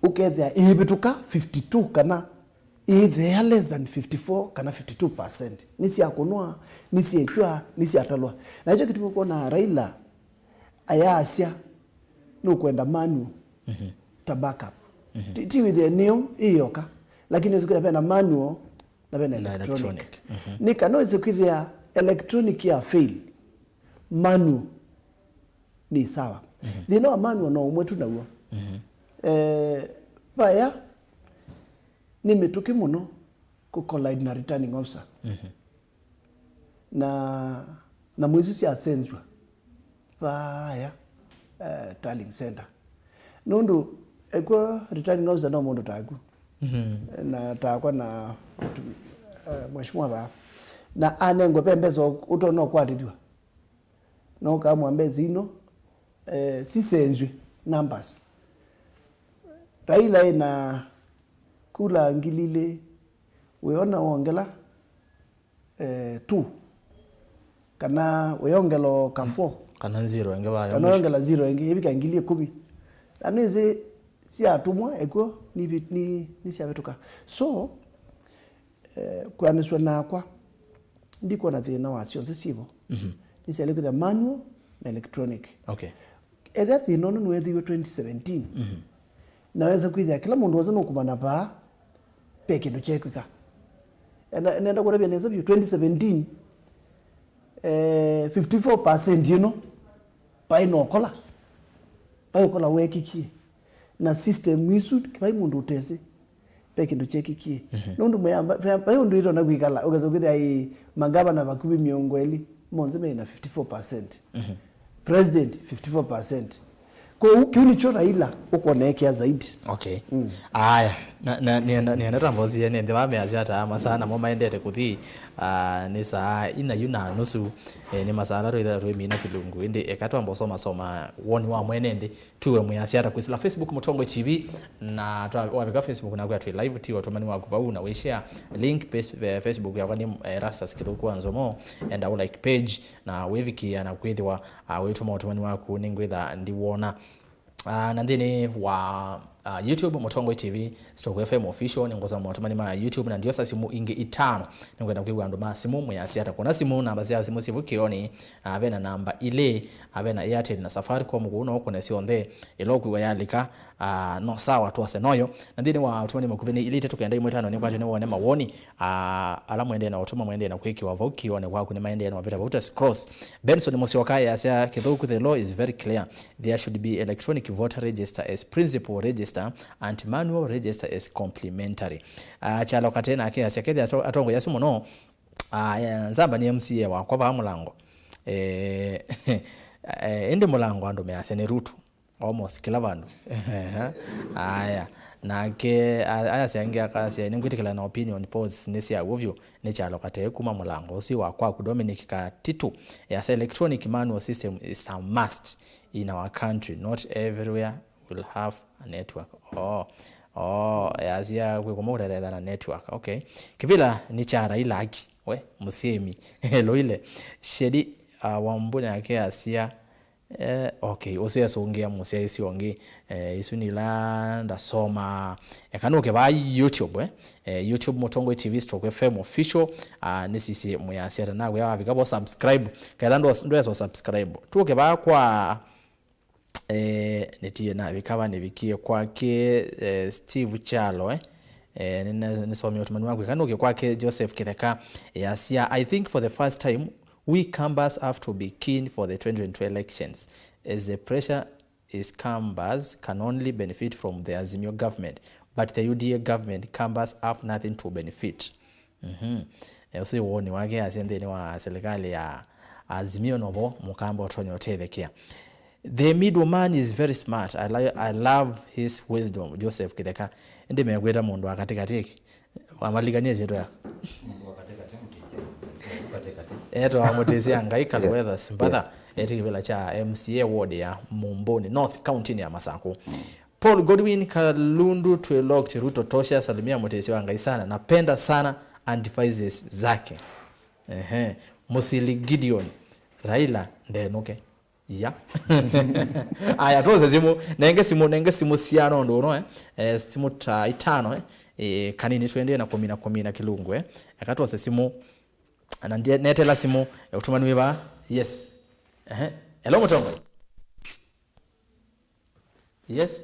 ũkethĩa ĩivĩtũka fifty-two kana ĩitheea less than fifty-four kana fifty-two percent. Nĩsyakũnwa, nĩsyĩtw'a, nĩsyatalwa. Na nĩkyo kĩtumi ũkwona Raila ayasya nũkwenda manual, mhm, ta backup. Mhm. Ti, ti wĩthĩe nĩyo ĩyoka, lakini nĩsĩ kwĩthĩa vena manual na vena Na electronic. Electronic. Mhm. Nĩ kana wĩsĩ kwĩthĩa electronic ya fail, manual nĩ sawa. Mhm. Thĩna wa manual no ũmwe tu naw'o. Mhm. Eh, vaya nĩ mĩtũkĩ mũno kũ collide na returning officer. Mhm. Na, na nyamũ isu syasenzw'a vaya, eh, Tallying Center. Nũndũ ekw'a returning officer no mũndũ taku. Mhm. Na takwa na mũtu-, eh, mheshimiwa vaa. Na anengwe ve mbesa ũtona ũkwatĩthw'a. No kamwa mbesa ino, eh, sisenzw'e numbers. Raila ena kula ngili ilĩ, wĩona wongela, eh, two, kana wĩongela o ka four, kana zero ĩngĩ vayo kana mwisho. Wĩongela zero ĩngĩ, ĩvika ngili ĩkũmi. Na nĩsĩ sya atũmwa ĩkw'o nĩ, nĩ, nĩsyavĩtũka. So, eh, kwĩanĩsw'a nakwa, ndikwona thĩna wa syonthe syĩvo. Mhm. Nĩsyaĩle kwĩthĩa manual na electronic. Okay. Ethĩa thĩna ũno nĩweethĩiwe twenty seventeen, mhm, na wesa kwĩthĩa kĩla mũndũ wothe nũkũmana vaa, ve kĩndũ kyekwĩka. Enda, nenda kũtavya nesa vyũ, twenty seventeen, eh, fifty-four percent ĩno, vaĩ na ũkola. Vaĩ ũkola weekikie. Na system isu, vai mũndũ ũtesĩ, ve kĩndũ kyeekikie. Mhm. Nũndũ mwĩamba, ve, vai ũndũ ĩtona kwĩkala, ũkesa kwĩthĩa, ĩ, magavana vakuvĩ mĩongo ĩlĩ, monthe me na fifty-four percent. Mhm. President, fifty-four percent. Kwoou, kĩu nĩkyo Raila ũkoneekea zaidi. Okay. Mm. Aya, na, na, nĩenda, nĩenda twambosie nĩ nthĩ wa measya ata masaa namo maendete kũthi, ah, nĩ saa ina yu na nusu, eh, nĩ masaa ala twĩthĩwa twĩmina kĩlungu. Ĩndĩ eka twamba ũsomasoma woni wa mwene nthĩ, tuwe mwĩasya ata kwĩsĩla Facebook Mũtongoi T V, na twa-, wavika Facebook naku atwĩ live, tiwa ũtũmani waku vau na wĩshare link page, eh, Facebook yakwa nĩ, eh, Erastus Kĩthũku wa Nzomo, enda ũ like page, na wĩvikĩa na kwĩthĩwa, ah, wĩtũma ũtũmani waku nĩngwĩtha ndiwona. Ah, na nthĩnĩ wa, ah, YouTube, Mũtongoi T V, Stock F M Official, nĩngũsoma maũtũmani ma YouTube, na ndiosa simũ ingĩ itano. Nĩngwenda kwĩw'a andũ ma simũ, mwĩasya ata kũna simũ, namba sya simũ syĩ vu kĩoni, ah, ve na namba ilĩ, ah, ve na Airtel na Safaricom, kũu no ũkũne syonthe, ĩla ũkwĩw'a yalika, ah, no sawa, twose noyo. Na nthĩnĩ wa ũtũmani makuvĩ nĩ ilĩ itatũ kenda ĩmwe ĩtano, nĩkwatyo nĩwone mawoni, ah, ala mwendee na ũtũma mwendee na kwĩkĩwa vau kĩoni kwaku nĩmaendee na mavĩta vau ta scrolls. Benson Mũsyoka easya, Kĩthũku, the law is very clear. There should be electronic voter register as principal register and manual register as complementary. Ah, Kyalo Katĩ nake asya, kethĩa aso-, atongoi asu mũno, ah, eh, Nzamba nĩ M C A wakwa vaa mũlango. Eh, eh, ĩndĩ mũlango andũ measya nĩ Ruto. Almost kĩla vandũ. Aya. Nake, a-, ayasya angĩ akasya, nĩngwĩtĩkĩla na opinion polls nĩ sya w'o vyũ, nĩ Kyalo Katĩ kuma mũlango ũsu wa kwaku. Dominic Katitu easya, electronic manual system is a must in our country. Not everywhere will have a network. Oh, oh, yasya kwĩ kũmwe kũtethetha na network. Okay. Kĩvĩla nĩ kya Raila aki. We, mũsyĩmi. Loile. Shedi, uh, Wambũni ake asya, eh, okay, ũsu esũngĩa mũsyaĩĩsya ũngĩ. Eh, isu nĩ ila ndasoma. Eka nũke vaa YouTube, eh. Eh, YouTube Mũtongoi T V Stock F M Official. Ah, nĩsisye mwĩasya ata nawe wavika vo subscribe. Ketha ndwes-, ndwesa subscribe. Tũke vaa kwa Eh, nĩtie navika va nĩvikie kwake, eh, Steve Kyalo, eh. Eh, nĩna-, nĩsomie ũtũmani waku. Eka nũke kwake Joseph Kĩtheka, eh, asya, I think for the first time, we Kambas have to be keen for the twenty twenty-two elections, as the pressure is Kambas can only benefit from the Azimio government, but the U D A government, Kambas have nothing to benefit. Mhm. Eh, ũsu woni wake asya nthĩnĩ wa serikali ya Azimio novo mũkamba ũtonya ũtethekea. The middleman is very smart. I, li-, I love his wisdom, Joseph Kĩtheka. Ĩndĩ mekwĩta mũndũ wa katĩkatĩ ĩkĩ? Wamalikanie syĩtwa ya? Mũndũ wa katĩkatĩ, mũtĩsya. Katĩkatĩ. Etwa Mũtĩsya Ngai Kalwetha Simbatha. Eti kĩvĩla kya M C A ward ya Mumbuni North, county ya Masakũ. Paul Godwin Kalundu, twĩ locked. Ruto tosha, salimia Mũtĩsya wa Ngai sana. Napenda sana advices zake. Ehe. Mũsili Gideon, Raila ndenũke. Ya. Aya, twose simũ. Nenge simũ, nenge simũ cia nũndũ ũno, eh. Eh, simũ ta itano, eh. Eh, kanini twendee na kũmina, kũmina kĩlungu, eh. Eka twose simũ. Na ndie-, netela simũ, eh, ũtũmani wĩ vaa. Yes. Ehe. Hello, Mũtongoi. Yes.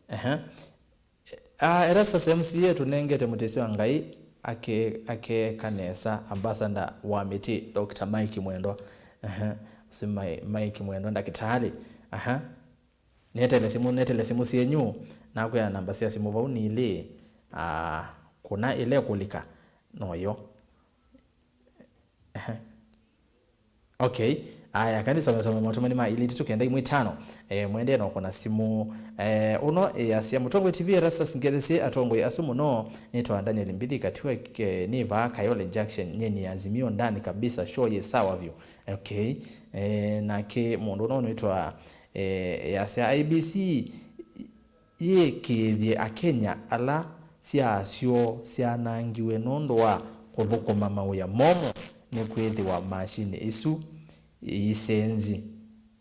Ehe. Ah, Erastus M C A tũnengete Mũtĩsya wa Ngai ake-, akeeka nesa, ambassador wa mĩtĩ, Doctor Mike Mwendwa. Ehe. Ũsu Mai-, Mike Mwendwa, ndakĩtalĩ. Aha. Netele simũ, netele simũ syenyu, nakwĩa namba sya simũ vau nĩ ilĩ, ah, kũna ĩla ĩkũlika, noyo. Ehe. Okay. Aya, kani some, some maũtũmani ma ilĩ itatũ kenda ĩmwe ĩtano. Eh, mwendee no kũna simũ. Eh, ũno, eh, asya, Mũtongoi T V Erastus, ngethesyei atongoi asu mũno. Nĩtawa Daniel Mbithi Katiwa, eh, nĩ vaa Kayole Junction, nyie nĩ Azimio ndani kabisa, show yĩ sawa vyũ. Okay. Eh, nake mũndũ ũno nĩtawa, eh, yasya I B C Yĩkĩĩthye Akenya ala syaa syoo syanangiwe nũndũ wa kũthũkũma mawĩa momũ nĩkwĩthĩwa masinĩ isu iisenzĩ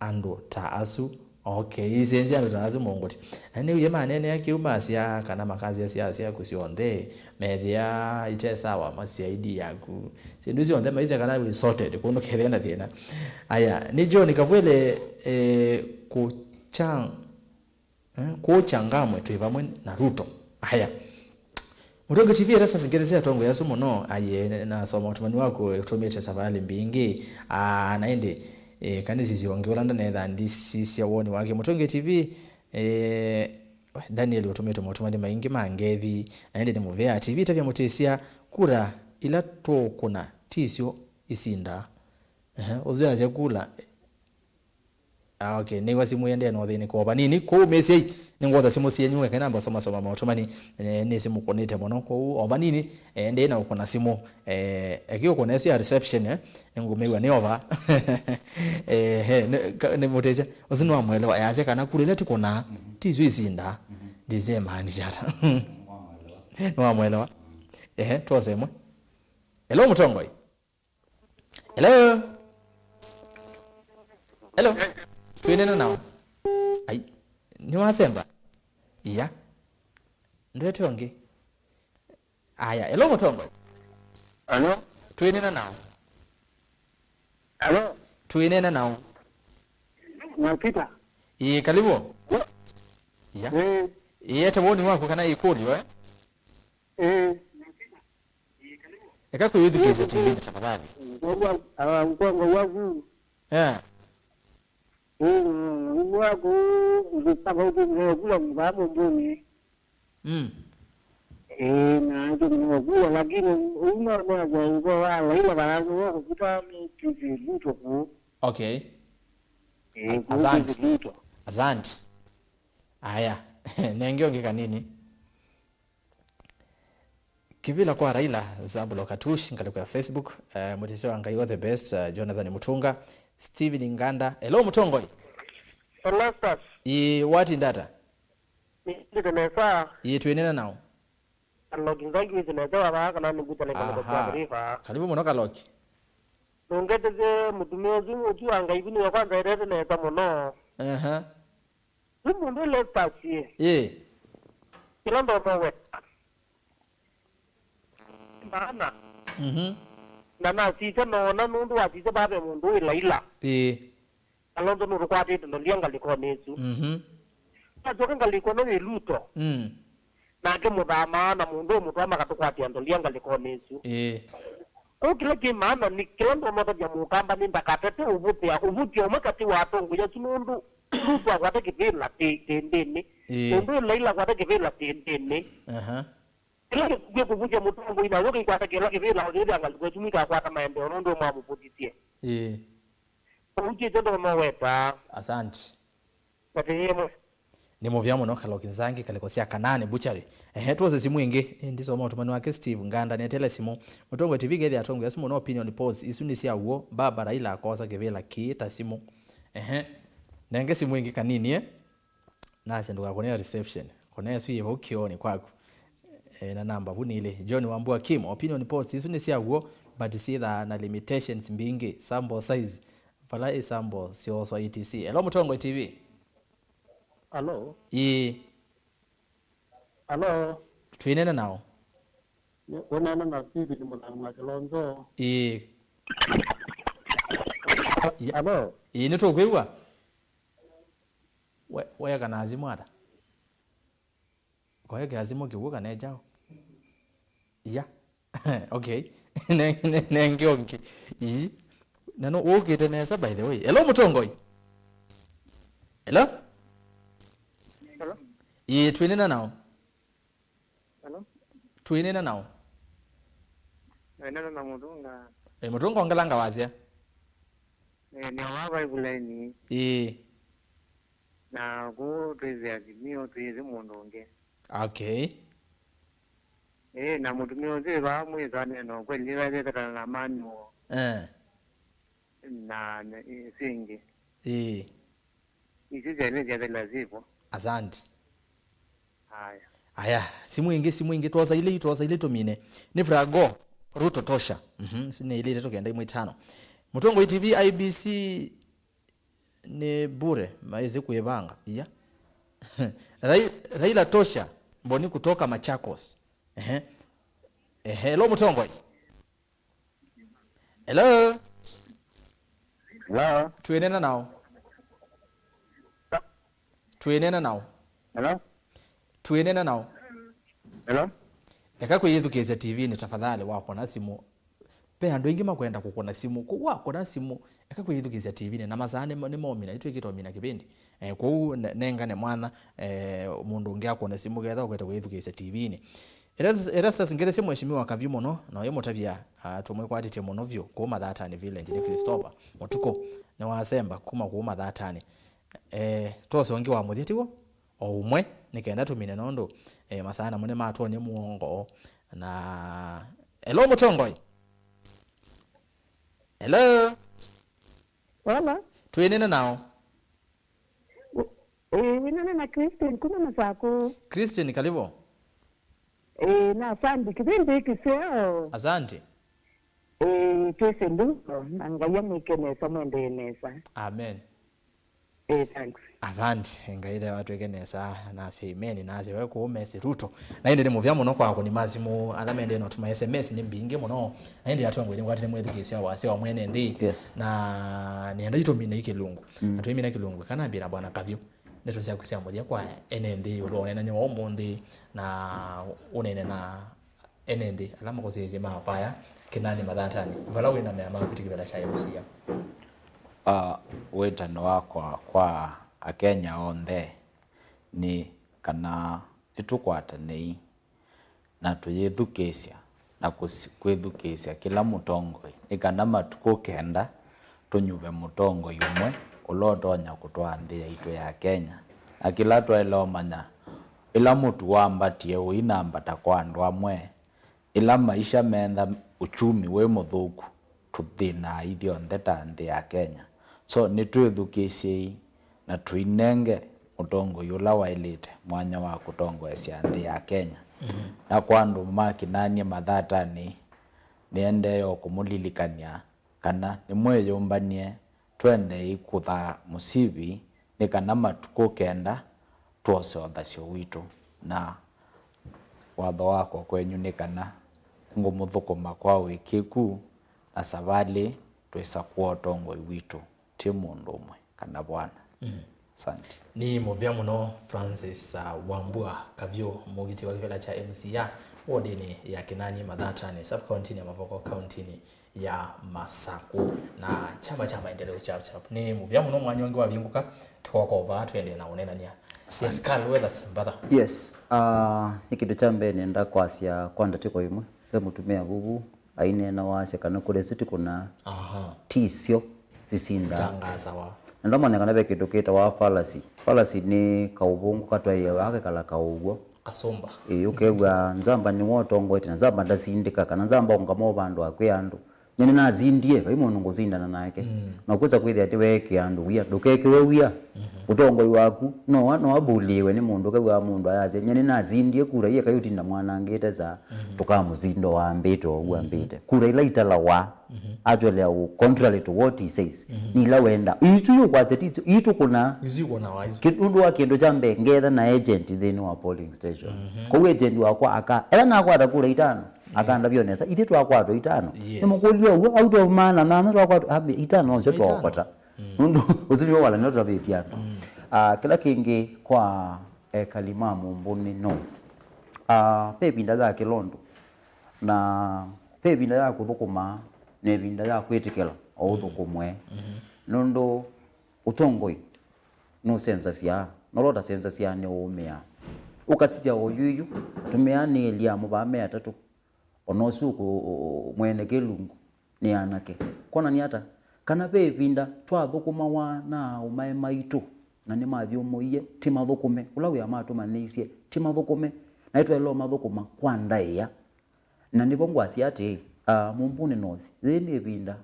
andũ ta asu. Okay, iisenzĩ andũ ta asu mũngũti. Na nĩwie maneenea kĩu masya kana makasya syaa syaku syonthe methĩa ite sawa, masya I D yaku, syĩndũ syonthe maisya kana wĩ sorted, kũndũ kethĩa na thĩna. Aya, nĩ John Kavwele, eh, kũchang Eh, kũũ Changamwe twĩ vamwe na Ruto. Aya. Mũtũngi T V Erastus Ngethi sya atongoĩ asu mũno, aye, nasoma ũtũmani waku, eh, ũtũmĩte savalĩ mbingĩ. Ah, na ĩndĩ, eh, kana nĩsisye ũngĩ ũla ndanetha ndisisya woni wake. Mũtũngi T V, eh, Daniel ũtũmĩte maũtũmani maingĩ ma Ngethi, na ĩndĩ nĩ mũvea. T V tavya mũtĩsya kura ila tũkũna tisyo isindaa. Ehe, ũsu yasya kula. Ah, okay. Nĩw'a simũ ĩendee na ũthĩnĩko o vanini. Kũu mĩsyai, nĩngwosa simũ syenyu, eka namba soma soma maũtũmani. Eh, nĩ simũ kũnĩte mũno. Kũu o vanini, eh, ndĩ na ũkũna simũ. Eh, eki ũkũna ĩsu ya reception, eh, nĩngũmĩw'a nĩ ova. Eh, he, nĩ, ka- nĩ mũtĩsya. Ũsu nĩwamwelewa. Yasya kana kula ĩla tikũnaa, ti isu isindaa. Ndĩsĩ maanisha ata. Nĩwamwelewa. Ehe, twose ĩmwe. Hello, mũtongoi. Hello? Hello? Twĩnena nao? Ai, nĩwasemba? Iya. Ndwete ũngĩ. Aya, hello mũtongoi. Hello? Twĩnena nao? Hello? Twĩnena nao? Na Peter? Ĩĩ, karibu. Iya. Eh. Ĩĩ, ete woni waku kana ĩkũlyo, eh? Eh. Eka kwĩyĩthukĩĩsya T V-nĩ tafadhali. Ngomba, ah, ngomba waku. Eh. Eh, ngomba waku, ngomba waku, ngomba waku, ngomba waku. Mm. Eh, na ndio ngomba waku, lakini unaona kwa uko wa Raila baraza wako kutana T V Ruto ku. Okay. Eh, A- asante. Ruto. Asante. Aya, nenge ũngĩ kanini. Kĩvĩla kwa Raila, Zabulo Katush, ngalĩko ya Facebook, eh, mũtĩsya wa Ngai wa the best, eh, Jonathan Mutunga, Steven Nganda. Hello, mũtongoi. Erastus. Ĩĩ, watinda ata? Nĩndĩte nesa. Ĩĩ, twĩnena nao. Kaloki Nzangi wĩsĩ nesa wa vaa kana nĩngũta na ĩkalo kwa Aha. River. Karibu mũno, Kaloki. Nũngetete mũtumĩa ũsu, ũsu wa Ngai, vu nĩwe kwanza etete nesa mũno. Aha. Yu mũndũ ũla ũtasie. Ĩĩ. Kĩla ndono we. Maana. Mhm. Na nasisya noona nũndũ wasisya vaa ve mũndũ wĩ Laila. Ĩĩ. Kalonzo nũtũkwatĩte ndolia ngalĩkonĩ ĩsu. Mhm. Nasyoka ngalĩko ĩno yĩ Ruto. Mm. Nake mũthamaa na mũndũ ũmũtwaa makatũkwatĩa ndolia ngalĩkonĩ ĩsu. Ĩĩ. Kũu kĩla kĩ maana nĩ kĩla ndono ũtavya mũkamba nĩ ndakatate ũvũthĩa, ũvũthĩa ũmwe katĩ wa atongoi asu nũndũ Ruto akwata kĩvĩla kĩ- kĩndĩnĩ. Ĩĩ. Ũndũ Laila akwata kĩvĩla kĩndĩnĩ. Aha. Kĩla kĩkw'e kũvũthya mũtongoi na w'o kĩkwata kĩla kĩvĩla ũyĩthĩa ngalĩko ĩsu nĩkakwata maendeeo nũndũ mwamũvũthisye. Ĩĩ. Ũu kyĩkyo ndono wetaa. Asante. Atĩ yĩmwe. Nĩ mũvea mũno Kaloki Nzangi, kalĩko sya Kanaani Butchery. Ehe, twose simũ ĩngĩ. Ĩ, ndisoma ũtũmani wake Steve Nganda, netele simũ. Mũtongoi T V kethĩa atongoi asu mũno opinion polls. Isu nĩ sya w'o. Baba Raila akosa kĩvĩla kĩĩ ta simũ. Ehe. Nenge simũ ĩngĩ kanini, eh? Nasya ndũkakũne reception. Kũne ĩsu yĩ vau kĩoonĩ kwaku. E, na namba vu nĩ ilĩ. John Wambua Kim, opinion polls isu nĩ sya w'o, but syĩthaa na limitations mbingĩ, sample size. Vala ĩ sample syooswa, et cetera. Hello, Mũtongoi T V. Hello. Ĩĩ. Hello. Twĩnena nao? Nĩ- ũneena na Steven Mũthanga Kĩlonzo. Ĩĩ. Ya- Hello. Ĩĩ, nĩtũkwĩw'a. We- weekana azimu ata? Kwaeke azimu kĩw'ũ kana e kyaũ? Ya. Okay. Ne- ne- nenge ũngĩ. Ii. Na no ũkĩte nesa, by the way. Hello, Mũtongoi. Hello? Hello? Ĩĩ, twĩnena nao. Hello? Twĩnena nao. Naenana na Mũtũnga. E, Mũtũnga ongelanga wasya. E, nĩ awa vai vuleni. Ĩĩ. Na kũu twĩsĩ Azimio, twĩsĩ mũndũ ũngĩ. Okay. Ĩĩ, na mũtumĩa ũsu ĩ vaa mwĩswa neno kweli, ĩla yĩkatana na manual. Eh. Na, na, ĩ, singĩ. Ĩĩ. Isu syaĩle syathela syĩvo. Asante. Aya. Aya, simu ingĩ, simu ingĩ, twosa ilĩ, twosa ilĩ tũmine. Nĩ Frago, Ruto tosha. Mhm, si nĩ ilĩ itatũ kenda imwe itano. Mũtongoi T V, I B C nĩ bure, maĩsĩ kwĩvanga. Iya. Rai-, Raila tosha, Mboni kutoka Machakos. Ehe. Ehe, hello Mũtongoi. Hello. Hello. Twĩneena nao. Twĩneena nao. Hello. Twĩneena nao. Hello. Eka kwĩyĩthukĩĩsya T V-nĩ tafadhali, wakũna simũ. Ve andũ aingĩ makwenda kũkũna simũ. Kwoou wakũna simũ, eka kwĩyĩthukĩĩsya T V-nĩ. Na masaa nĩ, nĩ momina, itwĩkĩte omina kĩvĩndi. Eh, kwoou ne-, nengane mwanya, eh, mũndũ ũngĩ akũne simũ ketha ũkwete kwĩyĩthukĩĩsya T V-nĩ. Erastus, Erastus, ngetheesye Mheshimiwa Kaviu mũno, na ũyĩmũtavya, ah, tũmwĩkwatĩtye mũno vyũ kũu Mathatanĩ Village nĩ Christopher Mũtukũ, nĩwasemba kuma kũu Mathatanĩ. Eh, twose ũngĩ wa mũthya tiw'o? O ũmwe, nĩ kenda tũmine nũndũ, eh, masaa namo nĩmatwonie mũongo. Na, hello Mũtongoi. Hello. Hello. Twĩneena nao. Ĩĩ, wĩnene na Christine kuma Masakũ. Christine, karibu. Ĩĩ, na asante. Kĩvĩndĩ kĩseo. Asante. Ĩĩ, twĩse nduko, na Ngai amwĩke nesa, mwendee nesa. Amen. Ĩĩ, thanks. Asante. Ngai te watwĩke nesa, nasya amen, nasya we kũũ mesi Ruto. Na ĩndĩ nĩ mũvea mũno kwa akũni ma simũ, ala mendee na ũtuma S M S nĩ mbingĩ mũno. Na ĩndĩ atongoi nĩngwatĩte mwĩthukĩĩsya wasya wa mwene nthĩ. Yes. Na nĩenda itũmine ikĩlungu. Mm. Na tũimina kĩlungu, kana mbĩ na Bwana Kaviu. Ndeto syaku sya mũthya kwa ene nthĩ ĩũlũ wa ũneenany'a wa ũmũnthĩ, na ũneene na ene nthĩ ala makũsĩĩsye ma vaya Kĩnani Mathatanĩ, vala wĩ na mea maku ti kĩvĩla kya M C A. Ah, wĩtano wakwa kwa Akenya onthe nĩ kana nĩtũkwatanei na tũyĩthukĩĩsya na kũsi-, kwĩthukĩĩsya kĩla mũtongoi, nĩ kana matukũ kenda tũnyuve mũtongoi ũmwe ũla ũtonya kũtwaa nthĩ yaitũ ya Kenya. Na kĩla twaĩle ũmanya, ĩla mũtu wambatie ũinambata kwa andũ amwe, ĩla maisha meentha, uchumi wĩ mũthũku, tũthĩnaa ithyonthe ta nthĩ ya Kenya. So, nĩtwĩthukĩĩsyei na tũinenge mũtongoi ũla waĩlĩte mwanya wa kũtongoesya nthĩ ya Kenya. Mhm. Na kwa andũ ma Kĩnani Mathatanĩ, nĩendee o kũmũlilikany'a kana nĩmwĩyũmbany'e, tũendei kũthaa mũsivi nĩ kana matukũ kenda twose ũthasyo witũ. Na watho wakwa kwenyu nĩ kana ngũmũthũkũma kwa ũĩkĩĩku, na savalĩ twĩsakũa ũtongoi witũ ti mũndũ ũmwe kana vwana. Mm. Asante. Nĩ mũvea mũno Francis, uh, Wambua Kavyũ, mũgiti wa kĩvĩla kya M C A wodinĩ ya Kĩnani Mathatanĩ, sub-county-nĩ ya Mavoko, county-nĩ ya Masakũ, na kyama kya Maendeleo Chap Chap. Nĩ mũvea mũno, mwanya ũngĩ wavingũka, tũkoka vaa tũendee na ũneenany'a. Yes, Carl Weathers, brother. Yes. Uh, nĩ kĩndũ kya mbee nenda kwasya kwa ndatĩko ĩmwe, ve mũtumĩa vuvu aineena wasya kana kũla ĩsu ti kũna, aha, ti syo sisindaa. Itangasawa. Na ndamanya kana ve kĩndũ kĩtawa fallacy. Fallacy nĩ kaũvũngũ katwaĩawa kakekala kaũw'o. Kasũmba. Ĩĩ, ũkew'a nzamba nĩwe ũtongoete, na nzamba ndasindĩka, kana nzamba ũngama vandũ akwĩa andũ, "Nyie nĩnasindie, vai mũndũ ngũsindana nake." Mm. Na ũkwĩsa kwĩthĩa atĩ weekĩa andũ wia, ndũkekĩwe wia. Mhm. Ũtongoi waku no wa-, no wabulĩĩwe nĩ mũndũ, ũkew'a mũndũ ayasya, "Nyie nĩnasindie kura, iye kai ũtinda mwanangĩte saa, mhm, tũkamũsinda wambĩte ũu, mhm, ambĩte." Kura ila italawa, mhm, actually, au contrary to what he says, mhm, nĩ ila wenda. Itũ yũkwasya ti itũ, itũ kũna. Isu ikũnawa isu. Ki-, ũndũ wa kĩndũ kya mbee, ngetha na agent nthĩnĩ wa polling station. Mhm. Kwoou agent wakwa aka, ela nakwata kura itano, akandavya nesa, ithyĩ twakwatwa itano. Yes. Nĩmũkũlya ũguo, out of maana nana twakwatwa, ambi, itano nĩsyo itano. Twokota. Mm. Nũndũ ũsu nĩw'o wala nĩtũtavĩtye andũ. Mm. Ah, kĩla kĩngĩ kwa ekali ma Mumbuni North. Ah, ve ĩvinda ya kĩla ũndũ. Na ve ĩvinda ya kũthũkũma, na ĩvinda ya kwĩtĩkĩla o ũthũkũmwe. Mhm. Nũndũ ũtongoi nũsenzasya, na ũla ũtasenzasya nĩũũmĩaa. Ũkasisya o yu yu, tũmĩanĩĩlya amo vaa me atatũ, o na ũsu ũkũ-, ũ-, ũ-, mwene kĩlungu nĩ anake. Kwonany'a ata? Kana ve ĩvinda twathũkũmawa na aaũmae maitũ, na nĩmathyũmũie, ti mathũkũme. Ũla wĩa matũmanyĩisye, ti mathũkũme. Naĩ twaĩle ũmathũkũma kwa ndaĩa. Na nĩvo ngwasya atĩĩ, a, Mumbuni North, yĩĩ nĩ ĩvinda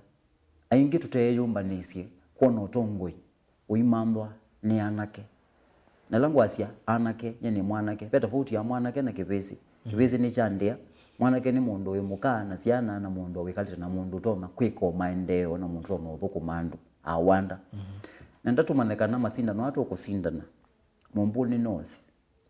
aingĩ tũteeyũmbanĩsye kwona ũtongoi ũimanthwa nĩ anake. Na ĩla ngwasya anake, nyie nĩ mwanake, ve tofauti ya mwanake na kĩvĩsĩ. Kĩvĩsĩ nĩ kya ndĩa. Mwanake nĩ mũndũ wĩ mũka na syana na mũndũ wĩkalĩte na mũndũ ũtonya kwĩka o maendeeo na mũndũ ũtonya ũthũkũma andũ. Awanda. Na ndatũmanya kana masindano aa tũkũsindana Mumbuni North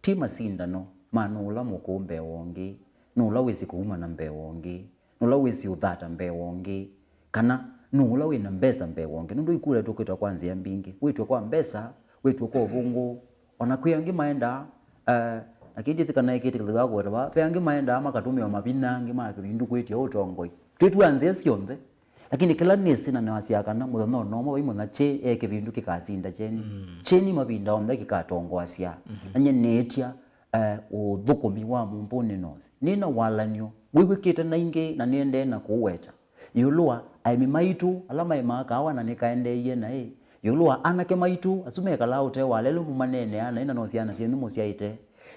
ti masindano ma nũũ ũla mũkũũ mbee wa ũngĩ, nũũ ũla wĩsĩ kũuma na mbee wa ũngĩ, nũũ ũla wĩsĩ ũthata mbee wa ũngĩ, kana nũũ ũla wĩ na mbesa mbee wa ũngĩ. Nũndũ ikura tũkwĩtwa kwa nzĩa mbingĩ. Wĩtwe kwa mbesa, wĩtwe kwa ũvũngũ, o na kwĩ angĩ maendaa, eh, na kĩndĩsĩ kana ĩkĩtĩkĩlĩka kũweta vaa, ve angĩ maendaa makatũmĩwa mavinya angĩ ma kĩvindu kwĩtya ũtongoi. Twĩtwaa nzĩa syonthe. Lakini kĩla nĩsĩ na nĩwasyaa kana mũthenya o na ũmwe vai mũthenya kyĩ e kĩvindu kĩkasinda kyeni. Kyeni mavinda onthe kĩkatongoasya. Na nyie nĩĩtya, eh, ũthũkũmi wa Mumbuni North. Nĩ na walany'o wĩw'ĩkĩte na ingĩ na nĩendee na kũũweta. Ĩũlũ wa aĩmi maitũ ala maĩmaa kaawa na nĩkaendeeie naĩ. Ĩũlũ wa anake maitũ asu mekalaa ũtee wa lelũ mũmaneeneaa naĩ na no syana syenyu mũsyaĩte.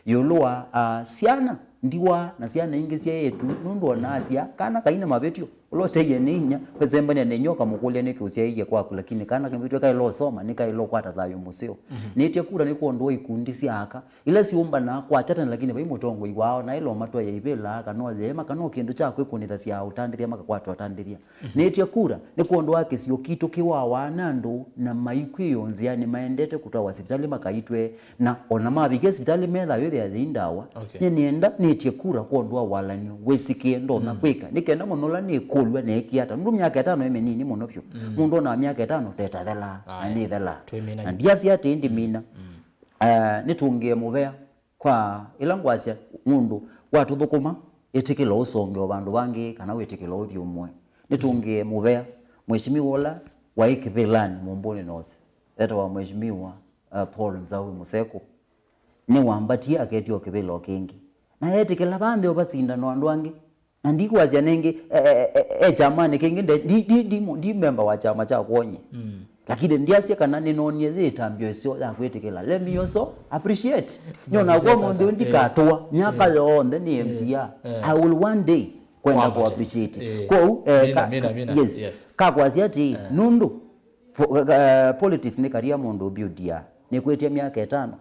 Ĩũlũ wa, ah, syana ndiwa na syana ingĩ sya eĩtu, nũndũ o na asya, kana kaina mavĩtyo, ũla ũsyaie nĩ inya, kwĩsembania na inyia ũkamũkũlya nĩkĩ ũsyaĩie kwaku, lakini kana kavĩtyo kaĩle ũsoma, nĩkaĩle ũkwata thayũ mũseo. Nĩtye kura nĩ kwondũ wa ikundi sya aka, ila syũmbanaa kwakya tene, lakini vai mũtongoi wao, na ĩla ũmatwaĩa ivĩla, kana o yeema, kana o kĩndũ kya kwĩkũnĩthasya ũtandĩthya, makakwata ũtandĩthya. Nĩtye kura nĩ kwondũ wa kĩsio kitũ kĩwawaa na andũ na maikw'ĩĩo nzĩanĩ maendete kũtwawa sivitalĩ makaitwe, na o na mavikia sivitalĩ me thayũ ĩthĩa yĩ ndawa. Okay. Nyie nĩenda nĩtye kura kwondũ wa walany'o wĩsĩkĩe ndonya kwĩka, nĩ kenda mũno ũla nĩkũlw'a neekie ata, nũndũ myaka ĩtano ĩ mĩnini mũno vyũ. Mũndũ onaa myaka ĩtano tetathelaa, na nĩthelaa. Twĩmina. Na ndiasya atĩ ndimina. Ah, nĩtũngĩe mũvea. Kwa ĩla ngwasya mũndũ watũthũkũma, ĩtĩkĩla ũsonge o vandũ vangĩ, kana wĩtĩkĩla ũthyũmũe. Nĩtũngĩe mũvea, Mheshimiwa ũla waĩ kĩvĩlanĩ Mumbuni North, etawa Mheshimiwa, uh, Paul Nzau Mũsekũ. Nĩwambatie aketya o kĩvĩla o kĩngĩ. Na etĩkĩla vaa nthĩ o vasindanwa andũ angĩ. Na ndikwasya nĩngĩ, e, e, e, e kyamanĩ kĩngĩ, nde-, ndi, ndi, ndi, mu- ndi memba wa kyama kya kwony'e. Lakini ndiasya kana nĩnoonie yĩ ĩtambya ĩseo ya kwĩtĩkĩla. Let me also appreciate. Nyona kwa mũndũ ndikatũa myaka yonthe nĩ M C A. I will one day kwenda ku appreciate. Kwoou, eh, mina, ka- mina, mina. Yes. Kakwasya atĩ, nũndũ po- eh, politics nĩ career mũndũ buildia. Nĩkwĩtya myaka ĩtano.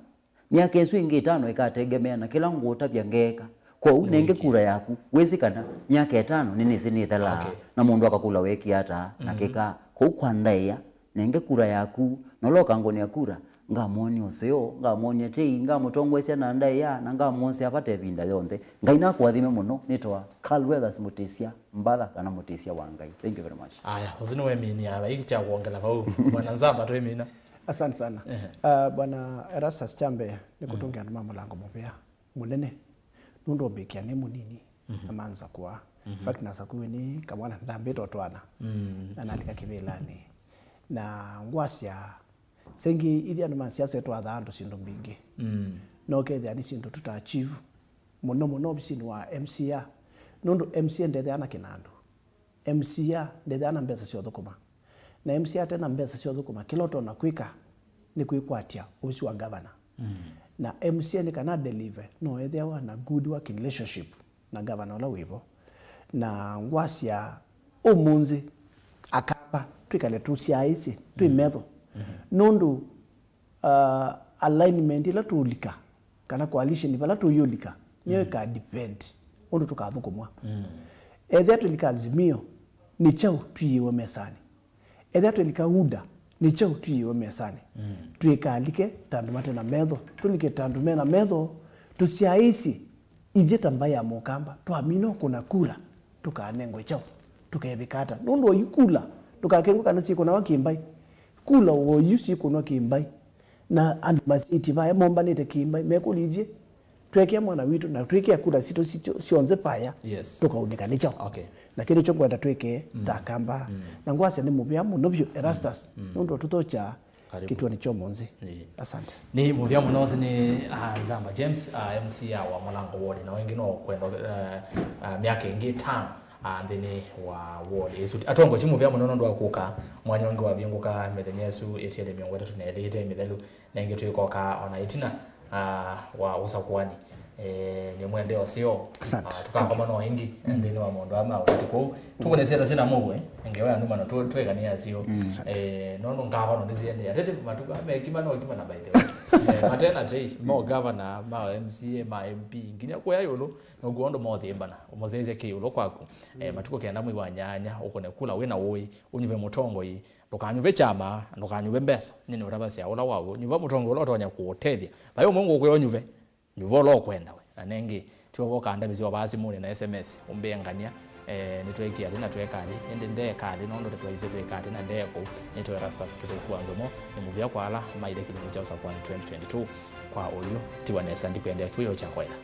Myaka ĩsu ĩngĩ ĩtano ĩkategemea na kĩla ngũũtavya ngeeka. Kwoou nenge kura yaku, wĩsĩ kana myaka ĩtano nĩnĩsĩ nĩthelaa, na mũndũ akakũla weekie ata na kĩka. Kwoou kwa ndaĩa, nenge kura yaku, na ũla ũkangũnĩa kura, ngamwony'a ũseo, ngamwony'a tei, ngamũtongoesya na ndaĩa, na ngamwosea vata ĩvinda yonthe. Ngai nakũathime mũno. Nĩtawa Carl Weathers Mũtĩsya Mbatha, kana Mũtĩsya wa Ngai. Thank you very much. Aya, ũsu nĩweminia, vai kya kwongela vau. Bwana Nzamba, twĩmina. Asante sana. Ehe. Ah, Bwana Erastus Kyambee, nĩ kũtũngĩa andũ ma mũlango mũvea mũnene. Nũndũ ũmbĩkĩa nĩ mũnini, na manza kũa. In fact, nasakuiwe nĩ kamwana, ndambĩte ũtwana. Na nalika kĩvĩlanĩ. Na ngwasya, sengĩ ithyĩ andũ ma siasa twathaa andũ syĩndũ mbingĩ. No kethĩa nĩ syĩndũ tũta achieve. Mũno mũno ovisinĩ wa M C A. Nũndũ M C A ndethea na kĩnandũ. M C A ndethea na mbesa sya ũthũkũma. Na M C A ate na mbesa sya ũthũkũma, kĩla ũtonya kwĩka nĩ kwĩkwatya ovisi wa gavana. Na M C A nĩ kana deliver, no ethĩawa na good working relationship na gavana ũla wĩvo. Na ngwasya ũmũnthĩ, Akamba, twĩkale tũsyaĩĩsye, twĩ metho. Nũndũ, uh, alignment ĩla tũũlika, kana coalition vala tũyũlika, nĩyo ĩka depend ũndũ tũkathũkũmwa. Ethĩa twĩlika Azimio, nĩ kyaũ tũiĩwe mesanĩ? Ethĩa twĩlika UDA, nĩ kyaũ tũiĩwe mesanĩ? Twĩkalike ta andũ mate na metho, tũlike ta andũ me na metho, tũsyaĩĩsye ithyĩ ta mbaĩ ya Mũkamba, twamina ũkũna kura, tũkanengwe kyaũ? Tũkevĩka ata? Nũndũ oyu kula, ndũkakengwe kana syĩkũnawa kĩ-mbaĩ. Kula oyu syĩkũnwa kĩ-mbaĩ. Na andũ masyaĩtye vaya mombanĩte kĩ-mbaĩ, mekũlya ithyĩ, twekea mwana witũ na twĩkĩa kula sitũ sitũ syonthe vaya, tũkaunĩka nĩ kyaũ? Okay. Na kĩu nĩkyo ngwenda twĩke ta Akamba. Na ngwasya nĩ mũvea mũno vyũ, Erastus, nũndũ ũtũthokya kĩtuonĩ kya ũmũnthĩ. Ĩĩ. Asante. Nĩ mũvea mũno, ũsu nĩ, ah, Nzamba James, ah, M C A wa Mũlango Ward, na wengĩ no kwenda, eh, ah, myaka ĩngĩ ĩtano, ah, nthĩnĩ wa ward ĩsu. Atongoesye mũvea mũno nũndũ wa kũka mwanya ũngĩ wavingũka mĩthenya ĩsu ĩtiele mĩongo ĩtatũ na ĩlĩ ĩte mĩthelu, na ĩngĩ twĩkoka ona ĩtina, ah, wa ũsakũani. Eh, nĩ mwende ũseo. Asante. Ah, tũkakomana o ĩngĩ, eh, nthĩnĩ wa maũndũ aa ma ũteti kũu. Tũkũnĩsya ta syĩna mũue, ngewa ya ndumano, tũ-, twĩkanĩa aseo. Eh, nũndũ ngavano nĩsiendee. Atete matukũ aa mekima no kima na by the way. Eh, matena tei, mo governor, ma M C A, ma M P, nginya kũya ĩũlũ, noguo ũndũ mothĩmbana, ũmũsyaĩsya kĩ ĩũlũ kwaku. Eh, matukũ kenda mwei wa nyanya, ũkũne kula wĩna ũĩ, ũnyuve mũtongoi, ndũkanyuve kyama, ndũkanyuve mbesa, nĩ nĩũtavasya ũla waw'o, nyuva mũtongoi ũla ũtonya kũũtethya. Vai ũmwe ngũkwĩa ũnyuve, nyuva ũla ũkwenda we. Na nengĩ, ti ũvo ũkandavĩsya o vaa simũnĩ na S M S, ũmbĩe ngania, eh, nĩtweekie atĩ na tweeka atĩ, ĩndĩ ndeeka atĩ, nũndũ tũtwaisye twĩka atĩ na ndee kũu. Nĩtwe Erastus Kĩthũku wa Nzomo, nĩ mũvea kwa ala maĩle kĩlungu kya Ũsakwani twenty twenty-two. Kwa ũyu, tiwa nesa, ndikwendea kĩwĩoo kya kwaĩla.